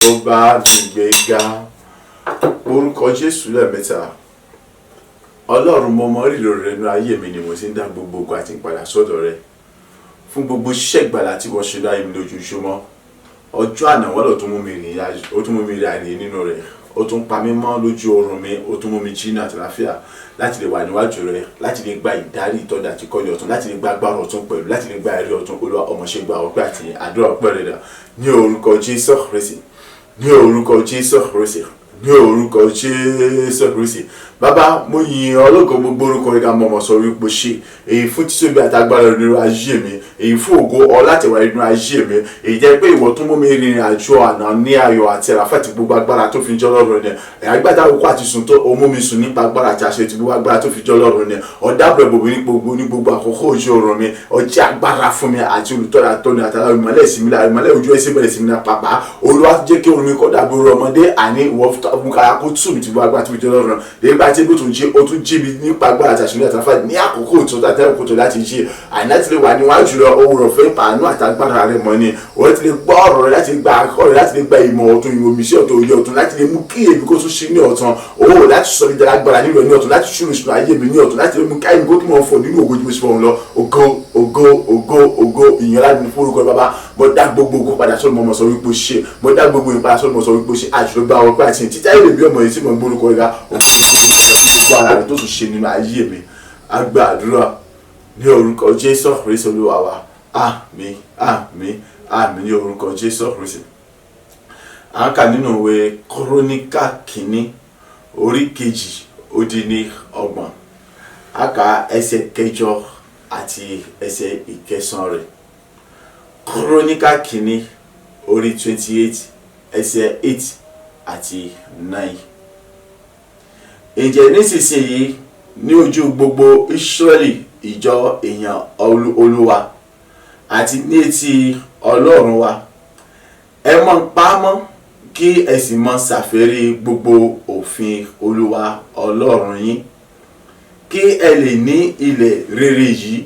Ó bá mi gbéga. Orúkọ Jésù lẹ́ẹ̀mẹ́ta. Ọlọ́run, mo mọ rírì rẹ nínú ayé mi ni mo ti ń dá gbogbo ogun àti ìpadà sọ́dọ̀ rẹ. Fún gbogbo iṣẹ́ ìgbàlà tí wọ́n ṣe láyé mi lójoojúmọ́. Ọjọ́ àná wọ́n lọ tún mú mi rìn, ó tún mú mi rìn àrè nínú rẹ̀. Ó tún pa mí mọ́ lójú oorun mi, ó tún mú mi jí ní àtàlàáfíà láti lè wà níwájú rẹ, láti lè gba ìdarí, ìtọ́ni àti ìkọ́ni ọ̀tun, láti lè gba agbára ọ̀tun pẹ̀lú, láti lè gba ẹ̀rí ọ̀tun. Olúwa, ọmọ ṣe gba ọpẹ́ àti àdúrà ọpẹ́ rẹ dà ní orúkọ Jésù Kristi, ní orúkọ Jésù Kristi, ní orúkọ Jésù Kristi. Bàbá, mo yìn ọ́ lógo. Gbogbo orúkọ rẹ ká mọ̀ sọ wípé ṣe èyí fún títóbi àtagbára nínú ayé mi, èyí fún ògo ọlátẹ̀wá nínú ayé mi, èyí jẹ́ pé ìwọ tún mú mi rìnrìn àjò àná ní ayọ̀ àti àlàáfíà àti gbogbo agbára tó fi jọ́ lọ́rùn ni. Àgbàdá òkú àti sùn tó o mú mi sùn nípa agbára àti àṣẹ ti gbogbo agbára tó fi jọ́ lọ́rùn ni. Ọ̀dàbọ̀ bòbí ní gbogbo àkókò ojú oorun mi, ọjẹ́ agbára fún mi àti olùtọ́ra tóni àtàlà ìmọ́lẹ̀ sí mi lára, ìmọ́lẹ̀ ojú ẹsẹ̀ bẹ̀rẹ̀ sí mi náà. Pàpà Olúwa, jẹ́ kí oorun mi kọ́ dàbí oorun ọmọdé, àní ìwọ mú kára kó tù mí ti gbogbo agbára tó fi jọ́ lọ́rùn. Nígbà tí ebi tún jí, ó tún jí mi nípa agbára àti àṣírí àtàlàfà ní àkókò tó tàbí àkókò tó láti jí, àní láti lè wà níwájú rẹ òwúrọ̀ fẹ́ pàánù àtàgbára rẹ mọ́ ni òun ti lè gbọ́ ọ̀rọ̀ rẹ, láti gba akọ́ rẹ, láti lè gba ìmọ̀ ọ̀tun, ìmọ̀ òmìṣẹ́ ọ̀tun, òye ọ̀tun, láti lè mú kí èmi kó tún ṣí ní ọ̀tun owó, láti sọ mi dára agbára nínú ẹ̀ ní ọ̀tun, láti ṣúrù ìṣúná ayé mi ní ọ̀tun, láti lè mú káyé mi kó tún mọ̀ fọ̀ nínú ògo tí mo ṣe fọ̀ lọ. Ògo, ògo, ògo, ògo, ìyẹn láti ní forúkọ. Bàbá, mo dá gbogbo ògo padà sọ́dọ̀ mọ́ sọ wípé ṣe mo dá gbogbo ìpadà sọ́dọ̀ mọ́ sọ wípé ṣe àṣìlò gba ọpẹ́ àti títí ayé mi ọmọ yìí tí mo ń gbórúkọ rẹ̀ ga. Ògo, gbogbo ara rẹ̀ tó tún ṣe nínú ayé mi. A gba àdúrà ní orúkọ Jésù Kristi Olúwa wa. Àmín, àmín, àmín ní orúkọ Jésù Kristi. À ń kà nínú ìwé Kúrónìkà kìíní, orí 32. A kà ẹsẹ̀ 8 àti ẹsẹ̀ 9 rẹ̀. Kúrónìkà kìíní, orí 28, ẹsẹ̀ 8 àti 9. Ǹjẹ́ nísinsìnyí, ní ojú gbogbo Ísírẹ́lì, ìjọ èèyàn Olúwa, àti ní etí Ọlọ́run wa, ẹ mọ́ pa á mọ́ kí ẹ sì mọ́ ṣàfẹ́rí gbogbo òfin Olúwa Ọlọ́run yín, kí ẹ lè ní ilẹ̀ rere yìí,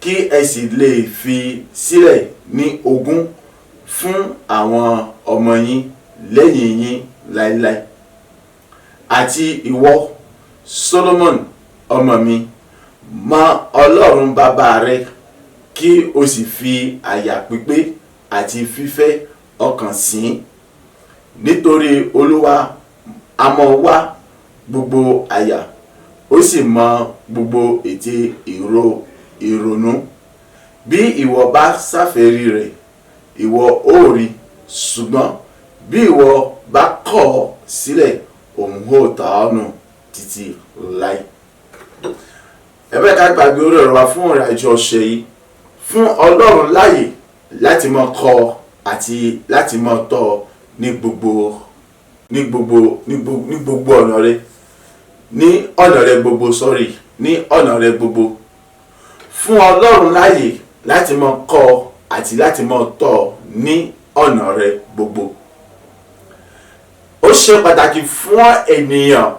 kí ẹ sì lè fi sílẹ̀ ní ogún fún àwọn ọmọ yín lẹ́yìn yín láéláé. Àti ìwọ, Solomon ọmọ mi, mọ Ọlọ́run bàbá rẹ, kí o sì fi àyà pípé àti fífẹ́ ọkàn sìn, nítorí Olúwa a mọ̀ wá gbogbo àyà, ó sì mọ gbogbo ète èrò ìrònú. Bí ìwọ bá ṣàfẹ́rí rẹ̀, ìwọ ó rí, ṣùgbọ́n bí ìwọ bá kọ̀ ọ́ sílẹ̀, òun ó ta ọ́ nù títí láé. Ẹ bẹ́ẹ̀ ká gbàgbé orí ọ̀rọ̀ wa fún ìrìn àjò ọ̀sẹ̀ yìí: fún Ọlọ́run láàyè láti máa kọ́ àti láti máa tọ́ ní gbogbo ọ̀nà rẹ, ní ọ̀nà rẹ gbogbo, sorry, ní ọ̀nà rẹ gbogbo. Fún Ọlọ́run láàyè láti máa kọ́ àti láti máa tọ́ ní ọ̀nà rẹ gbogbo. Ó ṣe pàtàkì fún ènìyàn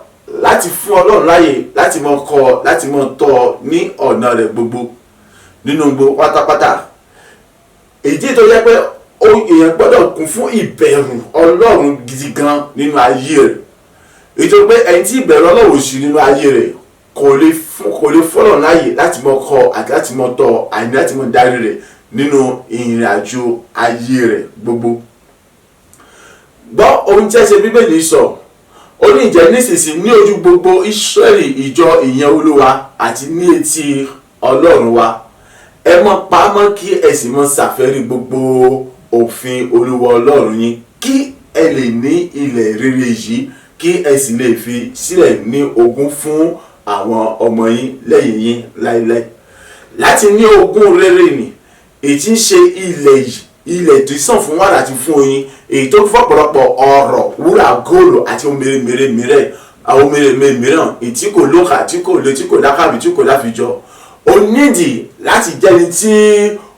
láti fún Ọlọ́run láàyè láti máa kọ́, láti máa tọ́ ní ọ̀nà rẹ gbogbo, nínú gbogbo pátápátá. Èyí tó jẹ́ pé èèyàn gbọ́dọ̀ kún fún ìbẹ̀rù Ọlọ́run gidi gan nínú ayé rẹ̀, èyí tó pé ẹni tí ìbẹ̀rù Ọlọ́run ò sí nínú ayé rẹ̀ kò lè fọ́lọ́run láàyè láti máa kọ́ àti láti máa tọ́ àní láti máa darí rẹ̀ nínú ìrìn àjò ayé rẹ̀ gbogbo. Gbọ́ ohun tí ẹsẹ̀ Bíbélì sọ. Ó ní, ìjẹ́ nísinsìnyí, ní ojú gbogbo Ísírẹ́lì, ìjọ ìyẹn Olúwa, àti ní etí Ọlọ́run wa, ẹ mọ́ pamọ́ kí ẹ sì mọ́ ṣàfẹ́rí gbogbo òfin Olúwa Ọlọ́run yín, kí ẹ lè ní ilẹ̀ rere yìí, kí ẹ sì lè fi sílẹ̀ ní ogún fún àwọn ọmọ yín lẹ́yìn yín láéláé. Láti ní ogún rere nì, èyí tí ń ṣe ilẹ̀ yìí, ilẹ̀ tó sàn fún wàrà àti fún oyin, èyí tó fún ọ̀pọ̀lọpọ̀ ọrọ̀, wúrà, góòlù àti ohun mèremère mìíràn, àwọn mèremère mìíràn, èyí tí kò lóka, tí kò lè, tí kò lákàbí, tí kò láfijọ́. Ó nídìí láti jẹ́ni tí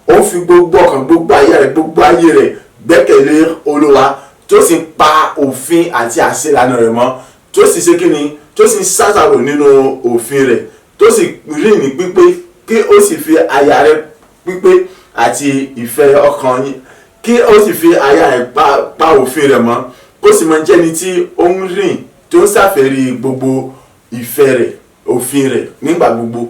ó fi gbogbo ọkàn, gbogbo ayé rẹ̀, gbogbo ayé rẹ̀ gbẹ́kẹ̀lé Olúwa, tó sì pa òfin àti àṣẹ ìlànà rẹ̀ mọ́, tó sì ṣe kíni, tó sì ṣàṣàrò nínú òfin rẹ̀, tó sì rìn ní pípé, kí ó sì fi àyà rẹ̀ pípé àti ìfẹ́ ọkàn yín. Kí ó sì fi àyà rẹ̀ pa òfin rẹ̀ mọ́, kó sì máa jẹ́ni tí ó ń rìn, tó ń ṣàfẹ́rí gbogbo ìfẹ́ rẹ̀, òfin rẹ̀ nígbà gbogbo.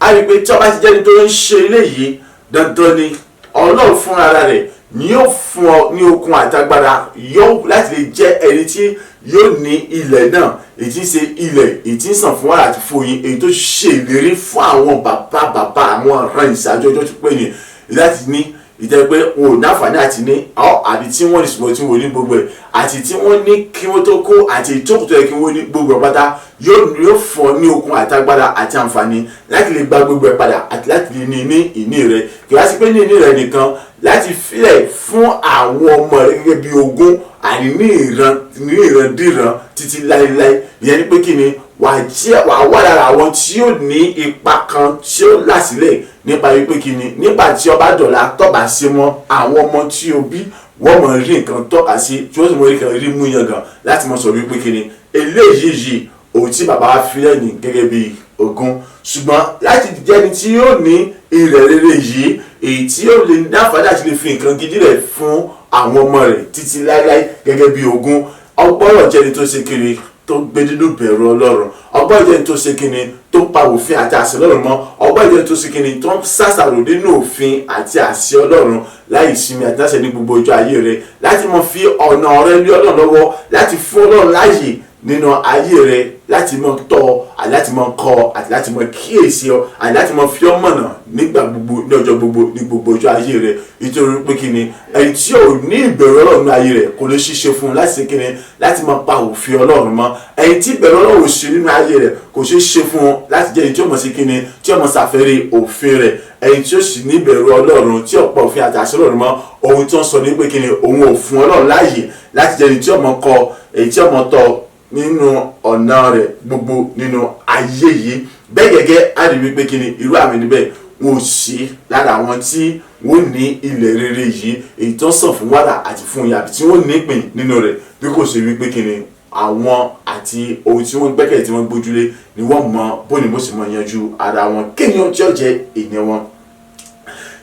A rí i pé tí ó bá ti jẹ́ni tó ń ṣe eléyìí, dandan ni Ọlọ́run fún ara rẹ̀ ni yóò fún ọ ní okun àtagbára yóò láti lè jẹ́ ẹni tí yóò ní ilẹ̀ náà, èyí tí ń ṣe ilẹ̀ èyí tí ń sàn fún wàrà àti fún oyin, èyí tó ṣe ìlérí fún àwọn bàbá bàbá àwọn ọ̀ràn ìṣáájú ọjọ́ tó pé ní láti ní, ìjẹ́ pé wọn ò náfààní àti ní ọ, àbí tí wọ́n ní ṣùgbọ́n tí wọ́n ní gbogbo ẹ̀, àti tí wọ́n ní kí wọ́n tó kó, àti ìjókòó tó yẹ kí wọ́n ní gbogbo ẹ̀ pátá, yóò fún ọ ní okun àtagbára àti àǹfààní láti lè gba gbogbo ẹ̀ padà àti láti lè ní ní ìní rẹ̀. Kì wá sí pé ní ìní rẹ̀ nìkan, láti filẹ̀ fún àwọn ọmọ rẹ̀ gẹ́gẹ́ bí ogún, àní ní ìran ní ìrandíran títí láéláé. Ìyẹn ni pé kí ni wàá jẹ́, wàá wà lára àwọn tí yóò ní ipa kan tí ó là sílẹ̀ nípa wípé kí ni nígbà tí ó bá dọ̀la, tó bá ṣe mọ́, àwọn ọmọ tí o bí, wọ́n mọ̀ rí nǹkan tọ́ka sí, tí wọ́n sì mọ̀ rí nǹkan rí mú yangàn láti mọ̀ sọ wípé kí ni eléyìí yìí òun tí bàbá wa fi lẹ́yìn gẹ́gẹ́ bí ogún. Ṣùgbọ́n láti jẹ́ni tí yóò ní ilẹ̀ rere yìí, èyí tí yóò lè ní àǹfààní àti lè fi nǹkan gidi rẹ̀ fún àwọn ọmọ rẹ̀ títí láéláé gẹ́gẹ́ bí ogún, ọgbọ́rọ̀ jẹ́ni tó ṣe kiri tó gbé nínú bẹ̀rù Ọlọ́run, ọgbọ́n jẹ́ni tó ṣe kíni tó pa òfin àti àṣẹ Ọlọ́run mọ́, ọgbọ́n jẹ́ni tó ṣe kíni tó ń ṣàṣàrò nínú òfin àti àṣẹ Ọlọ́run láì sinmi àti láṣẹ ní gbogbo ọjọ́ ayé rẹ̀, láti mọ fi ọ̀nà rẹ̀ lé Ọlọ́run lọ́wọ́, láti fún Ọlọ́run láàyè nínú ayé rẹ̀, láti mọ tọ́ àti láti mọ kọ́ àti láti mọ kíyèsí ọ àti láti mọ fi ọ́ mọ̀nà nígbà gbogbo, ní ọjọ́ gbogbo, ní gbogbo ọjọ́ ayé rẹ̀. Nítorí pé kí ni ẹni tí ò ní ìbẹ̀rù Ọlọ́run ní ayé rẹ̀ kò lè ṣiṣẹ́ fún un láti ṣe kí ni láti máa pa òfin Ọlọ́run mọ́. Ẹni tí ìbẹ̀rù Ọlọ́run ò sí nínú ayé rẹ̀ kò ṣeé ṣe fún un láti jẹ́ ẹni tí ó mọ̀ sí kí ni tí ó mọ̀ ṣàfẹ́rí òfin rẹ̀. Ẹni tí ó sì ní ìbẹ̀rù Ọlọ́run tí ó pa òfin àti àṣẹ Ọlọ́run mọ́, ohun tí wọ́n sọ ní pé kí ni òun ò fún Ọlọ́run láàyè láti jẹ́ ẹni tí ó mọ̀ kọ́, èyí tí ó mọ̀ tọ́ nínú ọ̀nà rẹ̀ gbogbo nínú ayé yìí. Bẹ́ẹ̀ gẹ́gẹ́ á rí wípé kí ni irú àmì níbẹ̀ wọn ò sí lára àwọn tí wọ́n ní ilẹ̀ rere yìí, èyí tó sàn fún wàrà àti fún ìyà, àbí tí wọ́n nípìn nínú rẹ̀, bí kò ṣe wípé kí ni àwọn àti ohun tí wọ́n gbẹ́kẹ̀lé tí wọ́n gbójúlé ni wọ́n mọ bóni bó sì mọ yanjú ara wọn, kí ni ó tí ó jẹ́ ìní wọn.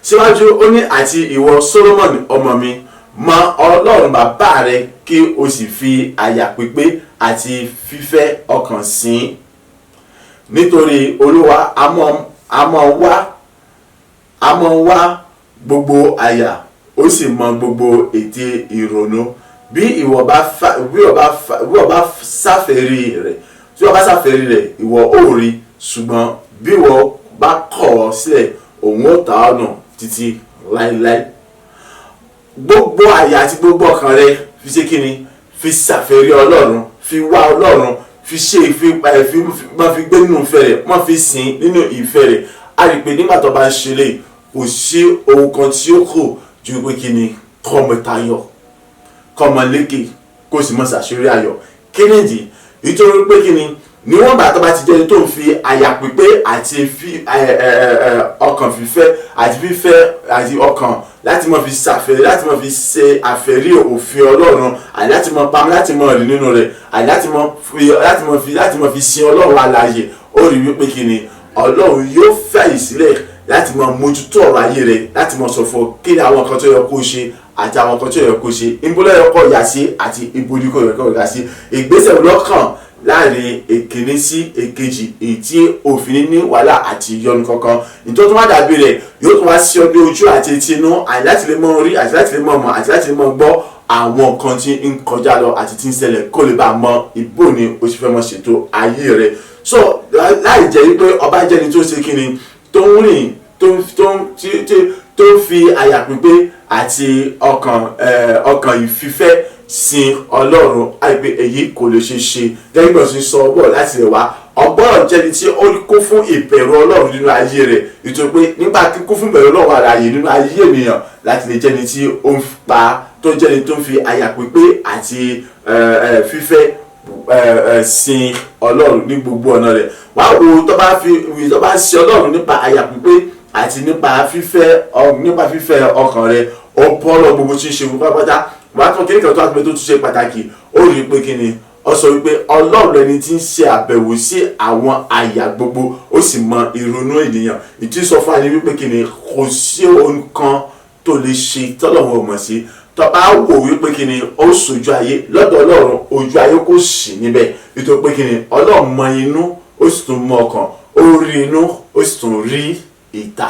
Síwájú ó ní, àti ìwọ Solomon ọmọ mi, mọ Ọlọ́run bàbá rẹ, kí o sì fi àyà pípé àti fífẹ́ ọkàn sìn, nítorí Olúwa a mọ̀ wá gbogbo àyà, ó sì mọ gbogbo ète ìrònú. Bí ìwọ bá ṣàfẹ́rí rẹ̀, tí ìwọ bá ṣàfẹ́rí rẹ̀, ìwọ ó rí, ṣùgbọ́n bí ìwọ bá kọ̀ ọ́ sílẹ̀, òun ó ta ọ́ nù títí láéláé. Gbogbo àyà àti gbogbo ọkàn rẹ fi ṣe kíni, fi ṣàfẹ́rí Ọlọ́run, fi wá Ọlọ́run, fi ṣe má fi gbé nínú ìfẹ́ rẹ̀, má fi sìn nínú ìfẹ́ rẹ̀. A rí i pé nígbà tó bá ń ṣe lè, kò sí ohun kan tí ó kù ju pé kíni kọ́mọ tayọ, kọ́mọ lékè, kó sì mọ ṣàṣírí ayọ̀. Kí nìdí? Nítorí pé kíni níwọ̀n bá tó bá ti jẹ́ tó ń fi àyà pípé àti fi ọkàn fífẹ́ àti fífẹ́ àti ọkàn láti mọ fi ṣàfẹ́, láti mọ fi ṣe àfẹ́rí òfin Ọlọ́run, àti láti mọ pamọ́, láti mọ rìn nínú rẹ̀, àti láti mọ fi sin Ọlọ́run alààyè, ó rí wípé kíni Ọlọ́run yóò fàyè sílẹ̀ láti mọ mójútó ọ̀rọ̀ ayé rẹ̀, láti mọ sọ fún ọ kí ni àwọn nǹkan tó yẹ kó ṣe àti àwọn nǹkan tó yẹ kó ṣe, ibo ló yẹ kó yà sí àti ibo ni kò yẹ kó yà sí, ìgbésẹ̀ lọ́kàn láàrin èkíní sí èkejì, èyí tí òfin ní wàhálà àti ìyọnu kankan. Nítorí tó wá dàbí rẹ̀ yóò tún wá sí ọ ní ojú àti etí inú, àti láti lè mọ rí, àti láti lè mọ mọ̀, àti láti lè mọ gbọ́ àwọn nǹkan tí ń kọjá lọ àti tí ń ṣẹlẹ̀, kó lè bá a mọ ìbò ni o ṣe fẹ́ mọ ṣètò ayé rẹ̀. So láì jẹ́ wípé ọba jẹ́ni tó ṣe kíni tó ń rìn tó ń fi àyà pípé àti ọkàn ìfífẹ́ sin Ọlọ́run, àìpé èyí kò lè ṣe ṣe. Gẹ́gẹ́ bí wọ́n ṣe sọ bọ̀ láti lè wá, ọgbọ́n jẹ́ni tí ó kún fún ìbẹ̀rù Ọlọ́run nínú ayé rẹ̀, nítorí pé nígbà kíkún fún ìbẹ̀rù Ọlọ́run alààyè nínú ayé ènìyàn láti lè jẹ́ni tí ó ń pa, tó jẹ́ni tó ń fi àyà pípé àti fífẹ́ sin Ọlọ́run ní gbogbo ọ̀nà rẹ̀. Wá wo tó bá sin Ọlọ́run nípa àyà pípé àti nípa fífẹ́ ọkàn rẹ̀, ó bọ́ lọ gbogbo tí ń ṣe pátápátá. Wàá tún kíní kan tó àtúntò tó tún ṣe pàtàkì, ó rí i pé kíni ó sọ wípé Ọlọ́run ẹni tí ń ṣe àbẹ̀wò sí àwọn àyà gbogbo, ó sì mọ ìrònú ènìyàn. Ìtú sọ fún wa ní wípé kíni kò sí ohun kan tó lè ṣe tọ́lọ́run ò mọ̀ sí. Tó bá wò wípé kí ni ó sojú ayé lọ́dọ̀ Ọlọ́run, ojú ayé kò sí níbẹ̀, nítorí pé kí ni Ọlọ́run mọ inú, ó sì tún mọ ọkàn, ó rí inú, ó sì tún rí ìta.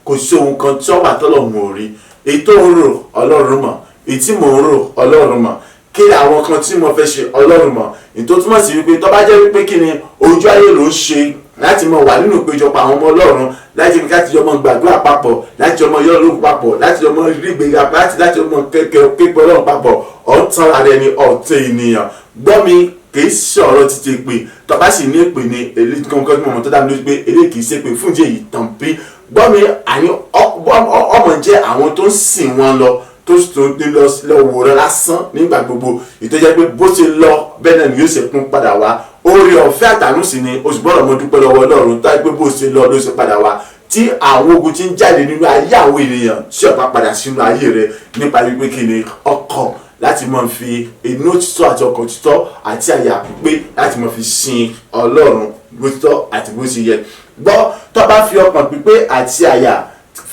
Kò sí ohun kan tí ó wà tọ́lọ́run ò rí. Èyí tó ń rò, Ọlọ́run mọ̀. Èyí tí mò ń rò, Ọlọ́run mọ̀. Kí ni àwọn kan tí mo fẹ́ ṣe, Ọlọ́run mọ̀. Èyí tó túmọ̀ sí wípé tó bá jẹ́ wípé kí ni ojú ayé ló ń ṣe láti mọ wà nínú ìpéjọpọ̀ àwọn ọmọ Ọlọ́run, láti fi láti jọ mọ gbàdúrà papọ̀, láti jọ mọ yọ Ọlọ́run papọ̀, láti jọ mọ rí ìgbéga, láti jọ mọ képe Ọlọ́run papọ̀, ọ̀tàn ara ẹni, ọ̀tẹ̀ ènìyàn. Gbọ́ mi, kì í ṣe ọ̀rọ̀ títí pé tó bá sì ní èpè ní èlé kankan tí mo mọ̀ tó dá mi lójú pé èlé kì í ṣe pé fún ìdí èyí tàn bí. Gbọ́ mi, àní ọmọ jẹ́ àwọn tó ń sìn wọn lọ, tó sì tún ní lọ wòran lásán nígbà gbogbo, ìtọ́jẹ́ pé bó ṣe lọ bẹ́ẹ̀ náà ni yóò ṣe kún padà wá. Oore ọ̀fẹ́ àtàánú sì ni oṣù gbọ́dọ̀ mo dúpẹ́ lọ́wọ́ Ọlọ́run tó pé bó ṣe lọ ló ṣe padà wá, tí àwọn ogun ti ń jáde nínú ayé àwọn ènìyàn tí ó bá padà sínú ayé rẹ nípa wípé kí ni ọkàn láti máa fi inú òtítọ́ àti ọkàn òtítọ́ àti àyà pípé láti máa fi sin Ọlọ́run bó ti tọ́ àti bó ti yẹ. Gbọ́, tó bá fi ọkàn pípé àti àyà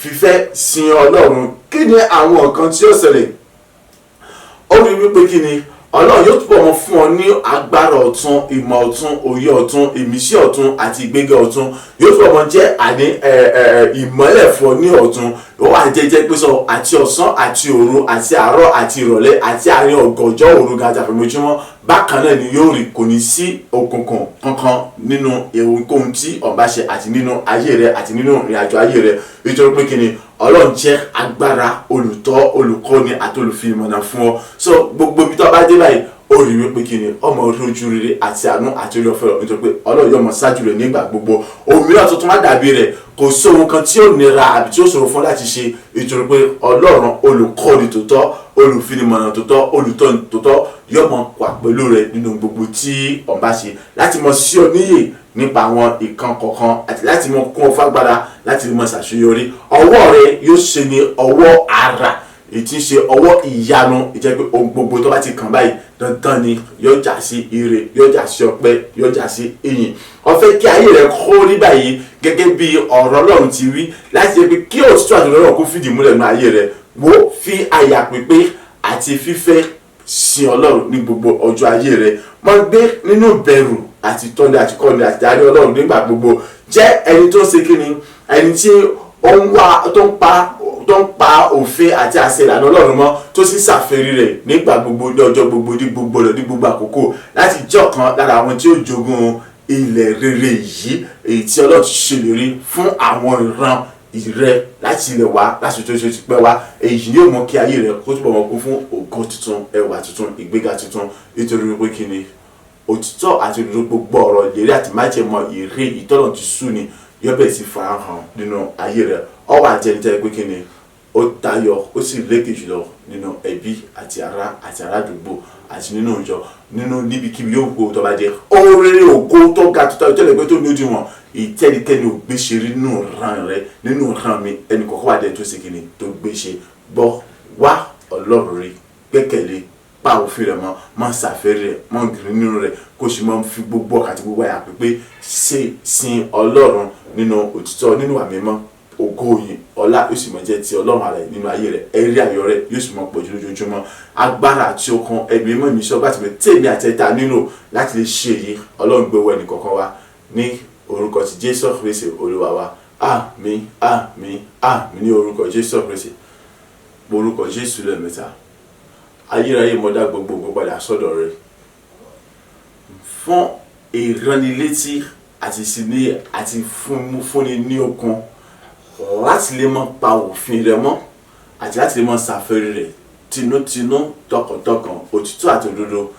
fífẹ́ sin Ọlọ́run, kí ni àwọn nǹkan tí ó ṣẹlẹ̀? Ó rí wípé kí ni Ọlọ́run yóò túbọ̀ mọ fún ọ ní agbára ọ̀tun, ìmọ̀ ọ̀tun, òye ọ̀tun, ìmísí ọ̀tun àti ìgbéga ọ̀tun. Yóò túbọ̀ mọ jẹ́ àní ìmọ́lẹ̀ fún ọ ní ọ̀tun. Ó wà jẹ́jẹ́ pé sọ àti ọ̀sán àti òru àti àárọ̀ àti ìrọ̀lẹ́ àti àárín ọ̀gànjọ́ òru gan àti àfẹ̀mọ́júmọ́, bákan náà ni yóò rí, kò ní sí òkùnkùn kankan nínú ohunkóhun tí ó bá ṣe àti nínú ayé rẹ àti nínú ìrìn àjò ayé rẹ, nítorí pé kí ni Ọlọ́run jẹ́ agbára olùtọ́, olùkọ́ni àti olùfimọ̀nà fún ọ. So gbogbo ibi tó bá dé báyìí, ó rí wípé kí ni ọmọ orí ojú rere àti àánú àti orí ọ̀fẹ́ rẹ̀, nítorí pé Ọlọ́run yóò mọ ṣáájú rẹ̀ nígbà gbogbo. Òmíràn tuntun má dàbí rẹ̀, kò sí ohun kan tí ó nira àbí tí ó ṣòro fún láti ṣe, nítorí pé Ọlọ́run olùkọ́ni tòótọ́, olùfinimọ̀nà tòótọ́, olùtọ́ni tòótọ́ yóò mọ wà pẹ̀lú rẹ̀ nínú gbogbo tí ó bá ṣe, láti mọ sí ọ níyè nípa àwọn ìkan kọ̀ọ̀kan àti láti mọ kún ọ fágbára láti mọ ṣàṣeyọrí. Ọwọ́ rẹ yóò ṣe ní ọwọ́ ara, èyí tí ń ṣe ọwọ́ ìyanu, ìjẹ́ pé ohun gbogbo tó bá ti kàn báyìí dandan ni yóò já sí ire, yóò já sí ọpẹ́, yóò já sí ìyìn. Ó fẹ́ kí ayé rẹ kó rí báyìí gẹ́gẹ́ bí ọ̀rọ̀ Ọlọ́run ti wí, láti jẹ́ pé kí òtítọ́ àti Ọlọ́run kó fìdí múlẹ̀ nínú ayé rẹ. Wo fi àyà pípé àti fífẹ́ sin Ọlọ́run ní gbogbo ọjọ́ ayé rẹ. Máa gbé nínú ìbẹ̀rù àti tọ́ni àti kọ́ni àti darí Ọlọ́run nígbà gbogbo. Jẹ́ ẹni tó ń ṣe kíni, ẹni tí ó ń wá tó ń pa òfin àti àṣẹ ìlànà Ọlọ́run mọ́, tó sì ṣàfẹ́rí rẹ̀ nígbà gbogbo, ní ọjọ́ gbogbo, ní gbogbo ọ̀nà, ní gbogbo àkókò, láti jẹ́ ọ̀kan lára àwọn tí ó jogún ilẹ̀ rere yìí, èyí tí Ọlọ́run ti ṣèlérí fún àwọn ìran ìrẹ láti ilẹ̀ wá, láti tó ṣe ti pẹ́ wá. Èyí yóò mú kí ayé rẹ kó túbọ̀ mọ́ kún fún ògo tuntun, ẹwà tuntun, ìgbéga tuntun, nítorí wípé kí ni òtítọ́ àti òdodo gbogbo ọ̀rọ̀ ìlérí àti májẹ̀mọ́ ìre ìtọ́nà ti sú ni yóò bẹ̀rẹ̀ sí farahàn nínú ayé rẹ. Ó wà jẹ́ nítorí pé kí ni ó tayọ, ó sì lékè jùlọ nínú ẹbí àti ará àti arádùúgbò àti nínú ìjọ, nínú níbikíbi yóò kó tó bá jẹ́ oore ògo tó ga tó tayọ tẹ́lẹ̀ pé tó ní òdiwọ̀n ìtẹ́nikẹ́ni ò gbé ṣe rí nínú ìran rẹ, nínú ìran mi, ẹnì kọ̀ọ̀kan wà dé tó ṣe kí ni tó gbé ṣe. Gbọ́, wá Ọlọ́run rí, gbẹ́kẹ̀lé, pa òfin rẹ̀ mọ́, má ṣàfẹ́rí rẹ̀, má gírí nínú rẹ̀, kó sì máa fi gbogbo ọkàn àti gbogbo àyà pípé ṣe sin Ọlọ́run nínú òtítọ́, nínú ìwà mímọ́. Ògo yìí ọlá yóò sì máa jẹ́ ti Ọlọ́run alààyè nínú ayé rẹ̀. Ẹ̀rí ayọ̀ rẹ̀ yóò sì máa pọ̀ jù lójoojúmọ́. Agbára àti okun ẹ̀mí mímọ́ ìmísí ọgbà tìmọ̀ tèmi àti ẹ̀ta nílò láti lè ṣe èyí, Ọlọ́run gbé wọ ẹnì kọ̀ọ̀kan wa ní orúkọ ti Jésù Kristi Olúwa wa. Àmín, àmín, àmín ní orúkọ Jésù Kristi. Orúkọ Jésù lẹ́ẹ̀mẹ́ta. Ayérayé, mo dá gbogbo ògo padà sọ́dọ̀ rẹ fún ìránnilétí àti ìsinmi àti fúnni ní okun láti lè mọ pa òfin rẹ mọ́ àti láti lè mọ ṣàfẹ́rí rẹ̀ tinútinú, tọkàntọkàn, òtítọ́ àti òdodo,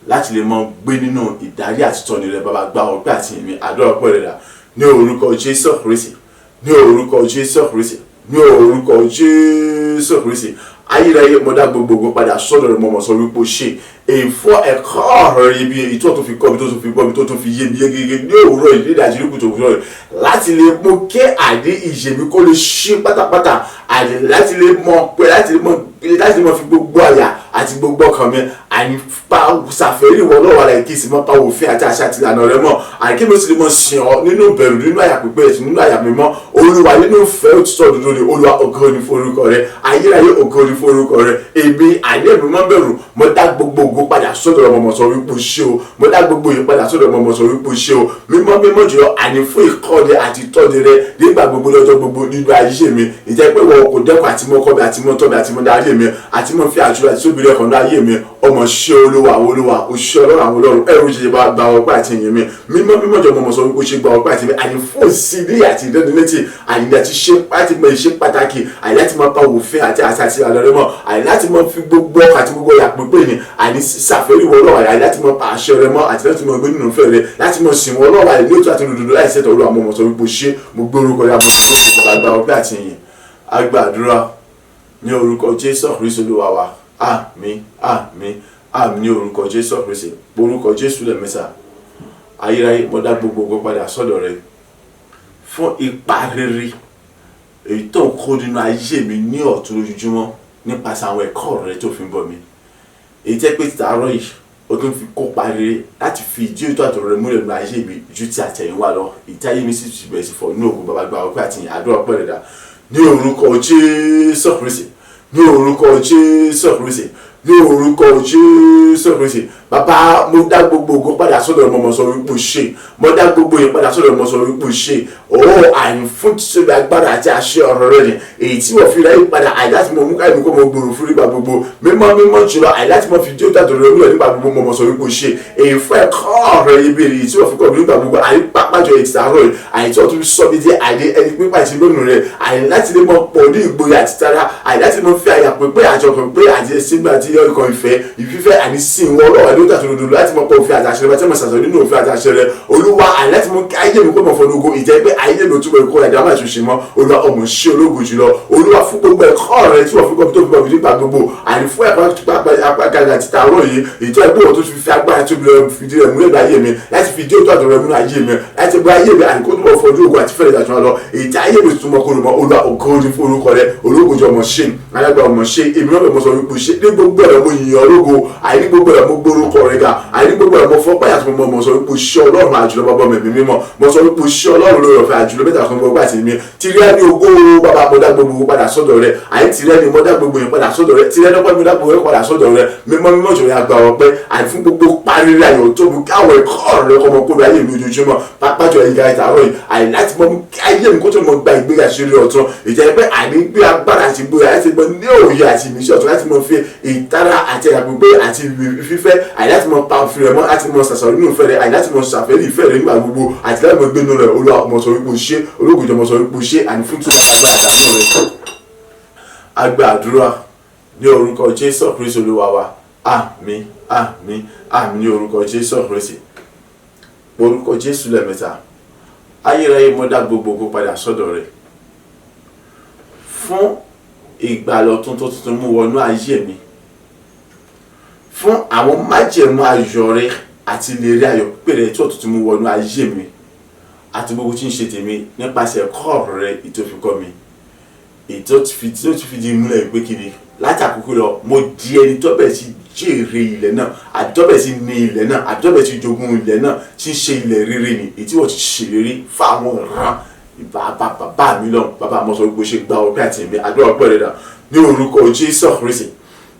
láti lè mọ gbé nínú ìdarí àti tọ́ni rẹ. Bàbá, gba ọpẹ́ àti ìyìn, àdúrà ọpẹ́ rẹ rà ní orúkọ Jésù Kristi, ní orúkọ Jésù Kristi, ní orúkọ Jésù Kristi. Ayérayé, mo dá gbogbo ògo padà sọ́dọ̀ rẹ̀. Mo mọ̀ sọ wípé ó ṣe èyí fún ẹ̀kọ́ ọ̀rọ̀ ibi èyí tó tún fi kọ́ mi, tó tún fi gbọ́ mi, tó tún fi yé mi yégége ní òwúrọ̀ yìí, ní ìdájí ní kùtù òwúrọ̀ yìí, láti lè mú kí àdé ìyè mi kó lè ṣí pátápátá, àdé láti lè mọ pé láti lè mọ fi gbogbo àyà àti gbogbo ọkàn mi, àní pa ṣàfẹ́rí ìwọ Ọlọ́run alààyè, kí n sì mọ́ pa òfin àti àṣà àti ìlànà rẹ mọ́, àní kí mi sì lè mọ́ sìn ọ́ nínú ìbẹ̀rù, nínú àyà pípé àti nínú àyà mímọ́. Olúwa, nínú ìfẹ́ òtítọ́ òdodo ni. Olúwa, ògo ni fún orúkọ rẹ. Ayérayé, ògo ni fún orúkọ rẹ. Èmi àní ẹ̀mí mọ́ bẹ̀rù, mo dá gbogbo ògo padà sọ́dọ̀ ọmọ sọ wípé o ṣé o. Mo dá gbogbo yìí padà sọ́dọ̀ ọmọ sọ wípé o ṣé o. Mímọ́ mímọ́ jùlọ, àní fún ìkọ́ni àti ìtọ́ni rẹ nígbà gbogbo, lọ́jọ́ gbogbo nínú ayé mi. Ìjẹ́ pé wọn kò dẹ́kun àti mọ́ kọ́ mi, àti mọ́ tọ́ mi, àti mọ́ darí mi, àti mọ́ fi àjùlọ àti tóbi rẹ kàn ní ayé mi. Ọmọ ṣé Olúwa àwọn Olúwa, o ṣé Ọlọ́run àwọn Ọlọ́run, ẹrù ṣe bá gba ọpẹ́ àti ìyìn mi. Mímọ́ mímọ́ jọ mọ̀ sọ wípé o ṣe, gba ọpẹ́ àti mi, àní fún ìsílẹ̀ àti ìdánilẹ́tì, àní àti ṣe láti mọ ìṣe pàtàkì, àní láti máa pa òfin àti àṣà àti ìlànà rẹ mọ́, àní láti máa fi gbogbo ọkàn àti gbogbo ìyà pípé ni, àní ṣàfẹ́rí wọ Ọlọ́run, àní láti máa pa àṣẹ rẹ mọ́, àti láti máa gbé nínú ìfẹ́ rẹ, láti máa sìn wọ Ọlọ́run àní ní òtún àti òdodo láì ṣẹ̀tọ̀. Olúwa, mọ̀ sọ wípé o ṣé. Mo gbé orúkọ rẹ, àmọ́ ìṣòro gba ọpẹ́ àti ìyìn. A gbàdúrà ní orúkọ Jésù Kristi Olúwa wa. Àmín, àmín, àmín ní orúkọ Jésù Kristi. Orúkọ Jésù lẹ́ẹ̀mẹ́ta. Ayérayé, mo dá gbogbo ògo padà sọ́dọ̀ rẹ fún ipa rere èyí tó ń kó nínú ayé mi ní ọ̀tún lójoojúmọ́ nípasẹ̀ àwọn ẹ̀kọ́ rẹ tó fi ń bọ̀ mi, èyí tẹ́ pé tàárọ̀ yìí o tún fi kópa rere láti fi ìdí òtítọ́ àtọ̀rọ̀ rẹ múlẹ̀ nínú ayé mi ju ti àtẹ̀yìnwá lọ, ìdí ayé mi sì ti bẹ̀rẹ̀ sí fọ̀ ní ògùn. Bàbá, gba ọpẹ́ àti àdúrà ọpẹ́ rẹ̀ dà ní orúkọ Jésù Kristi, ní orúkọ Jésù Kristi, ní orúkọ Jésù Kristi. Bàbá, mo dá gbogbo ògo padà sọ́dọ̀ ọmọ sọ wípé o ṣé. Mo dá gbogbo yẹn padà sọ́dọ̀ ọmọ sọ wípé o ṣé o. Àyìn fún títóbi agbára àti àṣẹ ọ̀rọ̀ rẹ ni èyí tí wọ́n fi ráyè padà, àyè láti mọ mú káyọ̀ kó mọ gbòòrò fún nígbà gbogbo. Mímọ́ mímọ́ jùlọ, àyè láti mọ fi dí òtún àtọ̀rọ̀ rẹ nígbà gbogbo. Mọ̀ sọ wípé o ṣé èyí fún ẹ̀kọ́ rẹ ibi èyí tí wọ́n fi kọ́ mi nígbà gbogbo, àyè pápájọ èyí tí àárọ̀ yìí, àyè tí wọ́n tún sọ mi dé àyè ẹni pípa ìṣe lónìí rẹ, àyè láti lè mọ pọ̀ ní ìgboyà àti tara, àyè láti mọ fi àyà pípé àjọkàn pé àti ẹsẹ̀ àti ọkàn ìfẹ́ ìfífẹ́ àní sí ìwọ Ọlọ́run àti òtún àtòdodo láti mọ pọ̀ òfin àti àṣẹ rẹ, tí mo ṣàṣọ nínú òfin àti àṣẹ rẹ. Olúwa, àní láti mú kí ayé mi kó mọ̀ fọdún ogun ìjẹ́ pé ayé mi ò túbọ̀ ìkó ẹ̀dá máa ṣòṣì mọ́. Olúwa, ọmọ ṣe ológun jùlọ. Olúwa, fún gbogbo ẹ̀kọ́ rẹ tí wọ́n fi kọ́ mi tó fi bọ̀ mí nígbà gbogbo, àní fún ẹ̀kọ́ apákàgà títa àárọ̀ yìí, ìjọ ẹgbẹ́ òun tó fi fi agbára tó fi fìdí rẹ̀ múlẹ̀ láyé mi, láti fi dí òtún àtọ̀rọ̀ rẹ̀ múlẹ̀ ayé mi, láti gbé ayé mi àní kó túbọ̀ fọdún ogun àti fẹ́rẹ̀ ìdájọ́ lọ, èyí tí ayé mi túmọ̀ kó lò mọ́. Olúwa, ògo ni fún orúkọ rẹ. Ológun jọ ọmọ ṣe alágbà, ọmọ ṣe èmi náà mọ̀ sọ wípé ṣe ní gbogbo ẹ̀rọ. Mo yìn ọ́ lógo. Àìní gbogbo ẹ̀rọ mo gbórúkọ rẹ ga. Àìní gbogbo ẹ̀rọ mo fọ́pẹ́ àti mo mọ̀ sọ wípé ṣe Ọlọ́run àjùlọ. Bàbá mi mímọ́, mo sọ wípé ṣe Ọlọ́run lórí ọ̀fẹ́ àjùlọ mẹ́ta kan gbogbo àti mi tìrẹ ní ògo. Bàbá, mo dá gbogbo padà sọ́dọ̀ rẹ. Àyè tìrẹ ni mo dá gbogbo yẹn padà sọ́dọ̀ rẹ. Tìrẹ lọ́pẹ́, mo dá gbogbo yẹn padà sọ́dọ̀ rẹ. Mímọ́ mímọ́ jọ̀ọ́ yà gba ọpẹ́ àti fún gbogbo parírí ayọ̀ tó mú káwọn ẹ̀kọ́ rẹ kọ́mọ kó ayé mi ojoojúmọ́, pápájọ ìga ìtàárọ̀ yìí, àyè láti mọ ayé mi kó tó mọ gba ìgbéga ṣeré ọ̀tún, ìjẹ́ pé àní gbé agbára àti ìgboyà láti mọ ní òye àti ìmísí ọ̀tún, láti mọ fi ìtara àti àgbègbè àti fífẹ́, àyè láti mọ pa òfin rẹ mọ́, láti mọ ṣàṣàrò nínú ìfẹ́ rẹ, àyè láti mọ ṣàfẹ́rí ìfẹ́ rẹ nígbà gbogbo, àti láti mọ gbénu rẹ. Olúwa, mọ sọ wípé o ṣé. Ológun jọ mọ sọ wípé o ṣé àní fún túbọ̀ agbára àdánù rẹ. A gba àdúrà ní orúkọ Jésù Kristi Olúwa wa. Àmín, àmín, àmín ní orúkọ Jésù Kristi. Orúkọ Jésù lẹ́ẹ̀mẹ́ta. Ayérayé, mo dá gbogbo ògo padà sọ́dọ̀ rẹ fún ìgbàlọ̀ tuntun tuntun mú wọnú ayé mi, fún àwọn májẹ̀mú ayọ̀ rẹ àti ìlérí ayọ̀ pípé rẹ tí ó tuntun mú wọnú ayé mi àti gbogbo tí ń ṣe tèmi nípasẹ̀ ẹ̀kọ́ rẹ ìtòfikọ́ mi, èyí tó ti fi di múlẹ̀ pé kí ni láti àkókò lọ mo di ẹni tó bẹ̀rẹ̀ sí jèrè ilẹ̀ náà, àbí tó bẹ̀rẹ̀ sí ní ilẹ̀ náà, àbí tó bẹ̀rẹ̀ sí jogún ilẹ̀ náà, tí ń ṣe ilẹ̀ rere ni èyí tí wọ́n ti ṣèlérí fáwọn ìran bàbá bàbá mi lọ. Bàbá, mo sọ gbogbo ṣe, gba ọpẹ́ àti èmi àdúrà ọpẹ́ rẹ dà ní orúkọ Jésù Kristi,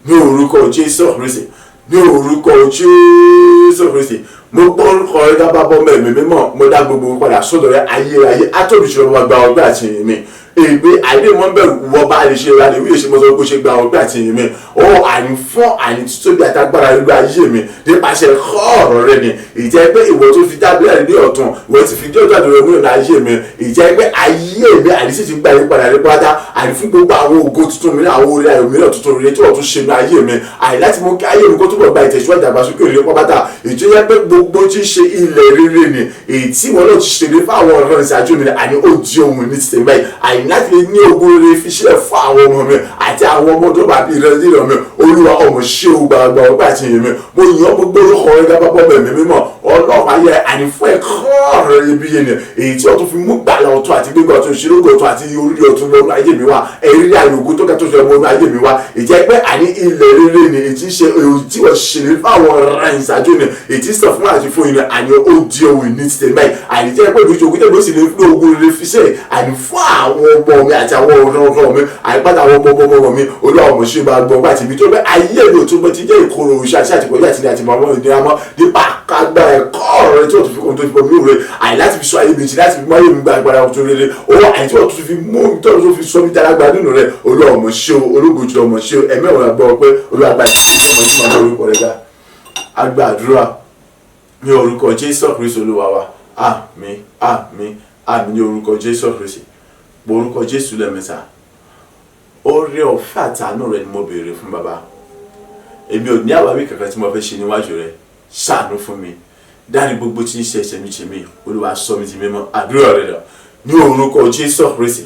ní orúkọ Jésù Kristi, ní orúkọ Jésù Kristi. Mo gbọ́ orúkọ rẹ dábàá bọ́ mẹ́rin mímọ́. Mo dá gbogbo padà sọ́dọ̀ rẹ. Ayérayé atọ́bìṣẹ́ ọba, gba ọpẹ́ àti èmi èmi àìlè mọ́ bẹ̀rù wọ bá lè ṣe ra lè wíyè ṣe. Mo sọ pé ṣe, gba ọpẹ́ àti ìyìn mi ó àní fún àní títóbi àtagbára irú ayé mi nípasẹ̀ ọ̀rọ̀ rẹ ni, ìjẹ́ pé ìwọ tó fi dábìlì àní ní ọ̀tún, ìwọ ti fi dé ọjọ́ àdúrà múlò ní ayé mi, ìjẹ́ pé ayé mi àní sì ti gba ìyípadà ní pátá, àní fún gbogbo àwọn ògo tuntun mìíràn, àwọn orí ayọ̀ mìíràn tuntun rere tí wọ́n tún ṣe ní ayé mi, àní láti mú kí ayé mi kó túbọ̀ gba ìtẹ̀síwájú ìdàgbàsókè rere pátá, ìjọ yẹ pé gbogbo tí ń ṣe ilẹ̀ rere ni èyí tí wọn náà ti ṣèlérí fáwọn ọ̀rọ̀ ìṣáájú mi, àní ó di ohun ní ti tèmi báyìí, àní láti lè ní ogun rere fi ṣe fún àwọn ọmọ mi àti àwọn ọmọ tó bá bí rẹ nílò mi. Olúwa, ọmọ ṣé o. Gbàgbà ọgbà àti ìyìn mi. Mo yàn gbogbo orúkọ rẹ gábà bọ́ bẹ̀mí mímọ́ Ọlọ́run ayé, àní fún ẹ̀kọ́ ọ̀rọ̀ iyebíye ni èyí tí wọ́n tún fi mú gbàlà ọ̀tun àti gbégbá ọ̀tun ìṣirògùn ọ̀tun àti orí ọ̀tun wọnú ayé mi wá, ẹ̀rí ayò ògo tó ga tó ṣe wọnú ayé mi wá. Ìjẹ́ pé àní ilẹ̀ rere ni èyí tí ń ṣe èyí tí wọ́n ṣèlérí fáwọn ọ̀rọ̀ ìṣáájú ni èyí tí sọ fún àti fún ìrìn àní ó di ohun ìní ti tẹ̀lé báyìí. Àní jẹ́ pé ìlú ìjogún tẹ̀lé ó sì lè fún ogun rere fi ṣe àní fún àwọn ọmọ mi àti àwọn ọ̀rọ̀ mi àìpátá àwọn ọmọ ọmọ mi. Olúwa ọmọ ṣe máa gbọ́ àti ibi tó bẹ́ ayé mi ò tún bọ́ ti jẹ́ ìkorò òṣà àti àtìpọ̀jù àti àti màmá ìnira mọ́ nípa agbára ẹ̀kọ́ ọ̀rọ̀ rẹ tí wọ́n tún fi kún tó fi bọ́ mi rè àì láti fi sọ ayé mi jì láti fi mú ayé mi gba agbára ọ̀tun rere owó àì tí wọ́n tún fi mú tó tún fi sọ mi dálágbá nínú rẹ. Olúwa ọmọ ṣe o, ológo jùlọ ọmọ ṣe o, ẹ̀mí ọ̀rọ̀ àgbọ̀ pé Olúwa gba ìṣẹ́ orúkọ rẹ ga. Agbàdúrà ní orúkọ Jésù Kristi Olúwa wa. Àmín, àmín, àmín ní orúkọ Jésù Kristi. Orúkọ Jésù lẹ́ẹ̀mẹ́ta. Oore ọ̀fẹ́ àtàánú rẹ ni mo béèrè fún bàbá. Èmi ò ní àwáwí kankan tí mo fẹ́ ṣe níwájú rẹ. Ṣàánú fún mi. Dárí gbogbo tí ń ṣe ẹ̀ṣẹ̀ mi ṣe mí. Olúwa sọ mi di mímọ́. Àdúrà rẹ lọ. Ní orúkọ Jésù Kristi.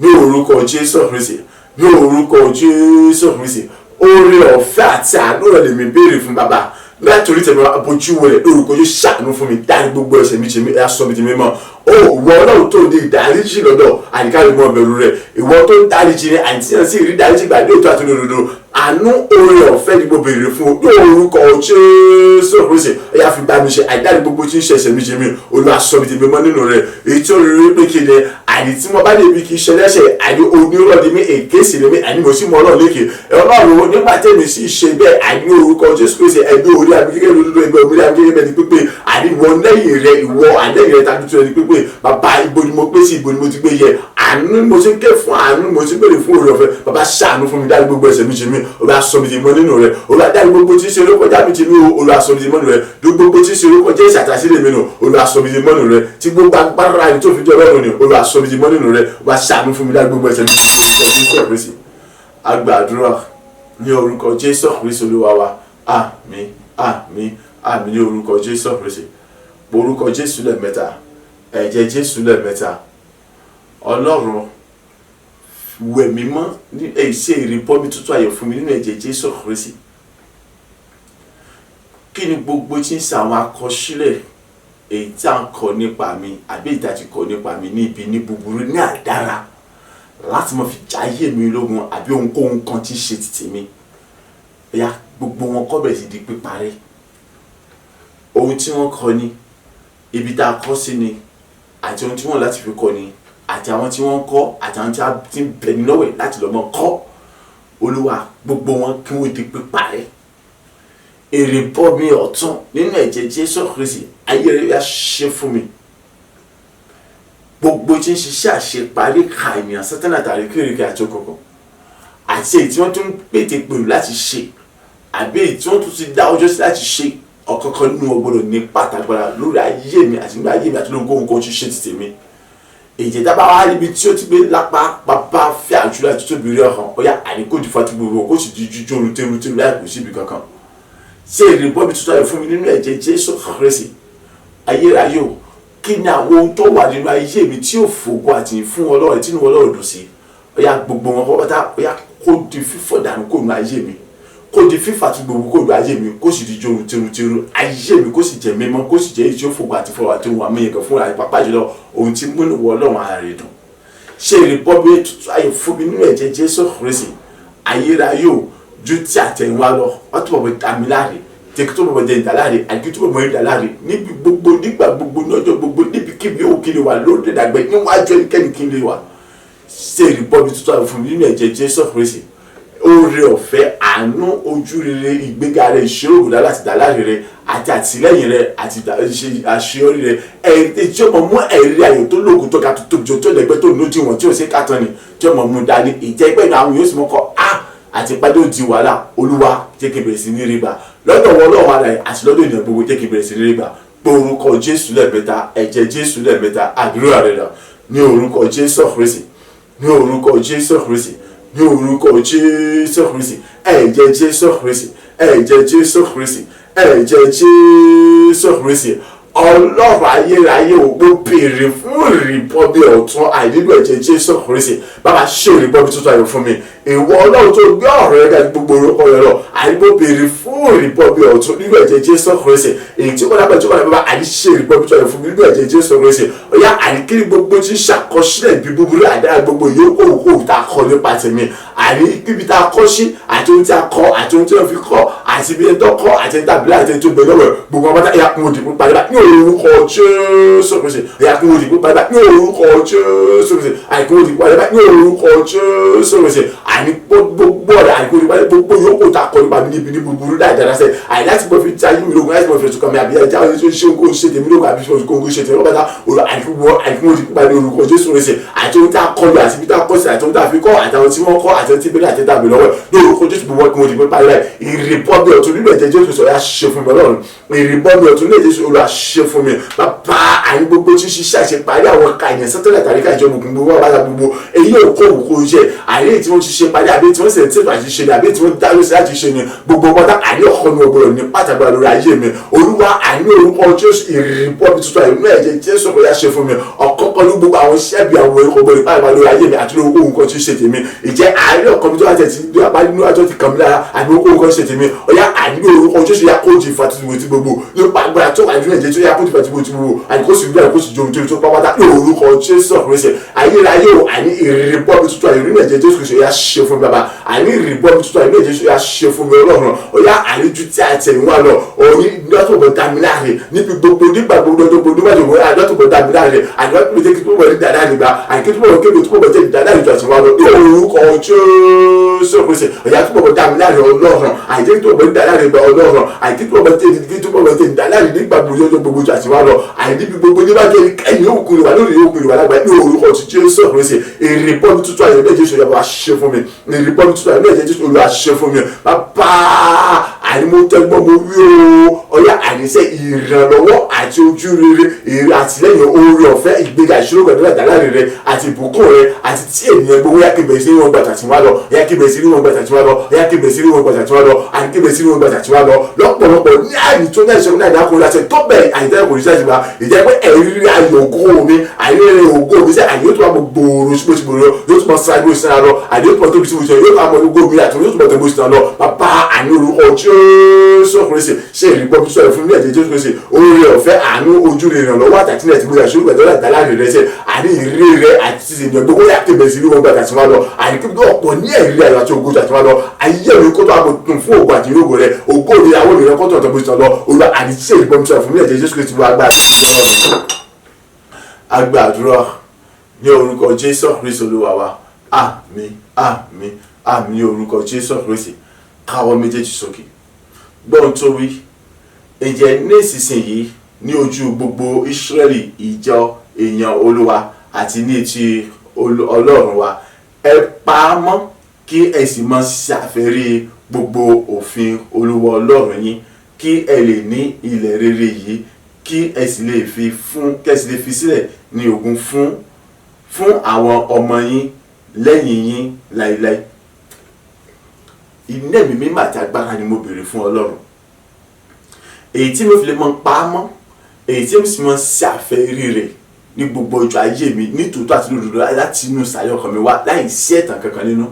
Ní orúkọ Jésù Kristi. Ní orúkọ Jésù Kristi. Oore ọ̀fẹ́ àti àánú rẹ lèmi béèrè fún bàbá. Látòrí tẹ̀mí abojú wọlé lórúkọ Jésù, ṣàánú fún mi. Dárí gbogbo ẹ̀ṣẹ̀ mi ṣe mí, ẹ sọ mi di mímọ́. Ó ìwọ Ọlọ́run tó di ìdáríjì lọ́dọ̀ àníkàlù mọ́ ọ̀bẹ̀rù rẹ̀, ìwọ tó ń dáríjì ni àǹtí náà sì rí dáríjì gbà ní òótọ́ àti lódodo. Àánú oore ọ̀fẹ́ ni mo béèrè fún o ní orúkọ Jésù Kristi. Ẹ̀yà fi bá mi ṣe àìdárí gbogbo tí ń ṣe ẹ̀ṣẹ̀ mi ṣe mí. Olúwa sọ mi di mímọ́ nínú rẹ̀. Èyí tí ó rí pé kí ni àní tí mo bá lè bí kí n ṣe lẹ́ṣẹ̀, àní onírọ́ ni mí, èké sì ni mí, àní mo sì mọ Ọlọ́run lékè. Ọlọ́run nígbà tẹ̀mí sì ṣe bẹ́ẹ̀, àní orúkọ Jésù Kristi, ẹgbẹ́ orí àmì kékeré lódodo, ẹgbẹ́ orí àmì kékeré bẹ́ẹ̀ ni pípé, àní ìwọ lẹ́yìn rẹ, ìwọ àlẹ́yìn rẹ tàbí tó ẹni pípé. Bàbá ibo ni mo pé sí, ibo ni mo ti gbé yẹ. Àánú mo ti ń ké fún, àánú mo ti ń béèrè fún oore ọ̀fẹ́. Bàbá ṣàánú fún mi, dárí gbogbo ẹ̀ṣẹ̀ mi jì mí. Olúwa sọ mi di mọ́ nínú rẹ̀. Olúwa dárí gbogbo tí ń ṣe orúkọ já mi jì mí o. Olúwa sọ mi di mọ́ nínú rẹ̀. Dú gbogbo tí ń ṣe orúkọ jẹ́ ìṣàtàsílẹ̀ mi nù. Olúwa sọ mi di mọ́ nínú rẹ̀. Tí gbogbo agbára ẹni tó fi jẹ́ Ọlọ́run ni, Olúwa sọ mi di mọ́ nínú rẹ̀. Olúwa ṣàánú fún mi, dárí gbogbo ẹ̀ṣẹ̀ mi jì mí. Jésù Kristi. A gbàdúrà ní orúkọ Jésù Kristi Olúwa wa. Àmín, àmín, àmín ní orúkọ Jésù Kristi. Orúkọ Jésù lẹ́ẹ̀mẹ́ta. Ẹ̀jẹ̀ Jésù lẹ́ẹ̀mẹ́ta. Ọlọ́run wẹ̀ mí mọ́ ní ṣe ìrìbọmi tuntun ayọ̀ fún mi nínú ẹ̀jẹ̀ Jésù Kristi. Kí ni gbogbo tí ń ṣe àwọn àkọsílẹ̀ èyí tí à ń kọ nípa mi àbí èyí tí a ti kọ nípa mi ní ibi ní búburú ní àdára láti máa fi jáyé mi lógun àbí ohunkóhun kan tí ń ṣe títì mi? Ẹ̀yà gbogbo wọn kọ́ bẹ̀rẹ̀ sí di píparẹ́. Ohun tí wọ́n kọ ni, ibi tá a kọ́ sí ni, àti ohun tí wọ́n láti fi kọ ni, àti àwọn tí wọ́n ń kọ́, àti àwọn tí a ti ń bẹ̀ ní lọ́wọ́ ẹ̀ láti lọ́ mọ́ kọ́. Olúwa gbogbo wọn kí wọ́n di píparẹ́. Èrè bọ́ mi ọ̀tún nínú ẹ̀jẹ̀ Jésù Kristi, ayé rẹ̀ yá ṣe fún mi. Gbogbo tí ń ṣiṣẹ́ àṣeparí ka ènìyàn Sátánì àtàrí kérékè àti òkùnkùn, àti èyí tí wọ́n tún ń pètè pèrò láti ṣe, àbí èyí tí wọ́n tún ti dá ọjọ́ sí láti ṣe, ọ̀kọ̀ọ̀kan nínú wọn gbọ́dọ̀ ní pàtàgbára lórí ayé mi àti nígbà ayé mi àti lórí ohunkóhun kan tí ń ṣe ti tèmi. Èyí tá a bá wá níbi tí ó ti gbé lápá bàbá fẹ́ àjùlọ àti tóbi rí ọkàn ọ̀yá àní kò di fati gbogbo kó sì di jíjó rútérútérú láì kò síbi kankan. Ṣé ìrìbọmi tuntun ayọ̀ fún mi nínú ẹ̀jẹ̀ Jésù Kristi? Ayérayé o, kí ni àwọn ohun tó wà nínú ayé mi tí ò fògo àti fún Ọlọ́run tí inú Ọlọ́run dùn sí? Ọ̀yá gbogbo wọn pátá ọ̀yá kó di fífọ̀ dànù kó nu ayé mi, kó di fífà tí gbogbo kó nu ayé mi, kó sì di jóru teruteru ayé mi, kó sì jẹ́ mímọ́, kó sì jẹ́ èyí tí ó fògo àti fọwọ́ àti ohun àmúyẹ̀kẹ́ fúnra rẹ̀, pàápàá jùlọ ohun tí múnú wọ Ọlọ́run ara rẹ̀ dùn. Ṣé ìrìbọmi tuntun ayọ̀ fún mi nínú ẹ̀jẹ̀ Jésù Kristi? Ayérayé o, ju ti àtẹ̀yìnwá lọ, wọ́n túbọ̀ bọ̀ dá mi láre, jẹ́ kí tó bọ̀ jẹ́ ìdáláre, àti kí tó bọ̀ mọ̀ ìdáláre níbi gbogbo, nígbà gbogbo, ní ọjọ́ gbogbo, níbikíbi ó kí lè wà lóde dàgbẹ́ níwájú ẹnikẹ́ni kí lè wà. Ṣé ìrìbọmi tuntun ayọ̀ fún mi nínú ẹ̀jẹ̀ Jésù Kristi? Oore ọ̀fẹ́, àánú, ojú rere, ìgbéga rẹ, ìṣirò láti dàláre rẹ àti àtìlẹ́yìn rẹ àti àṣeyọrí rẹ, ẹ̀rí tí ó mọ̀ mú ẹ̀rí ayọ̀ tó lóògùn tó ga tó tóbi tó lẹ́gbẹ́ tó lójú wọn tí ò ṣe kàtàn ni tí ó mọ̀ mú dání. Ìjẹ́ pẹ́ ní àwọn yóò sì mọ̀ kọ́ á àti ìpàdé òdi wàhálà. Olúwa jẹ́ kí n bẹ̀rẹ̀ sí ní rí gbà lọ́dọ̀ wọn Ọlọ́run ara ẹ̀ àti lọ́dọ̀ ènìyàn gbogbo, jẹ́ kí n bẹ̀rẹ̀ sí ní rí gbà. Pé orúkọ Jésù lẹ́ẹ̀mẹ́ta, ẹ̀jẹ̀ Jésù lẹ́ẹ̀mẹ́ta. Àdúrà rẹ̀ lọ ní orúkọ Jésù Kristi, ní orúkọ Jésù Kristi, ní orúkọ Jésù Kristi. Ẹ̀jẹ̀ Jésù Kristi, ẹ̀jẹ̀ Jésù Kristi, ẹ̀jẹ̀ Jésù Kristi. Ọlọ́run ayérayé o, mo béèrè fún ìrìbọmi ọ̀tun àìnílò ẹ̀jẹ̀ Jésù Kristi. Bàbá, ṣe ìrìbọmi tuntun ayọ̀ fún mi. Ìwọ Ọlọ́run tó gbé ọ̀rọ̀ rẹ ga ju gbogbo orúkọ rẹ lọ, àní mo béèrè fún ìrìbọmi ọ̀tun nínú ẹ̀jẹ̀ Jésù Kristi. Èyí tí ó kọ́lá pẹ̀lú tí ó kọ́lá, bàbá, àní ṣe ìrìbọmi tuntun ayọ̀ fún mi nínú ẹ̀jẹ̀ Jésù Kristi. Ọ̀yá, àní kí ni gbogbo tí ń ṣàkọsílẹ̀ ibi búburú àdára gbogbo yòókù òkú tá a kọ nípa tèmi, àní kíbi tá a kọ sí, àti ohun tí a kọ, àti ohun tí wọ́n fi kọ, àti ibi ẹni tó kọ, àti ẹni tàbí àti ẹni tó bẹ lọ́wọ́ ẹ̀, gbogbo wọn pátá, ẹ̀yà kún òdì pípa ní orúkọ Jésù Kristi. Ẹ̀yà kún òdì pípa ní orúkọ Jésù Kristi. Àìkún òdì pípa ní orúkọ Jésù Kristi. Àní gbogbo ọ̀rẹ́ àìkún òdì pípa gbogbo yòókù tá a kọ nípa mi níbi ní búburú láì dára sẹ́, àì láti mọ fi ta yín mi lógun, láti mọ fi ẹ̀sùn kan mi, àbí ẹja ọ̀rẹ́ tó ṣe ń kó ṣe tèmi lógun, àbí ṣe kó ṣe tèmi lógun pátá olú, àìkún òdì pípa ní orúkọ Jésù Kristi. Àti ohun tí a kọ lọ, àti ibi tí a kọ sí, àti ohun tí a fi kọ́, àti àwọn tí wọ́n kọ́, àti ohun tí bẹ́ẹ̀ àti tàbí lọ́wọ́, lórúkọ Jésù, gbogbo ọkùnrin òdì pípa rẹ̀. Ìrìbọmi ọ̀tun nínú ẹ̀jẹ̀ Jésù sọ̀rọ̀ ṣe fún mi. Ọlọ́run, ìrìbọmi ọ̀tun nínú ẹ̀jẹ̀ Jésù, Olúwa ṣe fún mi. Bàbá, àní gbogbo tí ń ṣiṣẹ́ àṣeparí àwọn ka ìyẹn sẹ́tẹ̀lẹ̀ tàbí ká ìjọba ògùn gbogbo wàhálà gbogbo èyí ò kó òkú jẹ, àní tí wọ́n ti ṣe parí, àbí tí wọ́n sì ń tètè àti ṣe ni, àbí tí wọ́n dá lóṣù láti ṣe ni, gbogbo pátá, àní ọkọ mi ọgbọ̀rọ̀ ní pàtàkì lórí ayé mi. Olúwa, àní orúkọ Jésù, ìrìbọmi tuntun àìmú ẹ̀jẹ̀ Jésù kò yá ṣe fún mi. Ọ̀kọ́kọ́ ní gbogbo àwọn iṣẹ́ bí àwọn orúkọ gbọ́dọ̀ pàtàkì lórí ayé mi àti lórúkọ ohun kan tí ń ṣe tèmi, ìjẹ́ àárín ọkọ mi tó wá tẹ̀ tí ní apá nínú àjọ ti kàn mí lára, àbí orúkọ ohun kan ṣe tèmi, ọ̀yá, àní orúkọ Jésù, yá kó di ìfàtúwò tí gbogbo nípa agbára tó wà nínú ẹ̀jẹ̀ tó yá kó di ìfàtúwò tí gbogbo, àní kó sì rí, àní kó sì jomi tó pápátá ní orúkọ Jésù Kristi. Ayérayé o, àní ìrìbọmi tuntun àìrí nínú ẹ̀jẹ̀ Jésù Kristi, yá ṣe fún mi. Bàbá, àní ìrìbọmi tuntun àìrí nínú ẹ̀jẹ̀ Jésù, yá ṣe fún mi. Ọlọ́run, ọ̀yá, àní ju tí a tẹ̀ wá lọ òní dọ́tòbọ̀ dá mi láre níbi gbogbo, nígbà gbogbo, gbogbo nígbà gbogbo, àdọ́tòbọ̀ dá mi láre, àdọ́tòbọ̀ jẹ́ kí túbọ̀ ní dáadáa nígbà, àní kí túbọ̀ kébè túbọ̀ jẹ́ dáadáa níjọ àti wá lọ ní orúkọ Jésù Kristi. Ọ̀yá, túbọ̀ dá mi láre. Ọlọ́run, àìjẹ́ kí túbọ̀ ní dáadáa nígbà. Ọlọ́run, àìkí túbọ̀ jẹ́ kí túbọ̀ jẹ́ dáadáa nígbà gbogbo, gbogbo àti wá lọ, àìníbi gbogbo nígbà jẹ́ kẹ́yìn òkú ìwà lórí òkú ìwà lágbàá ní orúkọ ti Jésù Kristi. Ìrìbọmi tuntun àyè méjì Jésù yàrá ṣe fún mi. Ìrìbọmi tuntun àyè méjì Jésù, Olúwa ṣe fún mi. Bàbá, àní mo tẹgbọ́n mo wí o, ọ̀yá, àníṣe ìrànlọ́wọ́ àti ojú rere, èrè àtìlẹ́yìn, oore ọ̀fẹ́, ìgbéga, ìṣòro gbàdúrà ìdálárè rẹ àti ìbùkún rẹ àti tí ènìyàn gbogbo, yá kébè sí wọn gbàtà tí wá lọ, yá kébè sí wọn gbàtà tí wá lọ, yá kébè sí wọn gbàtà tí wá lọ, àní kébè sí wọn gbàtà tí wá lọ lọ́pọ̀lọpọ̀ ní àyè tó ní àìsàn náà ìdákùnrin láti tó bẹ̀rẹ̀ àyè kò ní sáà ìgbà ìjẹ́ pé ẹ̀rí ayọ̀ ògo mi, àyè rẹ̀ ògo mi sẹ́, àyè tó wà mọ̀ gbòòrò sí bó ti gbòòrò, yóò tún mọ̀ sáájú bó ti sára lọ, àyè tó mọ̀ tóbi sí bó ti yóò tó mọ̀ ògo mi àti yóò tún mọ̀ tẹ̀ bó ti lọ. Bàbá, àní orúkọ Jésù Kristi, ṣe ìrìbọmi sọ̀rọ̀ fún mi ẹ̀jẹ̀ Jésù Kristi, oore ọ̀fẹ́, àánú, ojú rere, ìrànlọ́wọ́ àtàtìlẹ̀ tí mo yà sórí gbàdúrà ìdálárè rẹ sẹ́, àní ìrírí rẹ àti ti ènìyàn gbogbo, yà kébè sí wọn gbàtà tí wọn lọ, àní kí ọ̀pọ̀ ní ẹ̀rí ayọ̀ àti ògo àti wọn lọ, ayé mi kó tó àbò tún fún ògo àti ìrógò rẹ, ògo mi, àwọn ènìyàn kó tó ọ̀tọ̀ bó ti lọ. Olúwa, àní ṣe ìrìbọmi sọ̀rọ̀ fún mi ẹ̀jẹ̀ Jésù Kristi, wà gbà agbàdúrà ní orúkọ Jésù Kristi Olúwa wa. Àmín, àmín, àmín ní orúkọ Jésù Kristi. Káwọ́ méjèèjì sókè, gbọ́n tó wí. Ǹjẹ́ nísinsìnyí, ní ojú gbogbo Ísírẹ́lì, ìjọ èèyàn Olúwa, àti ní etí Ọlọ́run wa, ẹ pa á mọ́ kí ẹ sì máa ṣàfẹ́rí gbogbo òfin Olúwa Ọlọ́run yín, kí ẹ lè ní ilẹ̀ rere yìí, kí ẹ sì lè fi fún kí ẹ sì lè fi sílẹ̀ ní ogún fún àwọn ọmọ yín lẹ́yìn yín láéláé. Iná ẹ̀mí mímọ́ àti agbára ni mo béèrè fún Ọlọ́run, èyí tí mo fi lè mọ pa á mọ́, èyí tí mo sì mọ ṣàfẹ́rí rẹ̀ ní gbogbo ọjọ́ ayé mi, nítòótọ́ àti lódodo, láti inú ìsàlẹ̀ ọkàn mi wá, láì sí ẹ̀tàn kankan nínú,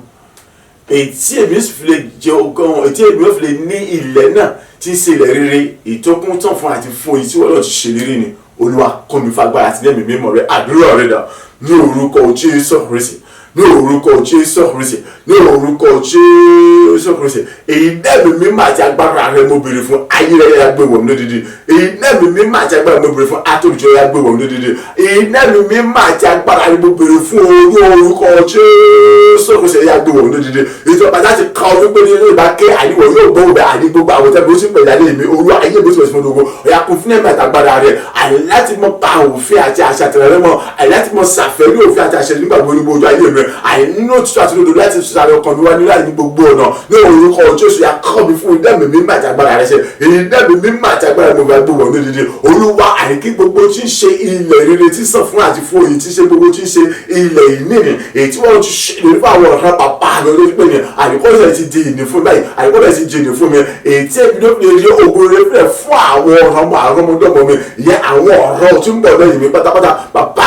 èyí tí èmi sì fi lè jẹ ogún, èyí tí èmi ò fi lè ní ilẹ̀ náà tí ń ṣe ilẹ̀ rere ìtókùn tán fún àti fún èyí tí wọ́n lọ́ọ́ ti ṣèlérí ni. Olúwa, kún mi fagbára àti lẹ́mìí mímọ́ rẹ. Àdúrà rẹ dà ní orúkọ Jésù Kristi, ní orúkọ Jésù Kristi, ní orúkọ Jésù Kristi. Èyí lẹ́mìí mímọ́ àti agbára rẹ mo béèrè fún. Ayé rẹ yà gbé wọ̀ mí lódìdí. Èyí lẹ́mìí mímọ́ àti agbára mo béèrè fún. Atòlùjọ yà gbé wọ̀ mí lódìdí. Èyí lẹ́mìí mímọ́ àti agbára rẹ mo béèrè fún. Orúkọ Jésù Kristi, yà gbé wọ̀ mí lódìdí. Ìjọba láti ka ọdún pé nínú ìbá ké àníwọ̀ yóò gbọ́ òbẹ̀, àní gbogbo àwọn tẹ́lẹ̀ ó sì pẹ̀lú alẹ́ mi, olú ayé mi ó sì pẹ̀lú fún ogun. Ọ̀yà, kún fún ẹ̀mí àtàgbára rẹ̀, àní láti mọ pa òfin àti àṣà tẹ̀lé mọ́, àní láti mọ ṣàfẹ́rí òfin àti àṣẹ nígbà gbogbo ojú ayé mi. Àní nínú òtítọ́ àti lódodo láti sáré ọkàn mi wá nílá ní gbogbo ọ̀nà ní orúkọ Jésù. Yà kọ́ mi fún ìdẹ́mi mímọ́ àti agbára rẹ ṣe ìdẹ́mi mímọ́ àti agbára mi ò gbé wọ̀ ní dídí Olúwa. Àní kí gbogbo tí ń ṣe ilẹ̀ rere tí sàn fún àti fún òyìn tí ń ṣe gbogbo tí ń ṣe ilẹ̀ ìníní èyí tí wọ́n ti ṣe ìlérí fún àwọn ọ̀rọ̀ bàbá mi olójú pé ní àníkọ́sẹ̀ ti di ìní fún báyìí, àníkọ́sẹ̀ ti di ìní fún mi, èyí tí èmi ló fi lè rí ogun rere fúnlẹ̀ fún àwọn ọ̀rọ̀ ọmọ àrọ́mọdọ́mọ mi, ìyẹn àwọn ọ̀rọ̀ tí ń bọ̀ lẹ́yìn mi pátápátá. Bàbá,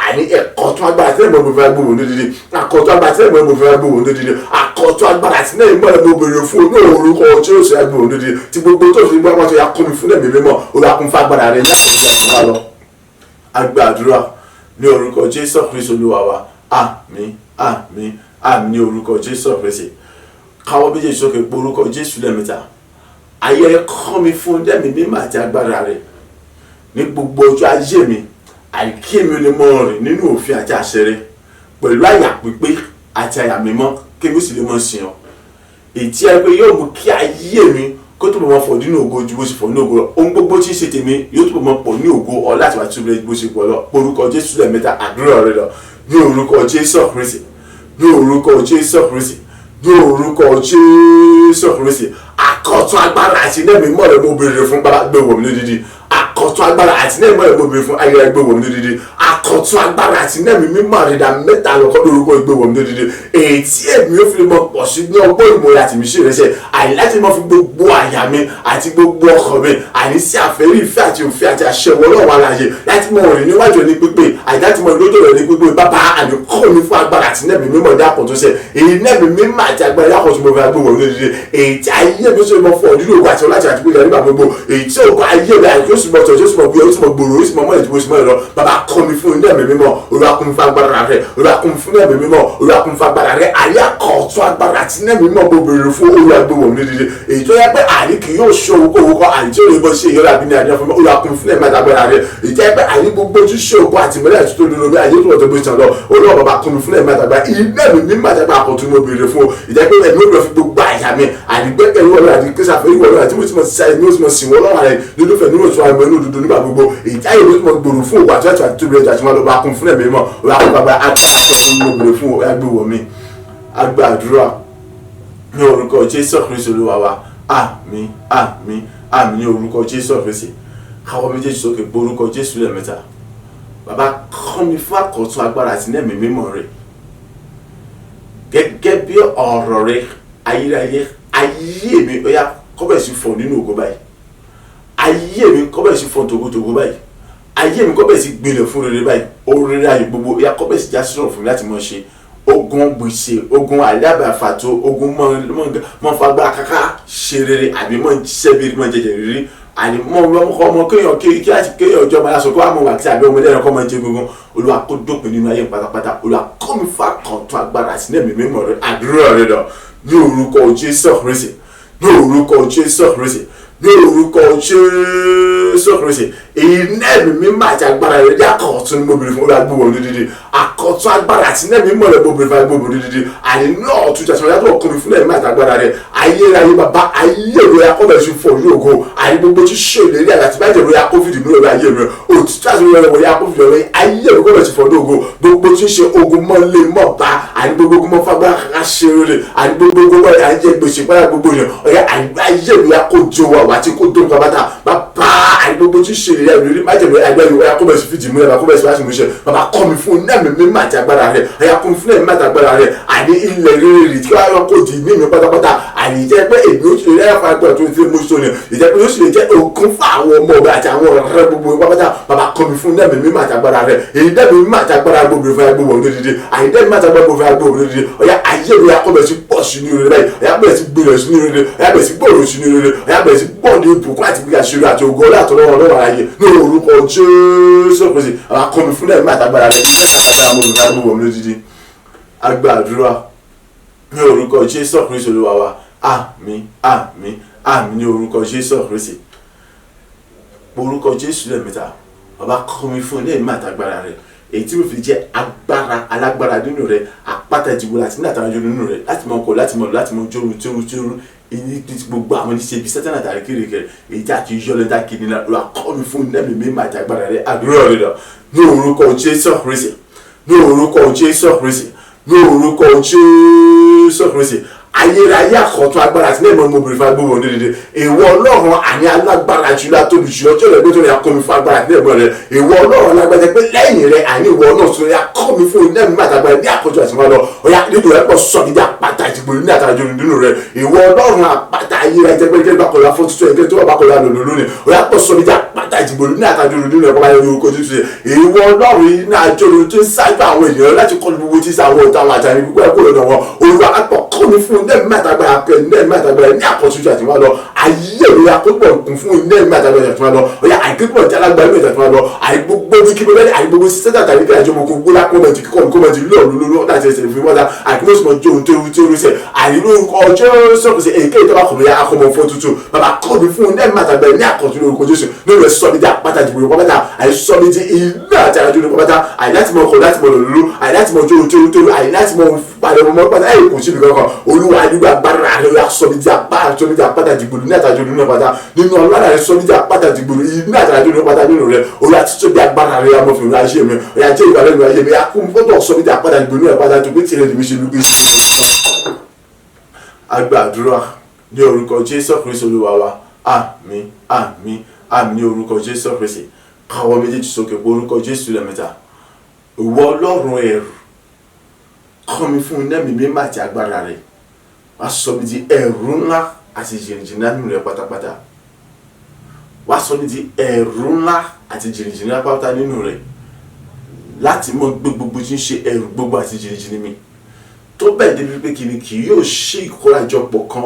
àní ẹ̀kọ́ tó agbára tí ẹ̀mọ́ mo fẹ́ gbóhùn ní dídí, àkọ́tún agbára tí ẹ̀mọ́ mo fẹ́ gbóhùn ní dídí, àkọ́tún agbára tí ẹ̀mọ́ mo bèrè fún ní orúkọ tí ó ṣe gbóhùn ní dídí tí gbogbo tó fi gbọ́ tó yà kọ́ mi fún ẹ̀mí mímọ́. Olúwa, kún fún agbára rẹ̀ ní lọ. Agbàdúrà ní orúkọ Jésù Kristi Olúwa wa. Àmín, àmín, àmín ní orúkọ Jésù Kristi. Káwọ́ méjèèjì sókè, pé orúkọ Jésù lẹ́ẹ̀mẹ́ta. Ayé, kọ́ mi fún ẹ̀mí mímọ́ àti agbára rẹ̀ ní gbogbo ọjọ́ ayé mi, àìkí mi lè mọ rìn nínú òfin àti àṣẹ rẹ̀ pẹ̀lú àyà pípé àti àyà mímọ́, kí mi sì lè mọ sìn ọ́, èyí tí ẹ pé yóò mú kí ayé mi kó tó bọ̀ mọ́ fọ̀ nínú ògo ju bó ṣe fọ̀ nínú ògo lọ. Ohun gbogbo tí ń ṣe tèmi yóò tó bọ̀ mọ́ pọ̀ ní ògo ọlá àti wàtí bó ṣe pọ̀ lọ. Orúkọ Jésù lẹ́ẹ̀mẹ́ta, àdúrà rẹ lọ. Ní orúkọ Jésù Kristi, ní orúkọ Jésù Kristi, ní orúkọ Jésù Kristi. Àkọ́tún agbára àti iná mímọ́ rẹ̀ mo béèrè fún. Bàbá, gbé wọ̀ mí lódìdí. Àkọ́tún agbára àti iná mímọ́ rẹ̀ mo béèrè fún. Ayẹyẹ, gbé wọ̀ mí lódìdí. Àkọ́tún agbára àti iná mímọ́ rẹ̀ dà mẹ́ta lọ́kọ́ lórúkọ, gbé wọ̀ mí lódìdí, èyí tí èmi ò fi mọ pọ̀ sí ní ọgbọ́n ìmọ̀ àti ìmísí rẹ̀ àní láti mọ fi gbogbo àyà mi àti gbogbo ọkàn mi àní sí àfẹ́rí ìfẹ́ àti òfin àti àṣẹ Ọlọ́run alààyè, láti mọ rìn níwájú ní pípé àti láti mọ lójú rẹ̀ ní pípé. Bàbá, àní kọ́ mi fún agbára àti iná mímọ́ dá àkọ́tún ṣe èyí iná mímọ́ àti agbára yàkọ̀ tí mo fi agbó wọ̀ lódìdí, èyí tí ayé mi ṣe mọ fún ọdún ògùn àti ọlájà àti gbéga nígbà gbogbo, èyí tí ògùn ayé mi àti oṣù mọ̀tò oṣù mọ̀ gbé oṣù mọ̀ gbòòrò oṣù mọ̀ mọ́ ìdìbò oṣù mọ̀ ẹ̀rọ. Bàbá, kọ́ mi fún iná mímọ́. Olúwa, kún fún agbára rẹ̀. Olúwa, kún fún iná mímọ́. Olúwa, kún fún agbára rẹ̀. Àyè àkọ́tún agbára àti iná mímọ́ mo béèrè fún. Olúwa, gbé wọ̀ mí lódìdí, èyí tó yẹ pé àní kì yóò ṣe owó kówó kọ́ àní tí ó lè bọ́ sí ìyọ́lá àbí ní àdínyà fún mi. Olúwa, kún fún ẹ̀mí agbára rẹ̀, èyí tó yẹ pé àní gbogbo ojú ṣe ògùn àti ìmọ̀lẹ́ àti tó dúró mi àyè tó wọ̀ tó bó ṣe lọ. Olúwa bàbá, kún mi fún ẹ̀mí agbára iná mi mímọ́ àti agbára àkọ́tún mo béèrè fún. Ìjẹ́ pé ẹ̀mí ó lọ fi gbogbo àyà mi àdìgbẹ́kẹ̀lé wọlé àti kírísàfẹ́ ìwọlé àti mo ti mọ̀ sí mo ti mọ̀ sí wọn lọ́wọ́ rẹ̀ lólùfẹ́ nínú òtún àmọ́ inú òdodo nígbà gbogbo, èyí tí ayé mi ti mọ̀ gbòòrò fún òwò àti àti tóbi ẹja àti wọn lọ bá kún fún ẹ̀mí mọ́. Olúwa, kún bàbá àtúntò mo béèrè fún. Ẹgbẹ́ mi agbàdúrà ní orúkọ Jésù Kristi Olúwa wa. Àmín, àmín, àmín ní orúkọ Jésù Kristi. Káwọ́ méjèèjì sókè, pé orúkọ Jésù lẹ́ẹ̀mẹ́ta. Bàbá, kọ́ mi fún àkọ́tún agbára àti ní ẹ̀mí mímọ́ rẹ̀ gẹ́gẹ́ bí ọ̀rọ̀ rẹ̀. Ayérayé, ayé mi ó yá kó bẹ̀rẹ̀ sí fọ̀ nínú ògo báyìí. Ayé mi kó bẹ̀rẹ̀ sí fọ̀ tògótògó báyìí. Ayé mi kó bẹ̀rẹ̀ sí gbilẹ̀ fún rere báyìí. Oríire ayé gbogbo ó yá kó bẹ̀rẹ̀ sí já sọ̀rọ̀ fún mi láti mọ̀ ṣe. Ogun gbèsè, ogun alábàáfàtó, ogun mọ́ fagbára káká ṣe rere àbí mọ́ ṣiṣẹ́ bí mọ́ jẹjẹ rere àní mọ́ ọmọ kéèyàn kí láti kéèyàn ọjọ́ máa sọ kó wà mọ̀ wà tí àbí ọmọ ẹlẹ́rìn kọ́ máa jẹ gbogbo. Olúwa, kó dópin nínú ayé pátápátá. Olúwa, kọ́ mi fún àkàntún agbára àti ní ẹ̀mí mímọ́ rẹ. Àdúrà rẹ lọ. Ní orúkọ Jésù Kristi, ní orúkọ Jésù Kristi, ní orúkọ Jésù Kristi. Èyí ní ẹ̀mí mímọ́ àti agbára rẹ ní àkọ́tún ní mo bèrè fún. Olúwa, gbé wọ̀ ní dídí àkọ́tún agbára àti ní ẹ̀mí mímọ́ rẹ mo bèrè fún. Agbóhùn ní dídí àní náà tún jẹ́ sọ́yà tó kọ́ mi fún ẹ̀mí àti agbára rẹ. Ayérayé bàbá, ayé rẹ akọ́bẹ̀ sí fọ̀ ní ògo àní gbogbo tí ṣe ìlérí àti bájẹ̀ rẹ akófìdí mi lórí ayé rẹ, òtítọ́ àti rẹ wọlé akófìdí rẹ, ayé rẹ kọ́bẹ̀ sí fọ̀ ní ògo. Gbogbo tí ṣe ogun mọ́ lé mọ́ bá àní gbogbo ogun mọ́ fagbára kàkà ṣe rere àní gbogbo ogun mọ́ àyè gbèsè pàdà gbogbo yẹn ọ̀yà ayé rẹ akójọ wà wà tí kò dóun pàpàtà. Bàbá, àní gbogbo tí ṣe ìlérí àní májẹ̀ rẹ àgbẹ̀ yìí ọ̀yà kọ́bẹ̀ sí fìdí múlẹ̀ kọ́bẹ̀ sí wá sí múṣẹ. Bàbá, kọ́ mi fún ẹ̀mí mímọ́ àti agbára rẹ. Ọ̀yà kún fún ẹ̀mí àti agbára rẹ àní ilẹ̀ rere rè tí wọ́n kò di mímí pátápátá àní jẹ́ pé èmi ó sì lè rẹ́ fún tó ti mú sóni ìjẹ́ pé ó sì lè jẹ́ ògùn fún àwọn ọmọ ọbẹ̀ àti àwọn ọ̀rẹ́ gbogbo pátápátá. Bàbá, kọ́ mi fún ẹ̀mí mímọ́ àti agbára rẹ. Èyí dẹ́mi mímọ́ àti agbára gbogbo fún agbó wọn lódìdí àyè dẹ́mi mímọ́ àti agbára gbogbo fún agbó wọn lódìdí. Ọ̀yà ayé rẹ̀ akọ́bẹ̀ sí pọ̀ sí ní rere báyìí. Ọ̀yà bẹ̀rẹ̀ sí gbèrò sí ní rere. Ọ̀yà bẹ̀rẹ̀ sí gbòòrò sí ní rere. Ọ̀yà bẹ̀rẹ̀ sí pọ̀ ní ìbùkún àti gbígbà ṣeré àti ògo ọlá àtọlọ́wọ́ ọlọ́wọ́ ayé ní orúkọ Jésù Kristi. Àwọn akọ́ mi fún ẹ̀mí àtàgbára rẹ agbára mo lò lódìdí. Agbàdúrà ní orúkọ Jésù Kristi Olúwa wa. Àmín, àmín, àmín ní orúkọ Jésù Kristi. Orúkọ Jésù lẹ́ẹ̀mẹ́ta. Bàbá, kọ́ mi fún ẹ̀mí àtàgbára rẹ, èyí tí mo fi jẹ́ agbára alágbára nínú rẹ, àpáta ìdìbò láti ní àtàwọn nínú rẹ, láti mọ ọkọ, láti mọ láti mọ jóru jóru jóru èyí tí gbogbo àwọn oníṣẹ́ ibi sátánà tàbí kérekére èyí tí a kì í yọ lẹ́ta kì í nira. Lọ́wọ́ kọ́ mi fún ẹ̀mí mímọ́ àti agbára rẹ. Àdúrà rẹ lọ. Ní orúkọ Jésù Kristi, ní orúkọ Jésù Kristi, Ní orúkọ Jésù Kristi, ayérayé, àkọ́tún agbára àti lẹ́ẹ̀mọ́ mo bèrè fún agbóhùn ní dídí. Ìwọ Ọlọ́run àní alágbára jùlọ, atóbi jùlọ, tí ó lè gbé tó ní akọ́mi fún agbára àti lẹ́ẹ̀mọ́ rẹ. Ìwọ Ọlọ́run alágbára pé lẹ́yìn rẹ àní ìwọ náà tún yà kọ́ mi fún iná mímọ́ àtàgbára ní àkọ́jọ àti wọn lọ. Ọ̀yà nínú rẹ pọ̀ sọ nídìí àpáta ìdìbò ní àtàjọ nínú rẹ. Ìwọ Ọlọ́run àpáta ayérayé jẹ́ pé gẹ́gẹ́ bá kọlá fún tuntun ẹgbẹ́ tó wà bá kọlá lòlò lónìí. Ọ̀yà pọ̀ sọ nídìí àpáta ìdìbò ní àtàjọ nínú rẹ kọ́ bá yẹ orúkọ Jésù. Ìwọ Ọlọ́run iná àjọ tó ń ṣáájú àwọn ènìyàn láti kọlu gbogbo tí sáwọn ọ̀tá àwọn àtàrí gbogbo ẹ̀kọ́ lọ́dọ̀ wọn. Olúwa àpọ̀ kọ́ mi fún iná mímọ́ àtàgbára pẹ̀ iná mímọ́ àtàgbára ní àkọ́túnjú àti wọn lọ. Ayé mi àkópọ̀ kún fún iná mímọ́ àtàgbára àti wọn lọ. Ọ̀yà àìkíkọ̀ jálágbá mímọ́ àti wọn lọ. Àìgbogbo bí kí bẹ́ẹ̀ àìgbogbo sẹ́tà tàbí kí àjọmọ̀ kó gbólá kó mọ̀ ti kíkọ́ kó mọ̀ ti lọ́ọ̀ lọ́lọ́ láti ẹsẹ̀ fún wọn. Àìkúmọ̀sùmọ̀ jó ohun tó rú tó rú sẹ̀ àìlórúkọ ọjọ́ sọ̀kùsẹ̀ èyíkéyìí tó bá kọ̀ mí akọ̀mọ̀ fún tuntun. Bàbá kọ́ mi fún iná mímọ́ àtàgbára ní àkọ́tún lórúkọ Jésù. Lórí ẹ̀ sọ mi di àpáta ìdìbò pátá, àìsọ mi di iná àti àjò ní pátá, àìláti mọ ọkọ̀ láti mọ lòlú, àìláti mọ ojú ohun tó rú, àìláti mọ padà mọ pátá ẹ̀ kò síbi kankan. Olúwa nígbà agbára rẹ yà sọ mi di àpáta, sọ mi di àpáta ìdìbò ní àtàjò nínú pátá nínú ọlọ́run rẹ, sọ mi di àpáta ìdìbò ní àtàjò nínú pátá nínú rẹ. Olúwa títún bí agbára rẹ yà mọ fún ayé mi, ọ̀yà jẹ́ ìgbà lẹ́nu ayé mi yà kún fọ́tọ̀ sọ mi di àpáta ìdìbò ní àpáta tó pé tirẹ̀ lèmi ṣe lùgbé. Agbàdúrà ní orúkọ Jésù Kristi Olúwa wa. Àmín, àmín, àmín ní orúkọ Jésù Kristi. Káwọ́ méjèèjì sókè pé orúkọ Jésù lẹ́mẹ̀ta. Ìwọ Ọlọ́run ẹ̀rù, kọ́ mi fún iná mímọ́ àti agbára rẹ̀, wá sọ mi di ẹ̀rù ńlá àti jìnnìjìnnì nínú rẹ̀ pátápátá. Wá sọ mi di ẹ̀rù ńlá àti jìnnìjìnnì pátápátá nínú rẹ̀, láti mọ gbogbo tí ń ṣe ẹ̀rù gbogbo àti jìnnìjìnnì mi tó bẹ́ẹ̀ débi pé kìnnì kì yóò ṣe ìkórajọpọ̀ kan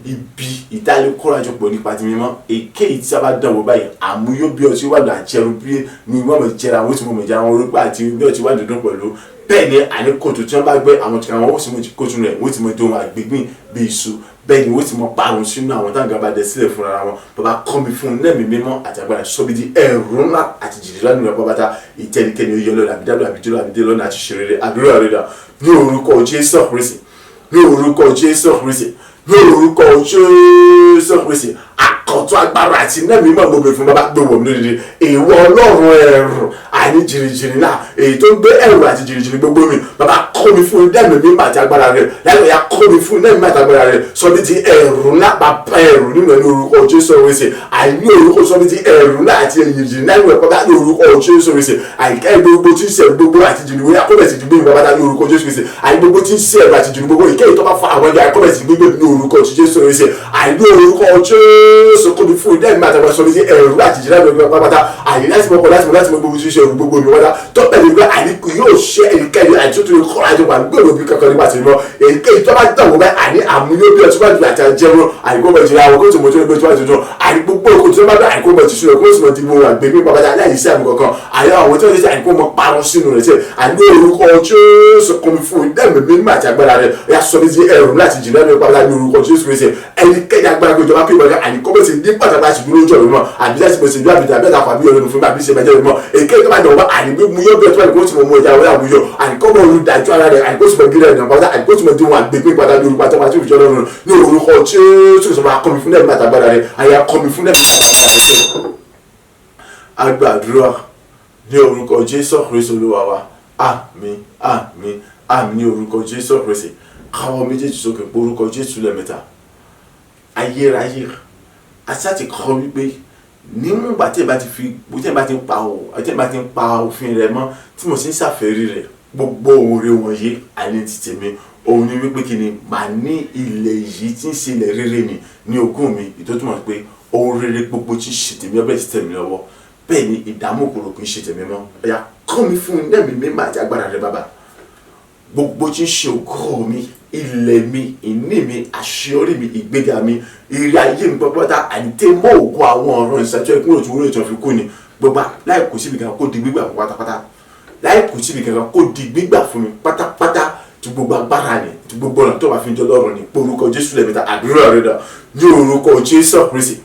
ibi ìdálé kórajọpọ̀ nípa ti mímọ́. Èkéyìí tí a bá dánwò báyìí àmúyó bí ọtí wà lọ àjẹrù bí ni wọ́n mọ̀ jẹra àwọn tí wọ́n mọ̀ jẹra àwọn orúkọ àti bí ọtí wà dúdú pẹ̀lú. Bẹ́ẹ̀ ni àní kòtò tí wọ́n bá gbé àwọn tí àwọn ó sì mọ̀ ti kótó rẹ̀, wọ́n ti mọ̀ dohun àgbègbè bí iṣu. Bẹ́ẹ̀ ni wọ́n ti mọ̀ parun sínú àwọn táwọn gaba dẹ sílẹ̀ fúnra wọn. Bàbá kọ́ mi fún lẹ́mìí mímọ́ àti agbára, sọ mi di ẹ̀rù ńlá àti jìjì lánàá rẹ̀ pátá. Ìtẹ́nikẹ́ni ó yọ lọ́nà àbídálò àbídálò àbídálò lọ́nà àti ṣeré àdúrà rẹ̀ dà ní orúkọ Jésù Kristi, ní orúkọ Jésù Kristi, ní orúkọ Jésù Kristi. Àkọ́tún agbára àti iná mímọ́ gbogbo fún bàbá gbogbo mi lódìdí. Ìwọ Ọlọ́run ẹ̀rù àní jìnnìjìnnì náà, èyí tó ń gbé ẹ̀rù àti jìnnìjìnnì gbogbo mi, bàbá kọ́ mi fún iná mímọ́ àti agbára rẹ̀ lálẹ́. Ọ̀yà kọ́ mi fún iná mímọ́ àti agbára rẹ̀, sọ mi di ẹ̀rù ńlá, bàbá ẹ̀rù nínú ẹni orúkọ Jésù Kristi. Àní orúkọ sọ mi di ẹ̀rù ńlá àti jìnnìjìnnì náà nínú ẹ̀kọ́ ní orúkọ Jésù Kristi. Àìká gbogbo tí ń ṣe gbogbo àti jìnnì wọ́n akọ́bẹ̀ sí gbogbo bàbá ní orúkọ Jésù Kristi. Àì gbogbo tí ń ṣe ẹ̀rù àti jìnnì gbogbo ìkéyìí tó bá fa àwọn ẹja akọ́bẹ̀ sí gbogbo ní orúkọ Jésù Kristi. Àìní orúkọ Jésù kọ́ mi fún iná mímọ́ àti agbára, sọ mi di ẹ̀rù àti jìnnì náà pátápátá. Àyè láti mọ láti mọ láti mọ gbogbo ṣíṣe gbogbo mi wáta tó pẹ̀lú pé àní yóò ṣe èyíkéyìí àti tó kọ́ra àjọ wà gbèrò bí kankan nípa tèmi mọ́. Èyíkéyìí tó bá dàgbò báyìí àní àmúyó bí ọtí bá ju àti àjẹmọ́ àìkó bẹ̀ jìnnà àwọn kóòtù mọ́tò nígbà tó bá tuntun àní gbogbo kóòtù tó bá bá àìkó bẹ̀ tìṣú rẹ̀ kóòtù mọ́ ti mú wà gbé mi pàpàtà aláìsí àmì kankan. Àyà àwọn tí wọ́n ti ṣe àìkó mọ́ parun sínú rẹ̀ sẹ́ àní orúkọ Jésù kọ́ mi fún ìdẹ́mi mímọ́ àti agbára rẹ̀ ọ̀yà sọ mi di ẹ̀rù láti jìnnà ní pàpàtà ní orúkọ Jésù Kristi. Ẹnikẹ́ni agbára kó ìjọba pé ìbọn àníkó bẹ̀ sí ní pàtàkì àti dúró jọ̀ mímọ́ àbí láti bẹ̀ sí ìlú àbíjà àbí àtàkùn àbí ọlọ́run fún mi àbí ṣe ìbàjẹ́ mímọ́. Èké tó bá dọ̀wọ́ àní mú yọ bẹ́ẹ̀ tó bá ní kó tí mo mú ẹja wọlé àmúyọ àníkó mọ olùdájọ́ ara rẹ̀ àníkó tí mo gírí ẹ̀nà pátá àníkó tí mo dín wọn àgbègbè pátá ní orúkọ àtàwọn àti ìfìjọ́ lọ́run ní orúkọ Jésù Kristi. Máa kọ́ mi fún ẹ̀mí àtàgbára rẹ̀, àyà kọ́ mi fún ẹ̀mí àtàgbára rẹ̀. Agbàdúrà ní orúkọ Jésù Kristi Olúwa wa. Àmín, àmín, àmín ní orúkọ Jésù Kristi. Káwọ́ méjèèjì sókè pé orúkọ Jésù lẹ́mẹ̀ta. Ayérayé àti kọ́ wípé nígbà tí ẹ bá ti fi tí ẹ bá ti ń pa tí ẹ bá ti ń pa òfin rẹ̀ mọ́ tí mo sì ń ṣàfẹ́rí rẹ̀ gbogbo ohun rẹ̀ wọ̀nyí àní ti tèmi. Òun ni wípé kí ni màá ní ilẹ̀ yìí tí ń ṣe ilẹ̀ rere ni ní ogún mi, ìtọ́júmọ̀ pé ohun rere gbogbo tí ń ṣe tèmi ọbẹ̀ sí tèmi lọ́wọ́. Bẹ́ẹ̀ ni ìdààmú òkòrò kì í ṣe tèmi mọ́. Ọ̀yà kọ́ mi fún iná mi mímọ́ àti agbára rẹ̀ bàbá gbogbo tí ń ṣe ògo mi, ilẹ̀ mi, ìní mi, àṣeyọrí mi, ìgbéga mi, ire ayé mi pátápátá àti mọ́ ògo àwọn ọ̀rọ̀ ìṣàjọ ìkúrò tí wúlò ìtàn fi kú ni gbogbo láì kù síbi kan kó di gbígbà fún pátápátá, láì kù síbi kan kó di gbígbà fún mi pátápátá tí gbogbo agbára ni tí gbogbo ọ̀nà tó bá fi jọ lọ́rùn ni orúkọ Jésù lẹ́mìta. Àdúrà rẹ̀ dà ní orúkọ Jésù Kristi,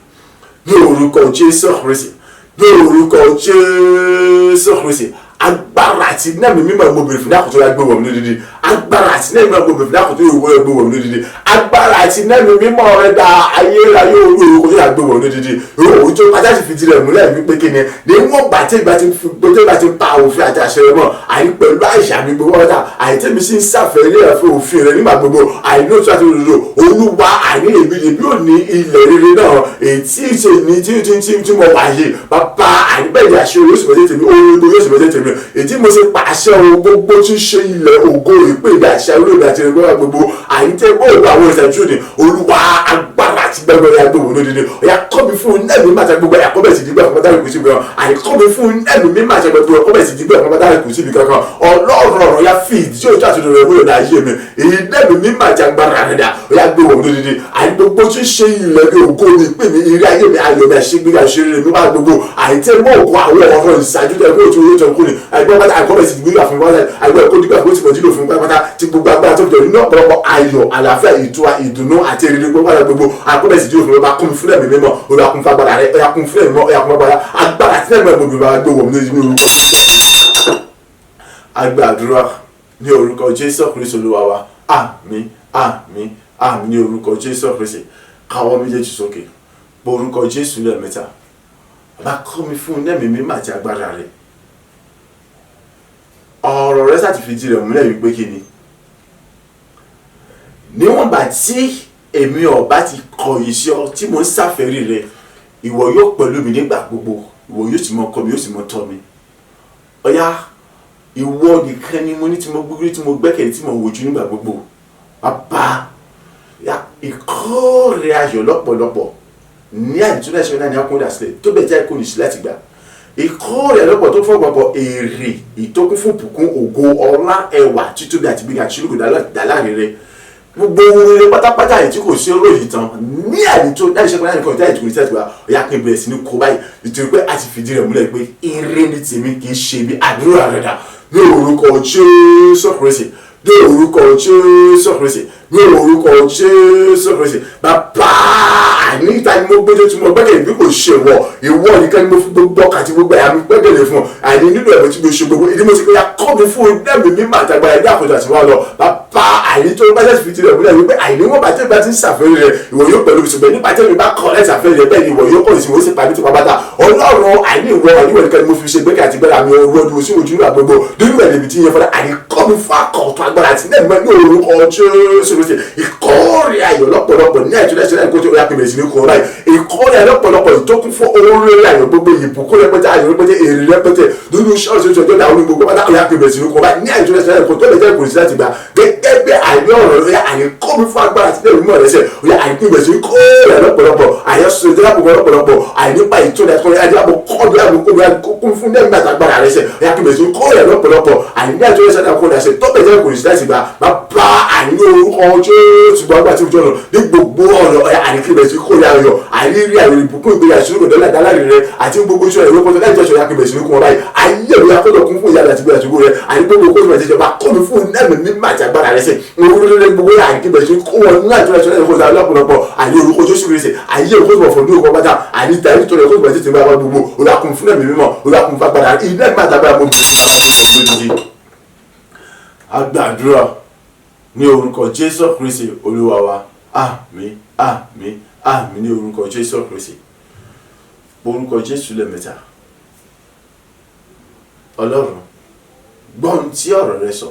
ní orúkọ Jésù Kristi, ní orúkọ Jésù Kristi. Agbára àti iná mi mímọ́ mo bèrè fún ní àkótó lágbé wọ̀ mí lódìdí. Agbára àti nẹ́ẹ̀mí gbogbo ìfìdá kò tó ìwé gbogbo wọ̀ lódìdí. Agbára àti nẹ́ẹ̀mí mímọ́ rẹ dá ayérayé olú orúkọ tó yà gbé wọ̀ lódìdí. Òun tó pátá sì fìdí rẹ̀ múlẹ̀ wípé kí ni níwọ̀n gbà tí ìgbà tí gbogbo ìgbà tí pa òfin àti àṣẹ rẹ mọ́, àyí pẹ̀lú àṣà mi gbogbo ọ̀tá, àyí tẹ́mi sì ń sàfẹ́ ilé ẹ̀fọ́ òfin rẹ nígbà gbogbo, àyí ní òtún àti òdodo Olúwa, àní èmi lèmi ò ní ilẹ̀ rere náà èyí tí ṣe ní tí tí tí tí mo wà yìí bàbá, àní bẹ́ẹ̀ ni àṣẹ yóò sì mọ̀ tèmi, ohun gbogbo yóò sì mọ̀ tèmi, èyí tí mo ṣe pàṣẹ ohun gbogbo tí ń ṣe ilẹ̀ ògo ìpè ìgbà àṣẹ orílẹ̀ àti ìrẹ́gbẹ́ gbogbo, àyí tẹ́ bó ògbà àwọn ìṣàjú ni Olúwa, agbára àti gbẹgbẹ ya gbogbo lódìdí. Ọ̀yà kọ́ mi fún ẹ̀mí máa ṣe gbogbo ẹ̀yà kọ́ bẹ̀ sí dígbà fún pátá kù síbi kan. Àyè kọ́ mi fún ẹ̀mí mi máa ṣe gbogbo ẹ̀kọ́ bẹ̀ sí dígbà fún pátá kù síbi kankan. Ọlọ́run ọ̀rọ̀ ya fi ìdí òjò àti òdòdó ìwúlò náà yé mi, èyí lẹ́mí mi máa ṣe agbára rẹ̀ dà, ọ̀yà gbogbo lódìdí. Àyè gbogbo tí ń ṣe ilẹ̀ mi ògo mi pè mí eré ayé mi ayọ̀ mi àṣegbéga àṣeré mi wá gbogbo àyè tẹ́ mọ́ ògo àwọn ọ̀rọ̀ ìṣáájú tẹ́ kó tó tó kú ni àìgbọ́n pátá àìkọ́ bẹ̀ sí dígbà fún pátá àìgbọ́n ẹ̀kọ́ dígbà fún tìmọ̀ dílò fún pátá tí gbogbo agbára tó jọ nínú ọ̀pọ̀lọpọ̀ ayọ̀ àlàáfíà ìtura ìdùnnú àti èrè gbogbo pátá gbogbo àìkọ́ bẹ̀ sí dílò fún pátá. Kún fún ẹ̀mí mímọ́ Olúwa, kún fún agbára rẹ, ọ̀yà kún fún ẹ̀mí mímọ́, ọ̀yà kún agbára agbára tí ẹ̀mí gbogbo bá gbé wọ̀ ní orúkọ. Agbàdúrà ní orúkọ Jésù Kristi Olúwa wa, àmín, àmín, àmín ní orúkọ Jésù Kristi. Káwọ́ méjèèjì sókè, borúkọ Jésù lẹ́ẹ̀mẹ́ta. Bàbá kọ́ mi fún ẹ̀mí mímọ́ àti agbára rẹ. Ọ̀rọ̀ rẹ sáti fìdí rẹ̀ múlẹ̀ wípé kí ni níwọ̀n gbà tí èmi ọ̀bá ti kọ iṣẹ́ tí mo ń ṣàfẹ́rí rẹ, ìwọ yóò pẹ̀lú mi nígbà gbogbo, ìwọ yóò sì mọ kọ́ mi, yóò sì mọ tọ́ mi. Ọ̀yá ìwọ nìkan ni mo ní tí mo gbógbó tí mo gbẹ́kẹ̀lé tí mo wojú nígbà gbogbo. Bàbá ìkórè ayọ̀ lọ́pọ̀lọpọ̀ ní àdìtúndà ìṣẹ́ náà ní akúndà sílẹ̀ tó bẹ̀ jẹ́ kó nìṣí láti gbà. Ìkórè lọ́pọ̀ tó fọ́gbọ̀pọ̀ èrè ìtókún fún bùkún ògo ọlá ẹwà títóbi àti gbígbà ṣírùkù dáláre rẹ gbogbo ohun rere pátápátá yìí tí kò sí olóyè tán ní àdìtú láti ṣe pé láti kọ́ ìtàn ìtùkùn ìtàn ìtùkùn ọ̀yà kí n bẹ̀rẹ̀ sí ní kó báyìí nítorí pé a ti fìdí rẹ̀ múlẹ̀ pé ire ní tèmi kì í ṣe bí àdúrà rẹ̀ dà ní orúkọ Jésù Kristi, ní orúkọ Jésù Kristi, ní orúkọ Jésù Kristi. Bàbá àníta ni mo gbójú tí mo gbẹ́kẹ̀lé bí kò ṣe wọ ìwọ nìkan ni mo fi gbogbo ọkà àti gbogbo àyà mi gbẹ́kẹ̀lé fún ọ, àní nínú ẹ̀mí tí mo ṣe gbogbo ìdí mo ti pé ya kọ́ mi fún ẹ̀mí mímọ́ àtàgbára ẹ̀dá àkójọ àti wá lọ. Bàbá àní tó bá jẹ́ fi tirẹ̀ múlẹ̀ wípé àìní wọn bá tẹ́ bá ti ń ṣàfẹ́rí rẹ̀ ìwọ yóò pẹ̀lú ṣùgbọ́n nípa tẹ́mi bá kọ́ ẹ̀ ṣàfẹ́rí rẹ̀ bẹ́ẹ̀ ni ìwọ yóò kọ́ ìsìn ó sì pa mí tó pa bàtà. Ọlọ́run àní ìwọ àníwọ̀ nìkan ni mo fi ṣe gbẹ́kẹ̀ àti gbẹ́ra mi ọrọ̀ ọdún sí ojú àgbogbo nínú ẹ̀ lèmi tí yẹn fọdà àní kọ́ mi fún akọ̀tún agbára àti nẹ́ẹ̀mọ́ ní orúkọ Jésù Kristi. Ìkórè ayọ̀ lọ́pọ̀lọpọ̀ ní àìtúndà ìṣẹ̀lẹ̀ ìkótó ọ̀yà pèmẹ̀ sí ní kọ́ báyìí. Ìkórè ayọ̀ lọ́pọ̀lọpọ̀ ìtókun fún oore ayọ̀ gbogbo ìbùkún rẹpẹtẹ ayọ̀ rẹpẹtẹ èrè rẹpẹtẹ nínú ṣọ́ọ̀ṣì oṣù ọjọ́ àwọn gbogbo pátá ọ̀yà pèmẹ̀ sí ní kọ́ báyìí ní àìtúndà ìṣẹ̀lẹ̀ ìkótó lè jẹ́ ìkòrìsí láti gbà gẹ́gẹ́ bí àìní ọ̀rọ̀ ọ̀yà àní kọ́ mi fún agbára àti nẹ́ẹ̀mí rẹ̀ sẹ̀ ọ̀yà àní pèmẹ̀ sí ní kórè lọ́pọ̀lọpọ̀ àyẹ̀sọ̀ lọ́pọ̀lọpọ̀ àìnípa ìtúndà ìkórè àìní àìtúndà ìṣẹ̀lẹ̀ ìkótó tó bẹ̀ jẹ́ ìkòrìsí láti gbà bàbá àìní orúkọ Jésù gbàgbà tí mo jọ̀nà ní gbogbo ọ̀nà ọ̀yà àníkíbẹ̀ sí kórè ayọ̀ àìrírí ayọ̀ ìbùkún ìgbéga ìṣòro dọ́là dáláre rẹ àti gbogbo ìṣòro ìwé kọ́tọ́ láì jẹ́sọ̀ yàkíbẹ̀ sí kún ọ báyìí ayé mi akọ́dọ̀ kún fún ìyá àti ìgbéga ìṣòro rẹ àní gbogbo kó tó ìjọba kọ́ mi fún ẹ̀mí mímọ́ àti agbára rẹ sẹ̀ orílẹ̀ gbogbo àníkíbẹ̀ sí kó wọn ní àjọ ìṣòro ìkọ́sọ̀ lọ́pọ̀lọpọ̀ àní orúkọ Jésù Kristi ayé ìkó tó fọ̀ ní orúkọ pátá àní tàbí tó rẹ̀ kó tó bẹ̀ tètè bá wa gbogbo olùwàkùn fún ẹ̀mí mímọ́ olùwàkùn fún agbára ilé ẹ̀mí àtàgbára mo bẹ̀rẹ̀ agbàdúrà ní orúkọ Jésù Kristi Olúwa wa, àmín, àmín, àmín ní orúkọ Jésù Kristi. Orúkọ Jésù lẹ́ẹ̀mẹ́ta. Ọlọ́run gbọ́ ohun tí ọ̀rọ̀ rẹ sọ.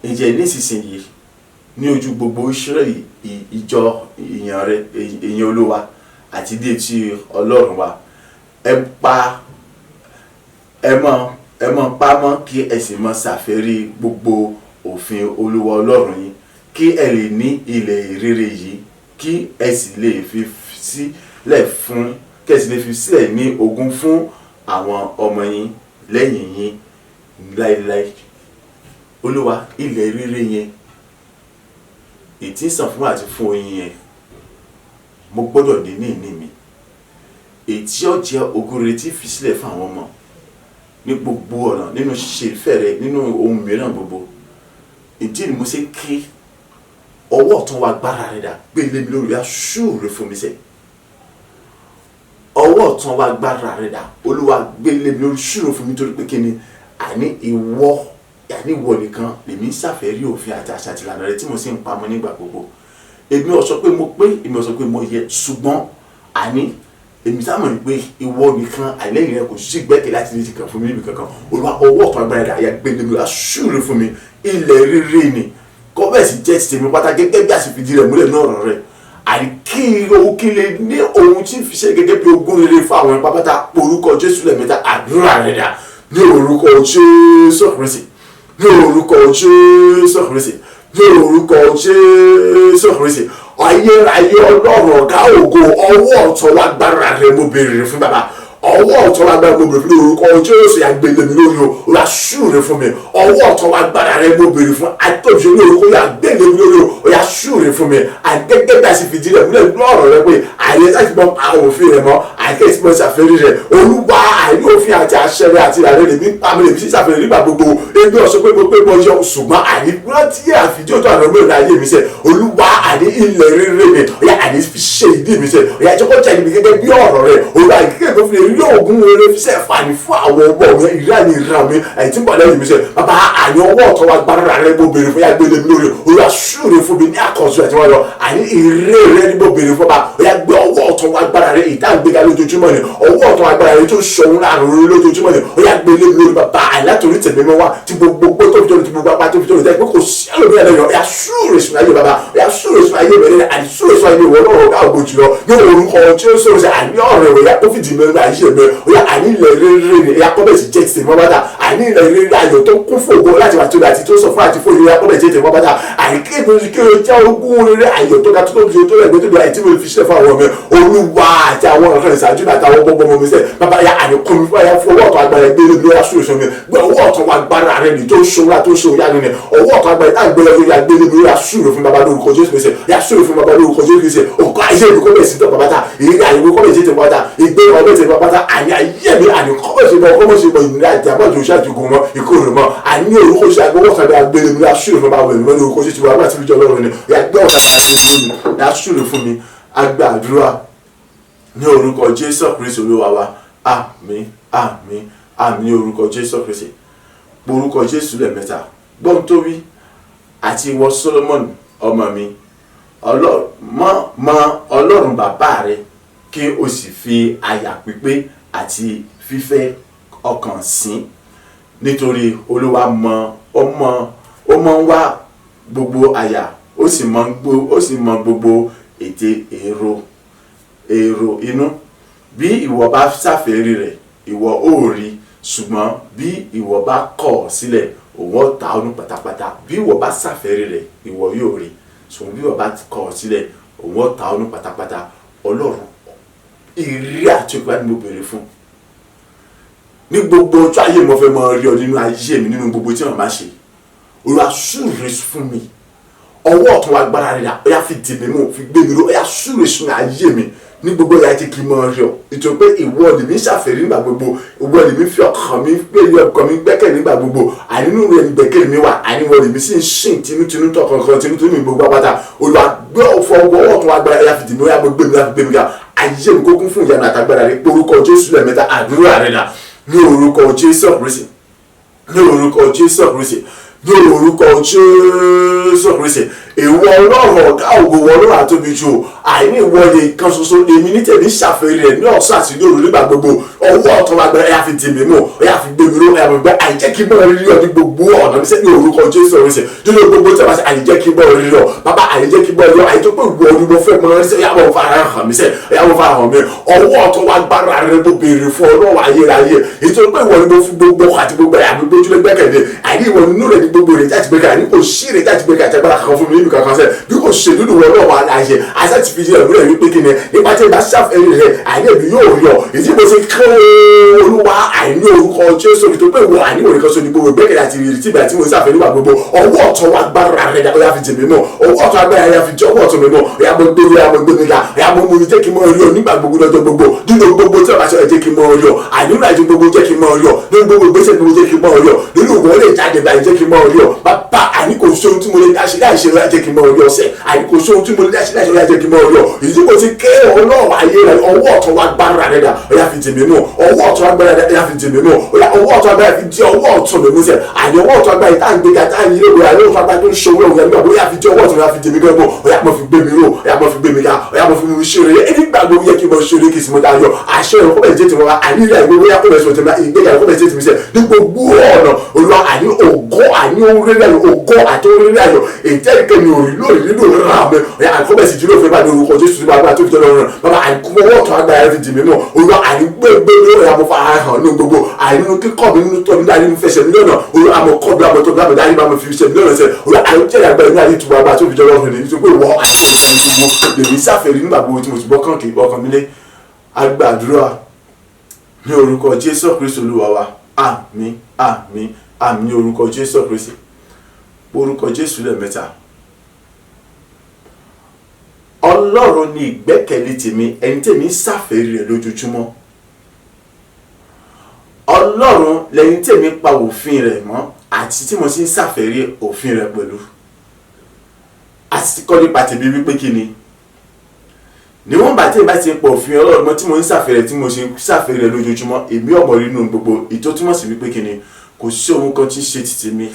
Ǹjẹ́ nísinsìnyí ní ojú gbogbo Ísírẹ́lì ìjọ èèyàn rẹ èèyàn Olúwa àti dé tí Ọlọ́run wa ẹ pa ẹ mọ́ pamọ́ kí ẹ sì mọ́ ṣàfẹ́rí gbogbo òfin Olúwa Ọlọ́run yín kí ẹ lè ní ilẹ̀ rere yìí kí ẹ sì lè fi sílẹ̀ fún kí ẹ sì lè fi sílẹ̀ ní ogún fún àwọn ọmọ yín lẹ́yìn yín láéláé. Olúwa ilẹ̀ rere yẹn ètí sàn fún àti fún oyin yẹn mo gbọ́dọ̀ ní ní ìní mi ètí ó jẹ́ ogún rere tí fi sílẹ̀ fún àwọn ọmọ ní gbogbo ọ̀nà nínú ṣíṣe ìfẹ́ rẹ nínú ohun mìíràn gbogbo. Ìdí ni mo ṣe ké ọwọ́ ọ̀tún wa gbára rẹ dà gbé lé mi lórí aṣúre fún mi sẹ́ ọwọ́ ọ̀tún wa gbára rẹ dà Olúwa gbé lé mi lórí ṣúre fún mi torí pé kí ni àní ìwọ Yàní ìwọ nìkan lèmi ń ṣàfẹ́rí òfin àti àṣà àti ìlànà rẹ tí mo sì ń pamọ́ nígbà gbogbo. Èmi ò sọ pé mo pé, èmi ò sọ pé mo yẹ, ṣùgbọ́n àní èmi sáà mọ̀ ní pé ìwọ nìkan àìlẹ́yìn rẹ kò sí gbẹ́kẹ̀lé láti lè ti kàn fún mi níbi kankan. Olúwa, ọwọ́ ọ̀tún agbára rẹ àyà gbé mi wá súre fún mi. Ilẹ̀ rere ni kọ́bẹ̀sì jẹ́ ti tèmi pátá gẹ́gẹ́ bí àṣìfìdí rẹ̀ múlẹ̀ ní ọ̀rọ̀ rẹ̀. Àní kí ohun kí lè ní ohun tí fi ṣe gẹ́gẹ́ bí ogún rere fún àwọn pápátá. Orúkọ Jésù lẹ́ẹ̀mẹ́ta, àdúrà rẹ̀ dà. Ní orúkọ Jésù Kristi, ní orúkọ Jésù Kristi, ní orúkọ Jésù Kristi. Ayérayé Ọlọ́run ọ̀gá ògo, ọwọ́ ọ̀tún lágbára rẹ̀ mo béèrè fún bàbá. Ọwọ́ ọ̀tún lágbára mo béèrè fún lórúkọ Jésù. Àgbélé mi lórí o, ó yá súre fún mi. Ọwọ́ ọ̀tún lágbára rẹ̀ mo béèrè fún àtọ́jú lórúkọ yà gbélé mi lórí o, ó yá súre fún mi. Àgẹ́gẹ́ bí a sì fìdí rẹ̀ múlẹ̀ lọ́rọ̀ rẹ pé àyè láti mọ àwọn òfin rẹ̀ mọ́ àìkẹ́ tí mo ṣàfẹ́rí rẹ̀. Olúwa, àìní òfin àti àṣẹ rẹ̀ àti ìlànà rẹ̀ mi pa mi lè fi ṣàfẹ́rí nígbà gbogbo. Èmi ò sọ pé mo pé mo yọ, ṣùgbọ́n àní rántí àfijọ́ tó àwọn ọmọ ayé mi sẹ́. Olúwa, àní ilẹ̀ rere mi, ó yá àní fi ṣe ìdí mi sẹ́, ó yá jẹ́ kó jẹ́ ibi gẹ́gẹ́ bí ọ̀rọ̀ rẹ̀. Olúwa, gẹ́gẹ́ tó fi rí ògùn rere fi ṣe fàní fún àwọn ọmọ mi, ìrá mi, ìran mi àyè tí ń bọ̀ lẹ́yìn mi sẹ́. Bàbá, àní ọwọ́ ọ̀tọ̀ wa gbára rẹ̀ mo béèrè fún, yá gbélé mi lórí. Olúwa, súre fún mi ní àkànṣe àti wọn lọ. Àní ìrè rẹ ni mo béèrè fún, bá ó yá gbé ọwọ́ ọ̀tọ̀ wa gbára rẹ̀ ìdágbéga lójoojúmọ́ ni, ọwọ́ ọ̀tọ̀ agbára rẹ̀ tó ṣọ̀hún láàrin orí lójoojúmọ́ ni, ó yá gbélé mi lórí. Bàbá, àìlátorí tẹ̀mí mọ́ wá tí gbogbo tó fi tó tí gbogbo apá tó fi tó jẹ́ pé kò sí ẹlòmíràn lẹ́yìn. Ó yá súre sùn ayé bàbá, ó yá súre sùn ayé bẹ̀rẹ̀, àní súre sùn ayé ìwọ náà ọ̀gá ògo jùlọ ní orúkọ tí ó sọ̀rọ̀ sí. Àní ọ̀rọ̀ rẹ̀ ó yá ó fìdí mẹ́rin ayé mi. Ó yá àní ilẹ̀ rere ni ó yá kọ́bẹ̀sì jẹ́ ti tèmi bàtà. Àní ilẹ̀ rere ayọ̀ tó kún fún ògo láti wà tóbi àti tó sọ fún àti fún ìrora kọ́bẹ̀sì jẹ́ tèmi bàtà. Àní kí o jẹ́ ogún rere ayọ̀ tó ga tó tóbi tó lẹ́gbẹ̀ẹ́ tóbi àti tí mo fi ṣe fún àwọn ọmọ Olúwa àti àwọn ọ̀rẹ́ ìṣáájú àti àwọn gbogbo ọmọ mi sẹ́. Bàbá, ya àní kún mi fún ẹ̀yà fún ọwọ́ ọ̀tún agbára ẹgbẹ́ lórí ọ̀yà sóòsọ mi gbé ọwọ́ ọ̀tún agbára rẹ ní tó ń ṣòro tó ń ṣòro yánu ni ọwọ́ ọ̀tún agbára tá gbé lórí agbé lórí ọ̀yà sóòrò fún bàbá lórúkọ Jésù Kristi, ọ̀yà sóòrò fún bàbá lórúkọ Jésù Kristi. Òkú ayé mi kó bẹ̀ sí tọ́ bàbá ta ìrírí ayé mi kó bẹ̀ sí tọ́ bàbá ta ìgbé ọbẹ̀ sí bàbá ta àní ayé mi àní kọ́ bẹ̀ sí bọ́ kọ́ bẹ̀ sí bọ́ ìnira àti àbọ̀jù oṣù àjùgùn mọ́ ìkorò mọ́. Àní orúkọ Jésù agbọ́wọ́ ọ̀tún agbé lórí ọ̀yà sóòrò fún bàbá mi lórúkọ Jésù wà láti fi jọ Ọlọ́run ni ọ̀yà gbé ọ̀tún agbára sóòrò fún mi. Agbàdúrà ní orúkọ Jésù Kristi Olúwa wa. Àmín, àmín, àmín ní orúkọ Jésù Kristi. Orúkọ Jésù lẹ́ẹ̀mẹ́ta. Gbọ́n tó wí àti ìwọ Solomon ọmọ mi, mọ Ọlọ́run bàbá rẹ kí o sì fi àyà pípé àti fífẹ́ ọkàn sìn, nítorí Olúwa mọ ó mọ ó mọ ń wá gbogbo àyà, ó sì mọ gbogbo ète èrò inú. Bí ìwọ bá ṣàfẹ́rí rẹ̀, ìwọ ó rí, ṣùgbọ́n bí ìwọ bá kọ̀ ọ́ sílẹ̀, òun ó ta ọ́ nù pátápátá. Bí ìwọ bá ṣàfẹ́rí rẹ̀, ìwọ yóò rí, ṣùgbọ́n bí ìwọ bá kọ̀ ọ́ sílẹ̀, òun ó ta ọ́ nù pátápátá. Ọlọ́run, ìrírí àti òkúta ni mo béèrè fún ní gbogbo ọjọ́ ayé. Mo fẹ́ mọ rí ọ nínú ayé mi, nínú gbogbo tí wọ́n máa ṣe. Olúwa, súre fún mi. Ọwọ́ ọ̀tún agbára rẹ̀ ó yá fi dì mí mú, fi gbé mi ró. Ó yá súre sún ayé mi ní gbogbo ìyá, jẹ́ kí n mọ rí ọ, nítorí pé ìwọ lèmi ṣàfẹ́rí nígbà gbogbo, ìwọ lèmi fi ọkàn mi gbé ọkàn mi gbẹ́kẹ̀ nígbà gbogbo. Ànínú rẹ̀ gbẹ́kẹ̀ mi wà, àníwọ lèmi sì ń sìn tinútinú tọkànkan tinútinú mi gbogbo apáta. Olúwa, gbé ọ̀fọ̀ ọwọ́ ọ̀tún agbára rẹ̀ fi dì mí, ó yá gbé mi, láti gbé mi ga. Ayé mi kó kún fún ìyanu àtàgbára rẹ̀. Orúkọ Jésù lẹ́ẹ̀mẹ́ta, àdúrà rẹ̀ dà. Ní orúkọ Jésù Kristi, ní orúkọ Jésù Kristi, ní orúkọ Jésù Kristi. Ìwọ Ọlọ́run ọ̀gá ògo, Ọlọ́run àtóbi jù, àìní ìwọ lè kan ṣoṣo èmi ní tèmi ṣàfẹ́rí rẹ̀ ní ọ̀sán àti ní òru nígbà gbogbo. Ọwọ́ ọ̀tún agbára ẹ̀yà fi dì mí mú, ẹ̀yà fi gbé mi ró, ẹ̀yà fi gbé àìjẹ́ kí bọ́ọ̀ rírí ọ ní gbogbo ọ̀nà mi sẹ́ ní orúkọ Jésù Kristi. Nínú gbogbo tí a bá ṣe, àìjẹ́ kí bọ́ọ̀ rírí ọ bàbá, àìjẹ́ kí bọ́ọ̀ rírí ọ, àìjẹ́ pé ìwọ ni mo fẹ́ mọ ẹ sẹ́, ẹ̀yà wọ́n fara hàn mí sẹ́, ẹ̀yà wọ́n fara hàn mí. Ọwọ́ ọ̀tún agbára rẹ̀ mo béèrè fún Ọlọ́run ayérayé, nítorí pé ìwọ ni mo fi gbogbo àti gbogbo ẹ̀yà mi gbójúlé gbẹ́kẹ̀lé. Àìní ìwọ nínú rẹ̀ ní gbogbo rẹ̀ jáde gbẹ́kẹ̀lé, àní kò sí rẹ̀ jáde gbẹ́kẹ̀lé àti agbára kan fún mi níbi kankan sẹ́ bí kò ṣe nínú wọn náà wà láàyè. Àṣà ti fi rẹ̀ múlẹ̀ wípé kíni nípa tí ìbá ṣàfẹ́rí rẹ̀, àìní èmi yóò rí ọ. Ìdí mo ṣe kán Olúwa, àìní orúkọ Jésù, tó pé ìwọ àìní òrìkan so ní gbogbo ìgbẹ́kẹ̀lé àti ìrètí ìgbà tí mo ṣàfẹ́rí wà gbogbo. Ọwọ́ ọ̀tún wa gbára rẹ̀ ó yá fi jì mí mọ́. Ọwọ́ ọ̀tún agbára rẹ̀ fi jẹ́ ọwọ́ ọ̀tún mi mọ́. Ó yá mo gbé mi, ó yá mo gbé mi ga, ó yá mo mú mi, jẹ́ kí n mọ rí ọ nígbà gbogbo lọ́jọ́ gbogbo nínú gbogbo tí ọba ṣe, jẹ́ kí n mọ rí ọ. Àìní ìrìnàjò gbogbo, jẹ́ kí n mọ rí ọ nínú gbogbo ìgbésẹ̀ gbogbo, jẹ́ kí n mọ rí ọ nínú ìwọlé ìjáde báyìí, jẹ́ kí n mọ rí ọ bàbá. Àní kò sí ohun tí mo lè dá ṣe láì ṣe jẹ́ kí n mọ orí ọ̀sẹ̀. Àní kò sóhun tí mo lè ṣe láṣẹ, ó yá jẹ́ kí n mọ orí ọ. Èyí tí mo ti ké Ọlọ́run ayé rẹ, ọwọ́ ọ̀tún wa gbára rẹ dà, ó yá fi dì mí mú. Ọwọ́ ọ̀tún agbára rẹ, ó yá fi dì mí mú. Ó yá ọwọ́ ọ̀tún agbára fi di ọwọ́ ọ̀tún mi mú sẹ̀. Àní ọwọ́ ọ̀tún agbára tá à ń gbéga tá à ń yí lógo, àní ọwọ́ ọ̀tún agbára tó ń ṣòwò òun yẹn, ó yá fi di ọwọ́ ọ̀tún, ó yá fi dì mí gbẹ́gbọ́, ó yá mo fi gbé mi ró, ó yá mo fi gbé mi ga, ó yá mo fi mú mi ṣeré. Ẹni gbàgbọ́ yẹ kí n mọ ṣeré kí n sì mọ dayọ̀. Àṣẹ ìrọ̀kọ́ bẹ̀ jẹ́ tiwọn, àní ìrìn àìgbé bóyá kó bẹ̀ sọ̀rọ̀ tẹ̀mí, ìgbéga ìrọ̀kọ́ bẹ̀ jẹ́ tìmí sẹ̀ ní gbogbo ọ̀nà. Olúwa, àní ògo, àní oríire ayọ̀, ògo àti oríire ayọ̀ èyí mi ò rí lórí nínú ìran mi, ọ̀yà àkọ́ bẹ̀ sì jí lófin bá ní orúkọ Jésù tí bàbá tó fi tọ́lọ́ rẹ̀. Bàbá, àní ọwọ́ ọ̀tún agbára fi dì mí mọ́. Olúwa, àní gbégbé lórí àmọ́ fara hàn ní gbogbo àní nínú kíkọ́ mi, nínú tọ́ mi dání, nínú fẹsẹ̀ mi lọ́nà. Olúwa, àmọ́ kọ́ mi, àmọ́ tọ́ mi, àmọ́ dání, àmọ́ fi ṣe mi lọ́nà sẹ́. Olúwa, àní jẹ́ àgbà inú ayé ìtura bàbá tó fi tọ́lọ́ rẹ̀ nítorí pé ìwọ àti gbogbo lèmi sáfẹ̀rí nígbà gbogbo tí mo ti bọ́ kàn kí ọkàn mi lé. Agbàdúrà ní orúkọ Jésù Kristi Olúwa wa. Àmín, àmín, àmín ní orúkọ Jésù Kristi. Orúkọ Jésù lẹ́ẹ̀mẹ́ta. Ọlọ́run ni ìgbẹ́kẹ̀lé tèmi, ẹni tèmi ń ṣàfẹ́rí rẹ̀ lójoojúmọ́. Ọlọ́run lẹni tèmi pa òfin rẹ̀ mọ́ àti tí mo sì ń ṣàfẹ́rí òfin rẹ̀ pẹ̀lú. Àti kọ́ nípa tèmi wípé kí ni níwọ̀n bá tèmi bá ti pọ̀ òfin Ọlọ́run mọ́ tí mo ń ṣàfẹ́rẹ́ tí mo ṣe ń ṣàfẹ́rẹ́ rẹ̀ lójoojúmọ́, èmi ọ̀mọ̀ nínú gbogbo ètò túmọ̀ sí wípé kí ni kò sí ohun kan tí ń ṣe ti tèmi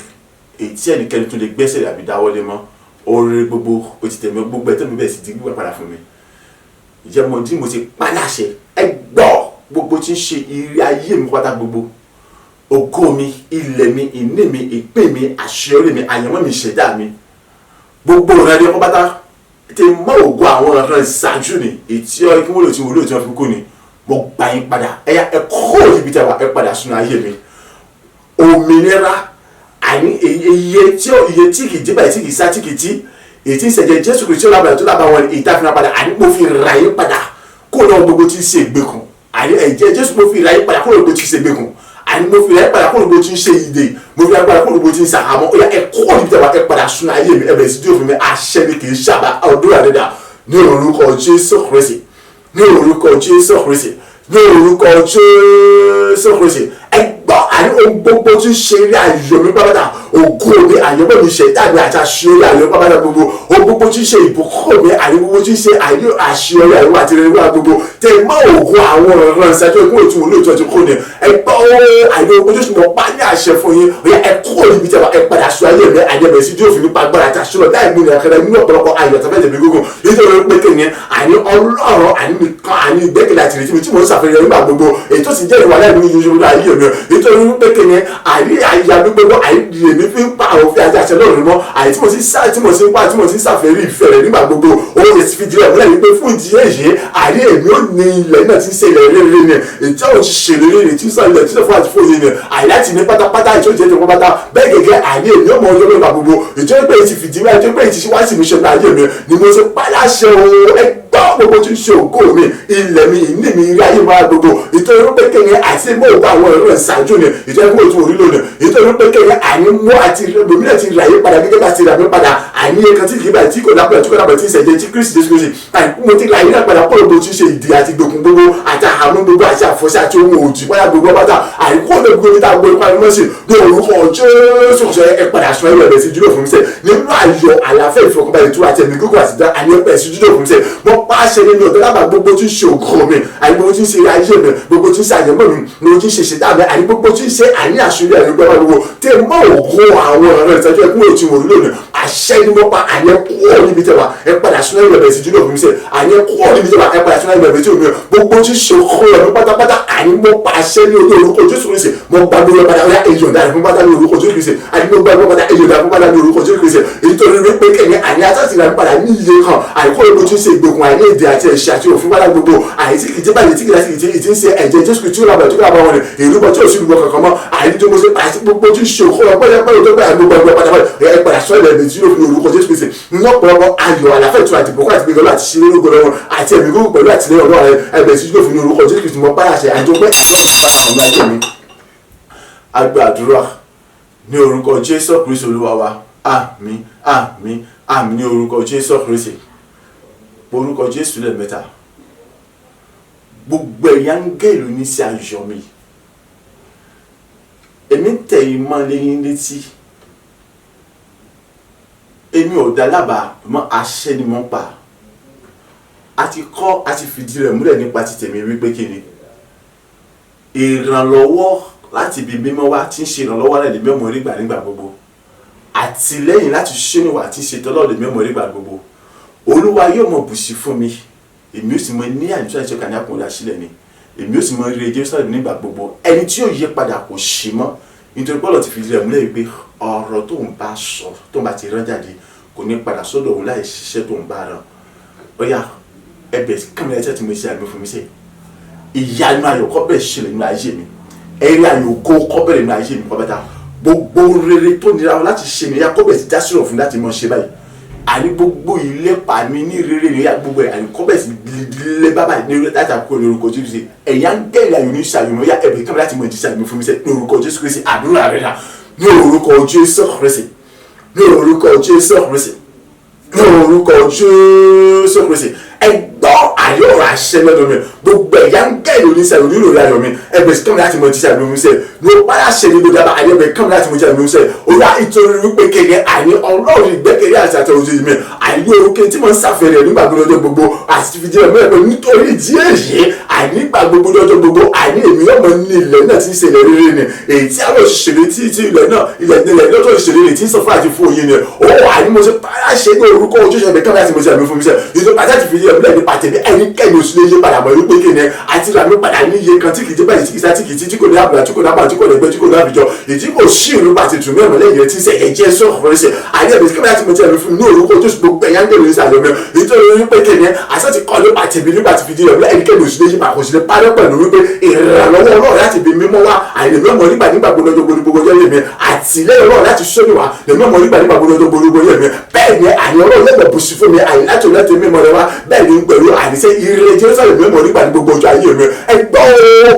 èyí tí ẹnikẹ́ni tún lè gbẹ́sẹ̀ àbí dáwọ́lé mọ́. Oore gbogbo ó ti tẹ̀mí, gbogbo ẹ̀tọ́ mi bẹ̀rẹ̀ sí di gbígbà padà fún mi. Ìjẹ́ mo tí mo ti pa láṣẹ, ẹ gbọ́, gbogbo tí ń ṣe ire ayé mi pátá gbogbo, ògo mi, ilẹ̀ mi, ìní mi, ìpín mi, àṣeyọrí mi, àyànmọ́ mi, ìṣẹ̀dá mi, gbogbo ìrìn àjò pátá tí mọ́ ògo àwọn ọ̀ràn ìṣáájú ni ètí ọ kí wọ́n lò tí wọ́n lò tí wọ́n fi kú ni mo gbà yín padà. Ẹ̀yà ẹ kó ibi tí a wà, ẹ padà sínú ayé mi. Òmìnira àní iye tí iye tí kì í dé báyìí, tí kì í sá, tí kì í tí èyí tí ń ṣẹ̀jẹ̀ Jésù Kristi tí ó lábàá tó lábàá wọn èyí tá a fi ra padà. Àní mo fi ra yín padà kó lọ gbogbo tí ń ṣe ìgbèkùn. Àní ẹ̀jẹ̀ Jésù mo fi ra yín padà kó lọ gbogbo tí ń ṣe ìgbèkùn. Àní mo fi ra yín padà kó lọ gbogbo tí ń ṣe ìdè. Mo fi ra yín padà kó lọ gbogbo tí ń ṣàhámọ́. Ó yá ẹ kó níbi tí a wà, ẹ padà sún ayé mi, ẹ bẹ̀rẹ̀ sí dúró fún mi. Àṣẹ mi kì í ṣàbà ọdún àdẹ́dà ní orúkọ Jésù Kristi, ní orúkọ Jésù Kristi, ní orúkọ Jésù Kristi. Ẹ gbọ́, àní ohun gbogbo tí ń ṣe eré ayọ̀ mi pápátá, ògo mi, àyẹ̀wò mi, ṣẹ̀dá mi àti àṣeyọrí ayọ̀ pápátá gbogbo, ohun gbogbo tí ń ṣe ìbùkún mi, àní gbogbo tí ń ṣe àyè àṣeyọrí ayọ̀ àti rere gbogbo tẹ mọ́ ògo àwọn ọ̀ràn ìṣáájú ẹ̀kú ètò olóòtú ọtí kò ní. Ẹ gbọ́, àní ohun tó ṣùgbọ́n pa ní àṣẹ fún yín, ọ̀yà ẹ kúrò níbi tí ẹ padà sọ ayé mi, àyẹ̀bẹ̀ sí dúró fún mi pa agbára àti àṣeyọrí láì mú ní akẹ́rẹ́ nínú ọ̀pọ̀lọpọ̀ ayọ̀ tàbí ẹ̀jẹ̀ mi gógùn. Nítorí pé kí ni àní Ọlọ́run àní nìkan àní ìgbẹ́kẹ̀lé àti ìrètí mi tí mò ń ṣàfihàn nígbà gbogbo èyí tó sì jẹ́ ìwà láì mú ní ojoojúmọ́ ayé mi. Nítorí pé kí ni àní àyà mi gbogbo àní èmi fi ń pa òfin àti àṣẹ lọ́rùn mọ́, àní tí mo ti sá tí mo ti ń pa tí mo ti ń ṣàfẹ́rí ìfẹ́ rẹ̀ nígbà gbogbo, ó lè fi di ẹ̀múlẹ̀ wípé fún ìdí èyí àní èmi ò ní ilẹ̀ náà ti ń ṣe ilẹ̀ rere ni èyí tí àwọn ti ṣèlérí rẹ̀ tí ń sọ ilẹ̀ tí ń sọ fún àti fún òye ni àní láti ní pátápátá ìṣó jẹ́ ìjọba pátá bẹ́ẹ̀ gẹ́gẹ́ àní èmi ò mọ ọjọ́ nígbà gbogbo ìjọ pé ti fìdí wá ìjọ pé ti wá sí mi ṣe ní ayé mi ni mo ti pa láṣẹ o. Ẹ gbọ́, gbogbo tí ń ṣe ògo mi, ilẹ̀ mi, ìní mi, ilé ayé máa gbogbo ìtọ́jú pé kéde àti mọ́ ògbà àwọn ẹ̀rọ ìṣáájú ni ìtọ́jú pé òtún orí lónìí ìtọ́jú pé kéde àní mú àti gómìnà ti rà yí padà gẹ́gẹ́ bá ti rà mí padà àní ẹ̀kan tí kì í báyìí tí kò lápẹ̀rẹ̀ tí kò lápẹ̀rẹ̀ tí ìṣẹ̀jẹ̀ tí Kristi Jésù Kristi àní mo ti rà yí náà padà kó lóko tí ń ṣe ìdí àti gbòkun gbogbo àti àhámú gbogbo àti àfọ̀ṣẹ àti ohun òdì padà gbogbo pátá àní kó lóko gbogbo níta gbogbo ipa mímọ́ sí ní orúkọ Jésù sọ ẹ padà sọ ẹrù ẹ̀bẹ̀ sí dúró fún mi sẹ́ nínú ayọ̀ àlàáfíà ìfọkànbalẹ̀ ìtura àti ẹ̀mí gígùn àti dá àní ẹ̀pẹ̀ sí dúró fún mi sẹ́ mo pàṣẹ nínú ọ̀dọ́ lábàá gbogbo tí ń ṣe ògo mi àní gbogbo tí ń ṣe ayé mi gbogbo tí ń ṣe àyẹ̀mọ́ mi gbogbo tí ń ṣe ìṣẹ̀dá mi àní gbogbo tí ń ṣe àní àṣírí àní gbogbo gbogbo tẹ mọ́ ògo àwọn ọ̀rọ̀ ìtọ́jú ẹkún ètò ìwòrí lónìí àṣẹ ni mo pa àní ẹkú níbi tẹwà ẹ padà sún ẹrù ẹ̀bẹ̀ sí dúró fún mi sẹ́ àní ẹkú níbi tẹwà ẹ padà sún ẹrù ẹ̀bẹ̀ tí omi gbogbo tí ń ṣe ògo mi pátápátá àní mo pàṣẹ ní orí orúkọ Jésù Kristi mo gba gbogbo padà ọ̀yá èyí ọ̀dà rẹ̀ fún pátá ní orúkọ Jésù Kristi àní mo gba gbogbo padà èyí ọ̀dà fún pátá ní orúkọ Jésù Kristi nítorí wípé kẹ̀yìn àní atásìlẹ̀ àmì padà ní iye kan àìkú gbogbo tí ń ṣe ìgbèkùn àìní èdè àti ẹ̀ṣẹ̀ àti òfin padà gbogbo àìsí kìí jẹ́ báyìí tí kìí láti kìí tí ń ṣe ẹ̀jẹ̀ Jésù Kristi tí ó lábàá tó lábàá wọn ni ìrúbọ tí ò sí ìrúbọ kankan mọ́ àìní tó mo ṣe àti gbogbo tí ń ṣe òkú ọpẹ́ pẹ́ tó gbà gbogbo ẹgbẹ́ padà ẹ padà sọ ilẹ̀ méjì ló fi orúkọ Jésù Kristi ní ọ̀pọ̀lọpọ̀ ayọ̀ àlàáfíà ìtura àti ìbùkún àti gbẹgbẹ́ àti ṣeré lógo lọ́wọ́ àti ẹ̀mí gbogbo pẹ̀lú àtìlẹ́yìn Ọlọ́run ẹgbẹ́ sí ló fi ní orúkọ Jésù Kristi mọ́ báyà ṣe àjọ pé àgbàdúrà ní orúkọ Jésù Kristi Olúwa wa. Àmín, àmín, àmín ní orúkọ Jésù Kristi. Orúkọ Jésù lẹ́ẹ̀mẹ́ta. Gbogbo ẹ̀yà ń gẹ̀lú ní sí ayọ̀ mi. Èmi ń tẹ̀ yín mọ́ lẹ́yìn létí. Èmi ò dá lábàá mọ́, àṣẹ ni mo ń pa. A ti kọ́, a ti fìdí rẹ̀ múlẹ̀ nípa ti tèmi wípé kí ni ìrànlọ́wọ́ láti ibi mímọ́ wá tí ń ṣe ìrànlọ́wọ́ rẹ̀ lè mẹ́mọ́ rí gbà nígbà gbogbo, àtìlẹ́yìn láti ṣẹ́niwà àti ṣètò Ọlọ́run lè mẹ́mọ́ rí gbà gbogbo. Olúwa yóò mọ̀ bùsí fún mi, èmi ó sì mọ ní àdúrà ìṣe kàn ní àkùnrin àṣìlẹ̀ ni, èmi ó sì mọ rere Jerusalem nígbà gbogbo. Ẹni tí yóò yí padà kò sí mọ́, nítorí Pọ́lọ̀ ti fìdí rẹ̀ múlẹ̀ wípé ọ̀rọ̀ tó ń bá sọ, tó ń bá ti rán jáde, kò ní padà sọ́dọ̀ òun láì ṣiṣẹ́ tó ń bá rán. Ó yá, ẹbẹ̀ kàmí ẹ̀ṣẹ̀ tí mo ṣe àmì fún mi sẹ́, ìyanu ayọ̀ kó bẹ̀rẹ̀ ṣẹlẹ̀ nínú ayé mi, ẹ̀rí ayọ̀ ògo kó bẹ̀rẹ̀ nínú ayé mi pátápátá. Gbogbo rere tó nira láti ṣe mi, ya kó bẹ̀rẹ̀ sí já sírọ̀ fún láti mọ̀ ṣe báyìí. Àní gbogbo ìlépa mi ní rere ní gbogbo ẹ̀, àní kó bẹ̀rẹ̀ sí lé bábà ní orí láti àkókò ní orúkọ Jésù Kristi. Ẹ̀yà ń gẹ̀rẹ̀ ayọ̀ ní ṣàyẹ̀wò, ya ẹ̀bẹ̀ kàmí láti mọ̀ jíṣẹ́ àmì fún mi sẹ́ ní orúkọ Jésù Kristi. Àdúrà rẹ̀ rà ní orúkọ Jésù Kristi, ní orúkọ Jésù Kristi, ní orúkọ Jésù Kristi. Ẹ gbọ́ àyè ọ̀rọ̀ àṣẹ lọ́dọ̀ mi. Gbogbo ẹ̀yà ń gẹ̀rẹ̀ oníṣẹ́ onílò rẹ̀ ayọ̀ mi, ẹgbẹ́ sí kàmí láti mọ jíṣẹ́ àmì fún mi sẹ́ ní ó padà ṣe ní gbogbo àyè ẹgbẹ́ kàmí láti mọ jíṣẹ́ àmì fún mi sẹ́. Olúwa, ìtorí wípé kéde àní Ọlọ́run ìgbẹ́kẹ̀lé àti àtẹ̀wòjú mi, àní orúkẹ tí mo ń ṣàfẹ́rẹ̀ nígbà gbogbo lọ́jọ́ gbogbo àti fi jẹ́ ẹ̀mọ́ nítorí ìdí èyí, àní nígbà gbogbo lọ́jọ́ gbogbo, àní èmi ọmọ ní ilẹ̀ náà ti ń ṣẹlẹ̀ rere ni, èyí tí àwọn òṣèré tí ilẹ̀ náà ilẹ̀ ilẹ̀ lọ́jọ́ ìṣèlérí tí ń sọ fún àti fún òye ni ó àní mo ṣe padà ṣe ní orúkọ ojúṣe ẹ̀mí kàmí láti mọ jíṣẹ́ àmì fún mi sẹ́ nítorí pàtàkì fi jẹ́ ẹ̀mí nípa tèmi. Ẹnikẹ́ni ò sì lè yí padà mọ́ wípé kí ni àti ìlànà padà ní iye kan tí kì í jẹ́ báyìí, tí kì í sá, tí kì í tí kò ní àbùdá, tí kò ní àbàlà, tí kò ní ẹgbẹ́, tí kò ní àbíjọ, èyí kò sí ìlú pàtì tù mẹ́rin lẹ́yìn tí sẹ́ ẹ̀jẹ̀ sọ̀rọ̀ ṣe àní ẹ̀mí kí láti mọ tí ẹ̀mí fún mi ní orúkọ tó sì gbogbo ẹ̀yà ń gbèrò ìsàlẹ̀ mi, nítorí wípé kí ni àṣẹ ti kọ́ nípa tèmi nípa ti fìdí rẹ̀ ẹnikẹ́ni ò sì lè yí padà, kò sì lè parẹ́ pẹ̀lú wípé ìrànlọ́wọ́ Ọlọ́run láti ibi mímọ́ wá, àìlè mẹ́mọ́ nígbà nígbà gbogbo ọjọ́ gbogbo ọjọ́ yẹn mi, àtìlẹ́yìn Ọlọ́run láti sọ́ni wá lè mẹ́mọ́ nígbà nígbà gbogbo ọjọ́ gbogbo yẹn mi. Bẹ́ẹ̀ ni àní Ọlọ́run lẹ́gbẹ̀ẹ́ bùsí fún mi, àyè láti òun láti mímọ́ rẹ wá. Bẹ́ẹ̀ ni pẹ̀lú àníṣe ire Jerusalem mẹ́mọ́ nígbà ní gbogbo ọjọ́ ayé mi. Ẹgbọ́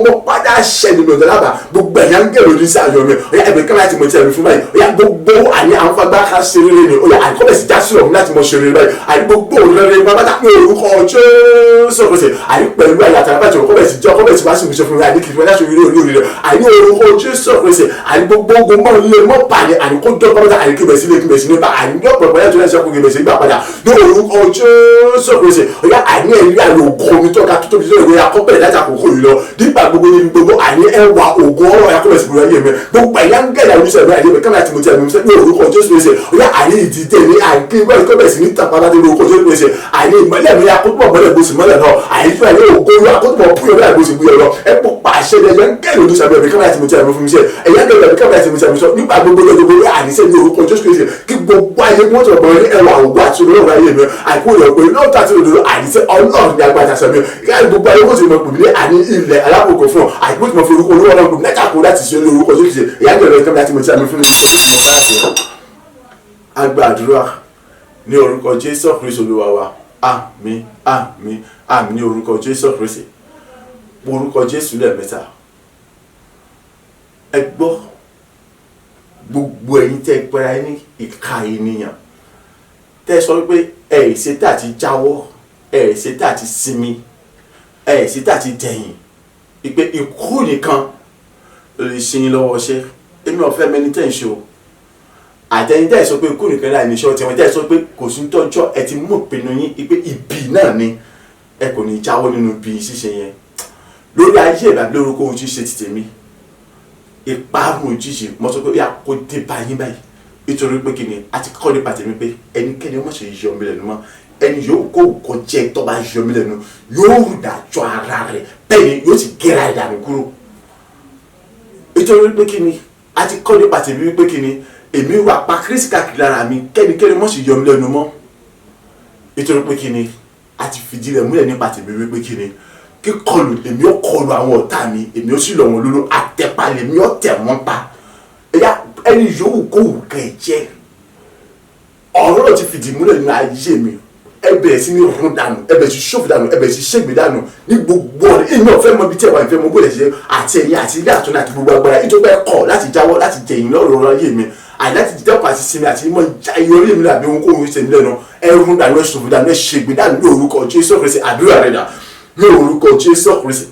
mo padà ṣẹ́ ni mi ò dálábà gbogbo ẹ̀yà ń gẹ̀rọ ní sáyọ mi. Ọ̀yà ẹ̀bẹ̀ kẹ́mi láti mọ tí ẹ̀mí fún báyìí. Ọ̀yà gbogbo àní àwọn fagbá ká ṣe rere ni, ọ̀yà àìkọ́bẹ̀ sì já sí ọ̀hún láti mọ ṣe rere báyìí. Àní gbogbo rere pátá ní orúkọ Jésù Kristi, àní pẹ̀lú àyè àtàràbàtì ọkọ̀bẹ̀ sì jẹ́ ọkọ̀bẹ̀ sì wá sí ìmúṣẹ fún mi, àní kìí fún mi láti orí orí rẹ̀, àní orúkọ Jésù Kristi. Àní gbogbo ogun mọ́ ilé mọ́ pàdé, àní kó dọ́ pátá, àní kí bẹ̀ sí ilé kí bẹ̀ sí nípa, àní ní ọ̀pọ̀lọpọ̀ yàtọ̀ láti ṣẹ́kù kí bẹ̀ sí gbà padà ní orúkọ Jésù Kristi. Ọ̀yà àní ẹ̀rí àlò ògo mi tọ́ka tó tóbi lórí akọ́bẹ̀rẹ̀ láti àkókò yìí lọ nígbà gbogbo ní gbogbo àní ẹwà ògo ọ̀rọ̀ akọ́bẹ̀rẹ̀ sí gbogbo ayé mi. Gbogbo ẹ̀yà ń gẹ̀rẹ̀ àwọn oníṣẹ́ ayé mi kẹ́mi láti mo ti àmì ní orúkọ Jésù Kristi. Ọ̀yà àní ìdíje ní àìkí kọ́bẹ̀rẹ̀ sí ní tàpá láti orúkọ Jésù Kristi. Àní ìmọ́lẹ̀ mi akótó mọ́lẹ̀ gbòsì mọ́lẹ̀ náà, àní fún àní ògo akótó búyọ̀ bẹ́ẹ̀ gbòsì búyọ̀ lọ. Ẹ pọ̀ pàṣẹ ẹ̀yà ń gẹ̀rẹ̀ oníṣẹ́ mi kẹ́mi láti mo ti àmì fún mi sẹ́ ẹ̀yà ń gẹ̀rẹ̀ mi kẹ́mi láti mo ti àmì sọ nígbà gbogbo lọ́jọ́ gbogbo àníṣe ní orúkọ Jésù Kristi kí gbogbo ayé kí wọ́n tó bọ̀ ní ẹwà ògo àti olóòrùn ayé mi àìkú rẹ̀ pé lóòótọ́ àti òdodo àníṣe Ọlọ́run ní agbára sọ mi kí gbogbo ayé kó sì mọ̀ pè mí ní àní ilẹ̀ alákòókò fún ọ àìkú tí mo fi orúkọ olówó Ọlọ́run mẹ́ta kó láti ṣe orúkọ Jésù Kristi. Ìyá gbẹ̀rẹ̀ kẹ́mi láti mo ti àmì fún mi. A gbàdúrà ní orúkọ Jésù Kristi Olúwa wa. Àmín, àmín, àmín ní orúkọ Jésù Kristi. Orúkọ Jésù lẹ́ẹ̀mẹ́ta. Ẹ gbọ́ gbogbo ẹ̀yin tẹ́ gbára ní ìka ènìyàn tẹ́ sọ wípé ẹ ṣe tá àti jáwọ́, ẹ ṣe tá àti sinmi, ẹ ṣe tá àti dẹ̀yìn, ìpè ikú nìkan lè ṣe yín lọ́wọ́ ṣẹ́. Èmi ò fẹ́ mẹni tẹ́ ń ṣe o. Àtẹ̀yìn tẹ́ ẹ sọ pé ikú nìkan láì ní iṣẹ́ ọtí wọn, tẹ́ ẹ sọ pé kò sí tọ́jọ́ ẹ ti mú ìpinnu yín pé ibi náà ni ẹ kò ní jáwọ́ nínú ibi ṣíṣe yẹn lórí ayé ìbàbí lórúkọ ohun tí ṣe ti tèmi. Ìparun òjijì mo sọ pé ó yà kó dé bá yín báyìí, nítorí pé kí ni a ti kọ́ nípa tèmi pé ẹnikẹ́ni ó má ṣe yọ mí lẹ́nu mọ́, ẹni yóò kó kọ jẹ́ tó bá yọ mí lẹ́nu yóò dájọ́ ara rẹ̀, bẹ́ẹ̀ ni yóò sì gẹ́ra ìdànù kúrò. Nítorí pé kí ni a ti kọ́ nípa tèmi pé kí ni èmi wà pa Kristi káàkiri lára mi, kẹ́nikẹ́ni má ṣe yọ mí lẹ́nu mọ́. Nítorí pé kí ni a ti fìdí rẹ̀ múlẹ̀ nípa tèmi wípé kí ni kíkọlù èmi ó kọlù àwọn ọ̀tá mi, èmi ó sì lọ̀ wọ́n lóró, àtẹ̀palẹ̀ mi ó tẹ̀ wọ́n pa. Ẹ̀yà ẹni yòówù kó wù kẹ́ ẹ jẹ́, ọ̀rọ̀ náà ti fìdí múlẹ̀ nínú ayé mi. Ẹ bẹ̀rẹ̀ sí ní rún dànù, ẹ bẹ̀rẹ̀ sí ṣòfò dànù, ẹ bẹ̀rẹ̀ sí ṣègbè dànù ní gbogbo ọ̀rẹ́. Èmi ò fẹ́ mọ ibi tí ẹ wà, ìfẹ́ mọ bó lè ṣe àti ẹ̀yìn àti ilé àtúnú àti gbogbo agbára ìjọba ẹ kọ̀ láti jáwọ́ láti jẹ̀yìn lọ́rọ̀ ọ̀rọ̀ ayé mi, àti láti dẹ́kun àti sinmi àti mọ ìjà orí mi làbí ohunkóhun ṣe mí lẹ́nu. Ẹ rún dànù, ẹ ṣòfò dànù, ẹ ṣègbè dànù ní orúkọ Jésù Kristi. Àdúrà rẹ̀ dà ní orúkọ Jésù Kristi,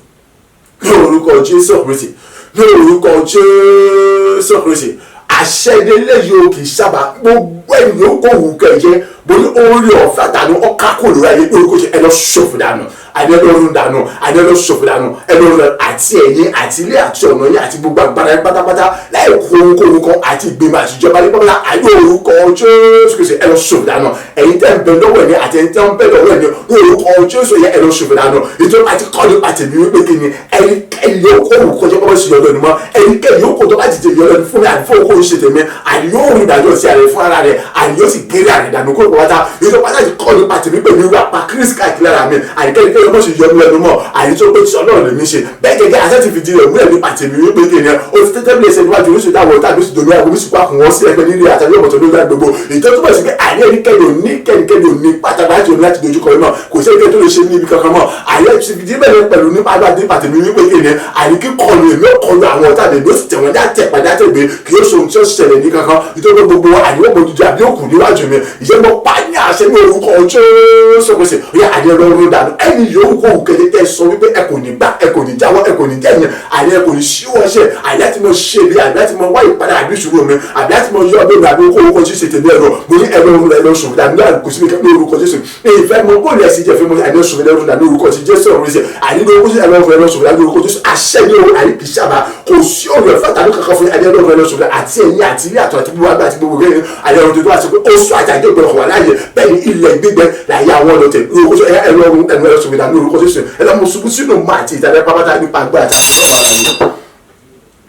ní orúkọ Jésù Kristi, ní orúkọ Jésù Kristi. Àṣẹ ilé yìí o kì í sábà gbogbo Ẹni yóò kó wù kẹjẹ mo ní orí ọ̀fẹ́ àtàánú ọ̀ká kò lórí ayé lórúkọ Jésù, ẹ lọ ṣòfò dànù, àní ẹ lọ run dànù, àní ẹ lọ ṣòfò dànù, ẹ lọ run àti ẹ̀yin àti ilé àti ọ̀nà yín àti gbogbo agbára yín pátápátá láì kó ohunkóhun kan àti ìgbìmọ̀ àti ìjọba ní pátápátá, àní orúkọ Jésù Kristi, ẹ lọ ṣòfò dànù. Ẹ̀yin tẹ́ ń bẹ lọ́wọ́ ẹ̀mí àti ẹ̀yin tẹ́ ń bẹ lọ́wọ́ ẹ̀mí, orúkọ Jésù yẹ, ẹ lọ ṣòfò dànù. Ìjọba àti kọ́ nípa tèmi wípé kí ni ẹnikẹ́ni yóò kó òun kọjá kọ́mọ́ sí ọlọ́run mọ́, ẹnikẹ́ni yóò kó tó bá ti tèmi ọlọ́run fún mi àti fún òun kó ṣe tèmi, àní yóò rí ìdájọ́ sí ààrẹ fún ara rẹ̀, àní yóò sì géré àrẹ dànù kó pátá. Ìjọba àti kọ́ nípa tèmi pé mi wá pa Kristi káàkiri lára mi, àníkẹ́ni kẹ́ni ọmọ sì yọ mí lẹ́nu mọ́, àní tó pé tí ọlọ́run lèmi ṣe bẹ́ẹ̀ gẹ́gẹ́ àṣẹ ti fìdí rẹ̀ múlẹ̀ nípa tèmi wípé kí ni ó ti tẹ́tẹ́ bílẹ̀ ṣe níwájú oríṣi táwọn tàbí sì domi aago mísìkú àkùn wọn sí ẹgbẹ́ nílé àtàbí ọmọ tó lórí gbogbo ìtọ́ túbọ̀ sí pé àní ẹnikẹ́ni ò ní kẹ́nikẹ́ni ò ní pàtàkì láti òní láti dojúkọ náà, kò sí ẹnikẹ́ni tó lè ṣe níbi kankan mọ́. Àní ti fìdí bẹ́ẹ̀ pẹ̀lú nípa agbára nípa tèmi wípé kí ni àní kíkọlù èmi ò kọlù àwọn ọ̀tá mi ló sì tẹ̀wọ́n dá tẹ̀ padà tẹ̀gbẹ́ kì yóò ṣohun tí ó ṣẹlẹ̀ ní kankan, nítorí gbogbo àníwọ̀n bójújú àbí òkú níwájú mi. Ìṣẹ́ mo pa ní àṣẹ ní orúkọ Jésù Kristi, ó yá àní ẹlọ́run dànù. Ẹni yòówù kó wù kẹ́lẹ́ tẹ́ sọ wípé ẹ kò ní gbà, ẹ kò ní jáwọ́, ẹ kò ní jẹ́yìn, àní ẹ kò ní ṣíwọ́ ṣe, àní láti mọ ṣe bí, àní láti mọ wá ìpadà àbí ìṣòro mi, àbí láti mọ yọ ọbẹ̀ mi àbí okòwò kan ṣíṣe tèmi ẹ̀rọ mo ní ẹlọ́run ẹlọ́ sùn dànù ní àgùkù síbi ní orúkọ Jésù. Ìfẹ́ mọ bóòlù ẹ̀sìn jẹ́ fún mi, àní ẹ̀sùn ẹlọ́run dànù ní orúkọ ti Jésù ọ̀run ṣe, àní ní orúkọ ẹlọ́run ẹlọ́ sùn dànù ní orúkọ Jésù. Àṣẹ ní orúkọ àní kì í sábà kò sí ọ̀rọ̀ ẹ̀fọ́ tàbí kankan fún àní ẹlọ́run ẹlọ́ sùn àti ẹ̀yìn àti ilé àtọ̀ àti gbogbo àgbà àti gbogbo gẹ́gẹ́ àní ẹlọ́run tuntun àti pé oṣù àti àjọ ìgbọ̀nà wà láàyè bẹ́ẹ̀ ni ilẹ̀ gbígbẹ láyé àwọn ọlọ́tẹ̀ orúkọ Jésù ẹlọ́run ẹlọ́ sùn dànù ní orúkọ Jésù. Ẹlọ́run ṣubú sínú mọ́ àti ìtàlẹ́ pápátá nípa agbára àti àṣẹ.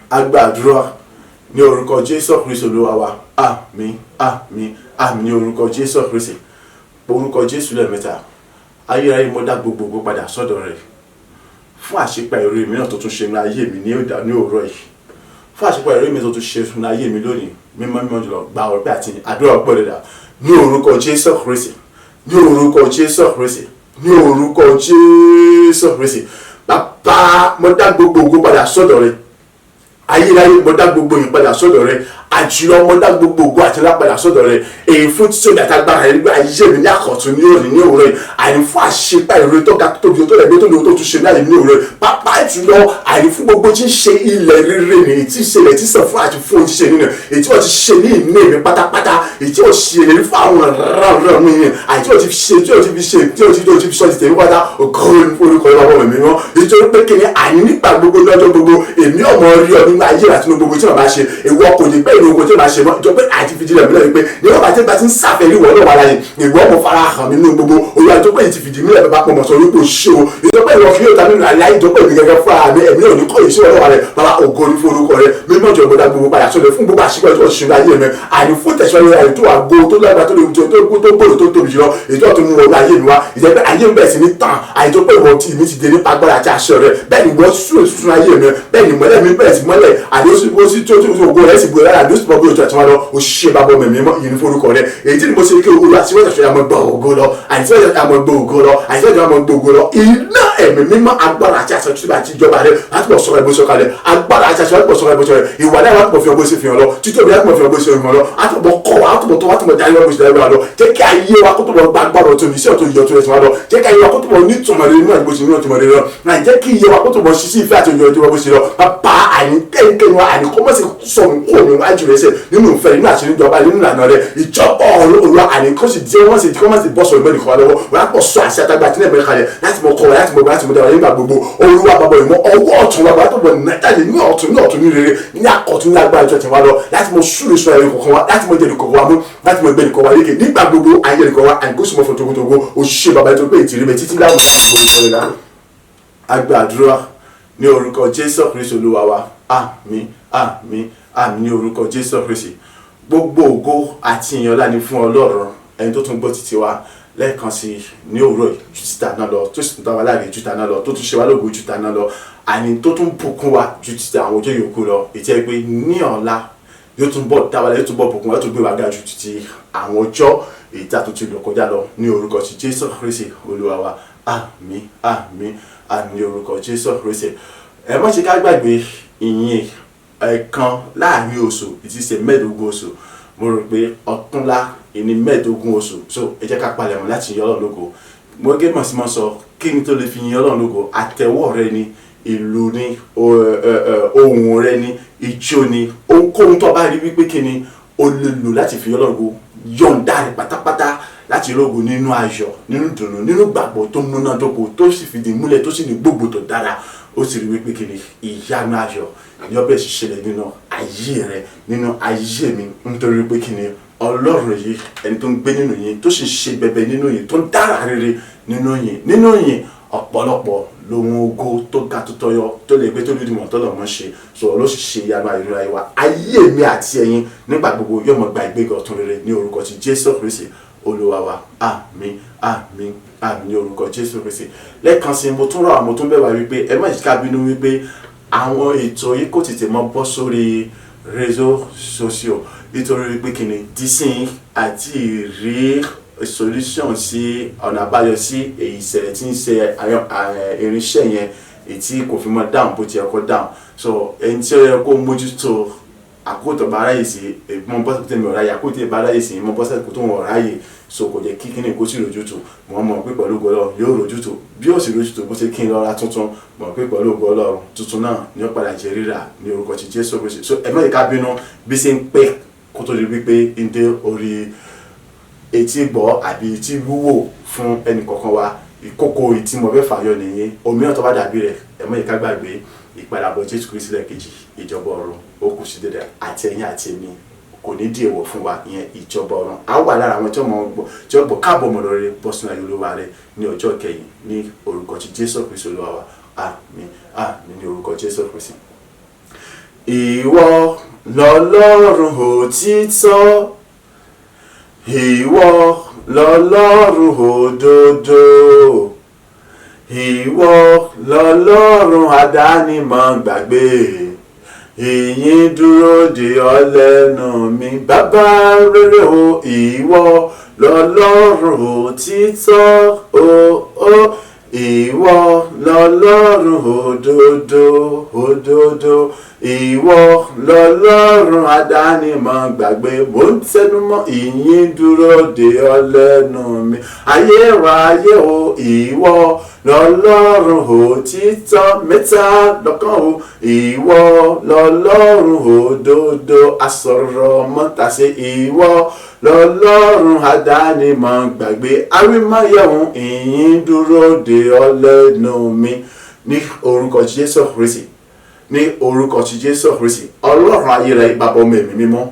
Agbàdúrà ní orúkọ Jésù Kristi Olúwa wa. Àmín, àmín, àmín ní orúkọ Jésù Kristi. Orúkọ Jésù lẹ́ẹ̀mẹ́ta. Ayérayé, mo dá gbogbogbò padà sọ́dọ̀ rẹ̀ fún àṣepa èrè mìíràn tó tún ṣe ní ayé mi ní òwúrọ̀ yìí, fún àṣepa èrè mi tó tún ṣe ní ayé mi lónìí. Mímọ́ mímọ́ jùlọ, gba ọpẹ́ àti àdúrà ọpẹ́ rẹ̀ dà ní orúkọ Jésù Kristi, ní orúkọ Jésù Kristi, ní orúkọ Jésù Kristi. Bàbá, mo dá gbogbogbò padà sọ́dọ̀ rẹ̀. Ayérayé, mo dá gbogbo yìí padà sọ́dọ̀ rẹ̀. Àjùlọ, mo dá gbogbo ògo àti ọlá padà sọ́dọ̀ rẹ̀, èyí fún títóbi àtàgbára rẹ̀ nígbà ayé mi ní àkọ̀tun ní òní ní òwúrọ̀ yìí, àní fún àṣepa ìrere tó ga tóbi tó lẹ́gbẹ́ tó lè tó tún ṣe ní àyè ní òwúrọ̀ yìí, pápá jùlọ àní fún gbogbo tí ń ṣe ilẹ̀ rere ní èyí tí ń ṣe ilẹ̀ tí sàn fún àti fún ojíṣẹ́ nínú èyí tí wọ́n ti ṣe ní ìní mi pátápátá, èyí tí wọ́n ṣe ìlérí fún àwọn ránran mi yẹn, àyè tí wọ́n ti ṣe tí wọ́n ti fi ṣe tí wọ́n ti tó ti fi sọ ti tèmi pátá. Ògo orúkọ ìwà ọmọ mi mọ́, nítorí pé kí ni àní nígbà gbogbo lọ́jọ́ gbogbo èmi ọmọ rí ọ nínú ayé àti nínú gbogbo tí wọ́n bá ṣe ìwọ kò ní pẹ́ ìlú ogun tí wọ́n bá ṣe mọ́ ìjọ pé àti fìdí rẹ̀ múlẹ̀ wípé ní wọ́n bá ti bá ti ń sàfẹ́rí wọ́n náà wà láyé ìwọ ọmọ fara hàn nínú gbogbo olúwa tó pé ti fìdí mílẹ̀ bàbá pọ̀mọ̀ sọ wípé o ṣe o ìjọ pé ìwọ kí yóò ta nínú àlàyé ìjọ pé èmi gẹ́gẹ́ fúnra mi ẹ̀mí ò ní kọ́ yìí sí ọlọ́wà rẹ̀. Bàbá, ògo ní fún orúkọ rẹ̀. Mímọ́ jọ gbọdá gbogbo padà sóde fún gbogbo àṣìkò ìjọ ṣùgbọ́n ayé mi àní fún tẹ̀síwájú ayé tó wà gbó tó lágbá tó lè tó tó gbòòrò tó tóbi jùlọ èyí tó tún mú wọnú ayé mi wá ìjẹ́ pé ayé mi bẹ̀rẹ̀ sí ní tàn àyè tó pé ìwọ tí mi ti dé nípa agbára àti àṣẹ rẹ̀ bẹ́ẹ̀ ni wọ́n sún ètùtù ayé mi bẹ́ẹ̀ ni mọ́lẹ̀ mi bẹ̀rẹ̀ sí mọ́lẹ̀ àdé ó sì tó tó ògo rẹ̀ sì gbòòrò lára àdé ó sì mọ bí ojú àti wọn lọ. Ó ṣe bàbá ọmọ mi mọ́ ìyẹn ní forúkọ rẹ̀ èyí tí mo ṣe kí olú àti wọ́n ṣàṣọ àmọ́ gbọ́ ògo lọ àti wọ́n ṣàṣọ àmọ́ gbọ́ ògo lọ àti wọ́n ṣàṣọ àmọ́ gbọ́ ògo lọ. Iná ẹ̀mí mímọ́ agbára àti àṣẹ tuntun àti ìjọba rẹ̀ láti bọ̀ sọ̀rọ̀ ẹ̀bùn sọ̀kalẹ̀ agbára àti àṣẹ láti bọ̀ sọ̀rọ̀ ẹ̀bùn sọ̀rọ̀ ìwà náà láti bọ̀ fi ọgbọ́n sí fi hàn lọ títóbi láti bọ̀ fi ọgbọ́n sí fi hàn lọ láti bọ̀ kọ́ wa láti bọ̀ tọ́ láti bọ̀ darí wa bó ṣe darí wa lọ. Jẹ́ kí ayé wa kó tó bọ̀ gbàgbọ́rọ̀ tó ní sí ọ̀tún ìyọ̀ tó rẹ̀ tí wọ́n lọ. Jẹ́ kí ayé wa kó tó bọ̀ nítumọ̀ rere nínú àdìbò sí nínú ìtumọ̀ rere lọ náà. Jẹ́ kí iye wa kó tó bọ̀ ṣiṣẹ́ ìfẹ́ àti ìyọ̀ tó wọ́n bó ṣe lọ. Bàbá, àní kẹ́nikẹ́ni wa àní kó mọ̀ sí sọ̀rọ̀ kó níwájú rẹ̀ sẹ̀ nínú ìfẹ́ nínú àṣírí ìjọba nínú ìlànà rẹ̀ ìjọba ọ̀run Olúwa àní kó sì jẹ́ wọ́n sì kó má sì bọ́ sọ̀rọ̀ mẹ́rin kan lọ́wọ́ wọ́n á pọ̀ sọ àṣẹ àtàgbà tí náà mẹ́rin kalẹ̀ láti mọ kọ́ wa láti mọ gbà láti mọ dára nígbà gbogbo. Olúwa bàbá ìmọ̀ ọwọ́ ọ̀tún wa bàbá tó bọ̀ nàìjíríà ní ọ̀tún ní ọ̀tún ní rere ní àkọ́tún ní agbára ìjọ tiwa lọ láti mọ súre sọ ẹ̀rí kọ̀ọ̀kan wa láti mọ jẹ́ nìkọ̀ọ̀kan wa mú láti mọ gbé nìkọ̀ọ̀kan wa lékè nígbà gbogbo ayé nìkọ̀ọ̀kan wa àní kó sì mọ fún togotogo. Òṣìṣẹ́ bàbá tó pé ìtìrí mi títí láwùjọ agbàdúrà ní orúkọ Jésù Kristi Olúwa wa. Àmín, àmín, àmín ní orúkọ Jésù Kristi. Gbogbo ògo àti ìyìn ọlá ni fún Ọlọ́run ẹni tó tún gbọ́ títí wa lẹ́ẹ̀kan sí ní òwúrọ̀ ju títa náà lọ, tó sì tún dá wa láre ju títa náà lọ, tó tún ṣe wá lógo ju títa náà lọ, àní tó tún bùkún wa ju títa àwọn ọjọ́ yòókù lọ. Ìtẹ́ pé ní ọ̀la yóò tún bọ̀ dá wa láre, yóò tún bọ̀ bùkún wa, yóò tún gbé wa ga ju títí àwọn ọjọ́ èyí tá a tún ti lò kọjá lọ ní orúkọ ti Jésù Kristi Olúwa wa. Àmín, àmín, àmín ní orúkọ Jésù Kristi. Ẹ má ṣe ká gbàgbé ìyìn ẹ̀ẹ̀kan láàrin oṣù ìtìsẹ̀ 15 oṣù. Mo rò pé ọ̀túnla ìní 15 oṣù, so ẹ jẹ́ ká palẹ̀mọ́ láti yin Ọlọ́run lógo. Mo gé mọ̀ sí mọ́ sọ kí ni tó lè fi yin Ọlọ́run lógo. Àtẹ̀wọ́ rẹ ni ìlú ni ohùn rẹ ni ijó ni ohunkóhun tó bá rí wípé kí ni o lè lò láti fi Ọlọ́run lógo. yọ̀ǹda rẹ̀ pátápátá láti rógo nínú ayọ̀, nínú ìdùnnú, nínú gbàgbọ́ tó múnádóko, tó sì fìdí múlẹ̀, tó sì ní gbogbo tó dára. Ó sì rí wípé kí ni ìyanu ayọ̀ ní ó bẹ̀rẹ̀ sí ṣẹlẹ̀ nínú ayé rẹ, nínú ayé mi, nítorí pé kí ni Ọlọ́run yìí, ẹni tó ń gbé nínú yín, tó sì ṣe bẹbẹ nínú yín, tó ń dára rere nínú yín, nínú yín ọ̀pọ̀lọpọ̀ lóhun ògo tó ga tó tọyọ tó lè gbé tó lùdìmọ̀ tó lọ́mọ ṣe sọ̀rọ̀ ló sì ṣe ìyanu ayọ̀ ayé wa. Ayé mi àti ẹ̀yin nígbà gbogbo yóò mọ̀ gba ìgbéga ọ̀tun rere ní orúkọ ti Jésù Kristi Olúwa wa. Àmín, àmín, àmín ní orúkọ Jésù Kristi. Lẹ́ẹ̀kan sí, mo tún rọ̀ àwọn tó ń bẹ̀ wá wípé ẹ má jẹ́ ká bínú wípé àwọn ètò yìí kò tètè mọ́ bọ́ sórí réseaux sociaux, nítorí wípé kí ni dísìn àti rí solution sí ọ̀nà àbáyọ sí èyí ìṣẹ̀lẹ̀ tí ń ṣe irinṣẹ́ yẹn, èyí tí kò fi mọ́ dáhùn bó ti yẹ kó dáhùn. So ẹni tí ó yẹ kó mójútó àkókò tó bá ráyè sí mọ bọ́sẹ̀ tó mi ò ráyè, àkókò tó bá ráyè sí mọ bọ́sẹ̀ tó wọn ò ráyè, so kò jẹ́ kí kíni kó sì rójútùú. Mo mọ̀ pé pẹ̀lú ògo Ọlọ́run yóò rójútùú, bí ó sì rójútùú bó ṣe kí n lọ ra tuntun, mọ̀ pé pẹ̀lú ògo Ọlọ́run tuntun náà ni ó padà jẹ́ rírà ní orúkọ ti Jésù Kristi. So ẹ má jẹ́ ká bínú bí ṣe ń pẹ́ kó tó di wípé ń dé orí etí gbọ́ àbí etí wúwò fún ẹnì kọ̀ọ̀kan wa. Ìkókó ìtí mo fẹ́ fàyọ nìyẹn. Òmíràn tó bá dàbí rẹ̀, ẹ má jẹ́ ká gbàgbé ìpadàbọ̀ Jésù Kristi lẹ́ẹ̀kejì, ìjọba ọ̀run ó kù sí dédé, àti ẹ̀yin àti èmi kò ní di èèwọ̀ fún wa, ìyẹn ìjọba ọ̀run. A wà lára àwọn tí wọ́n gbọ́ káàbọ̀ mọ̀ lórí bọ́ sínú ayé Olúwa rẹ ní ọjọ́ kẹyìn ní orúkọ ti Jésù Kristi Olúwa wa. Àmín, àmín ní orúkọ Jésù Kristi. Ìwọ lọ́lọ́run òtítọ́, ìwọ lọ́lọ́run òdodo, ìwọ lọ́lọ́run àdánimọ̀ gbàgbé, ìyìn dúró de ọ lẹ́nu mi bàbá rere o. Ìwọ lọ́lọ́run òtítọ́ o o, ìwọ lọ́lọ́run òdodo òdodo, ìwọ lọ́lọ́run àdánimọ̀ gbàgbé, mò ń tẹnumọ́ ìyìn dúró de ọ lẹ́nu mi ayérayé o. Ìwọ lọ́lọ́run òtítọ́ mẹ́ta lọ́kàn o, ìwọ lọ́lọ́run òdodo, asọ̀rọ̀ mọ́tàṣe, ìwọ lọ́lọ́run àdánimọ̀ gbàgbé, awímáyẹ̀hún ìyìn dúró de ọ lẹ́nu mi ní orúkọ Jésù Kristi, ní orúkọ ti Jésù Kristi. Ọlọ́run ayérayé bàbá ọmọ ẹ̀mí mímọ́,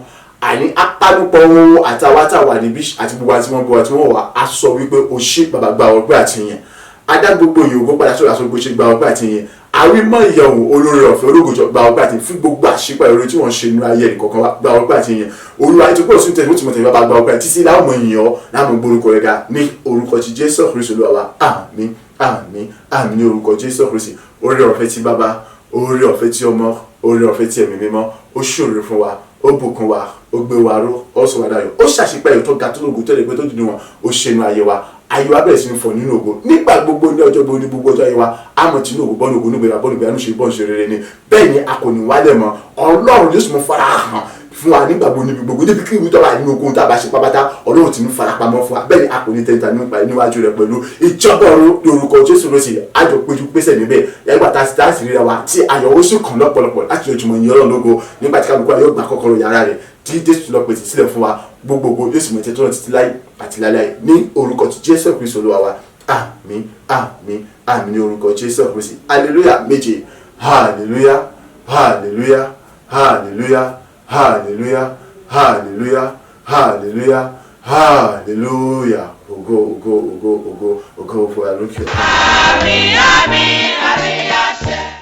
àní apánupọ̀ ohun àtàwátàwà níbí àti gbogbo àti wọn gbogbo àti wọn wà á sọ wípé o ṣé bàbá, gba ọpẹ́ àti yẹn. Adá gbogbo ìyòókù padà sórí aṣọ gbogbo ṣe gba ọpẹ́ àti yẹn. Àwímọ̀ ìyẹ̀wò olórí ọ̀fẹ́ ológojọ gba ọpẹ́ àti fún gbogbo àṣípa ìròyìn tí wọ́n ṣe nínú ayé ẹnìkọ̀ọ̀kan wa, gba ọpẹ́ àti yẹn. Olúwa ètò pọ̀ sí tẹ̀síwọ́n tí mo tẹ̀lé bàbá gba ọpẹ́ títí láwọn èèyàn láwọn gbórúkọ rẹ̀ ga ní orúkọ ti Jésù Kristi Olúwa wa. Àmín, àmín, àmín ní orúkọ Jésù Kristi. Oore ọ̀fẹ́ ti bàbá, oore ọ̀fẹ́ ti ọmọ, oore ọ̀fẹ́ ti ẹ̀mí mímọ́, ó ṣòro fún wa, ó bùkún wa, ó gbé wa ró, ó sọ wa dayọ̀, ó ṣàṣìpẹ́ èyí tó ga tó lógo tó lè pé tó dùn wọn, ó ṣe inú ayé wa. Ayé wa bẹ̀rẹ̀ sí ní fọ̀ nínú ògo nígbà gbogbo ní ọjọ́ gbogbo ní gbogbo ọjọ́ ayé wa. Àmọ́ tí inú ògo bọ́ọ̀nù ògo nígbèrè bọ́ọ̀nù ìgbéra níṣe bọ́ọ̀nù ṣe rere ni. Bẹ́ẹ̀ ni a kò ní wálẹ̀ mọ́. Ọlọ́run yóò sì mú fara hàn fún wa nígbà gbogbo níbi gbogbo níbi kí ìwé tó wà nínú ogun tá a bá ṣe pápátá, Ọlọ́run ti ń farapamọ́ fún wa. Bẹ́ẹ̀ ni a kò ní tẹ́ńtà nípa níwájú rẹ̀ pẹ̀lú ìjọba ọ̀run ní orúkọ Jésù Kristi. Àjọ péjú pésẹ̀ níbẹ̀ ẹgbà tá a sì ríra wa tí ayọ̀ ó sì kàn lọ́pọ̀lọpọ̀ láti ojúmọ́ ìyẹn Ọlọ́run lógo nígbà tí kálukú ayọ̀ gbà kọ́kọ́rọ́ yàrá rẹ̀ tí Jésù lọ pèsè sílẹ̀ fún wa gbogbogbò, yóò sì mọ̀ tẹ́tọ́ náà títí láì àti láíláí ní orúkọ ti Jésù Kristi Olúwa wa. Àmín, àmín, àmín ní orúkọ Jésù Kristi. Hallelujah méje. Hallelujah, hallelujah, hallelujah, hallelujah, hallelujah, hallelujah, hallelujah. Ògo, ògo, ògo, ògo, ògo fún wa lókè. Àmín, àmín, àmín àṣẹ.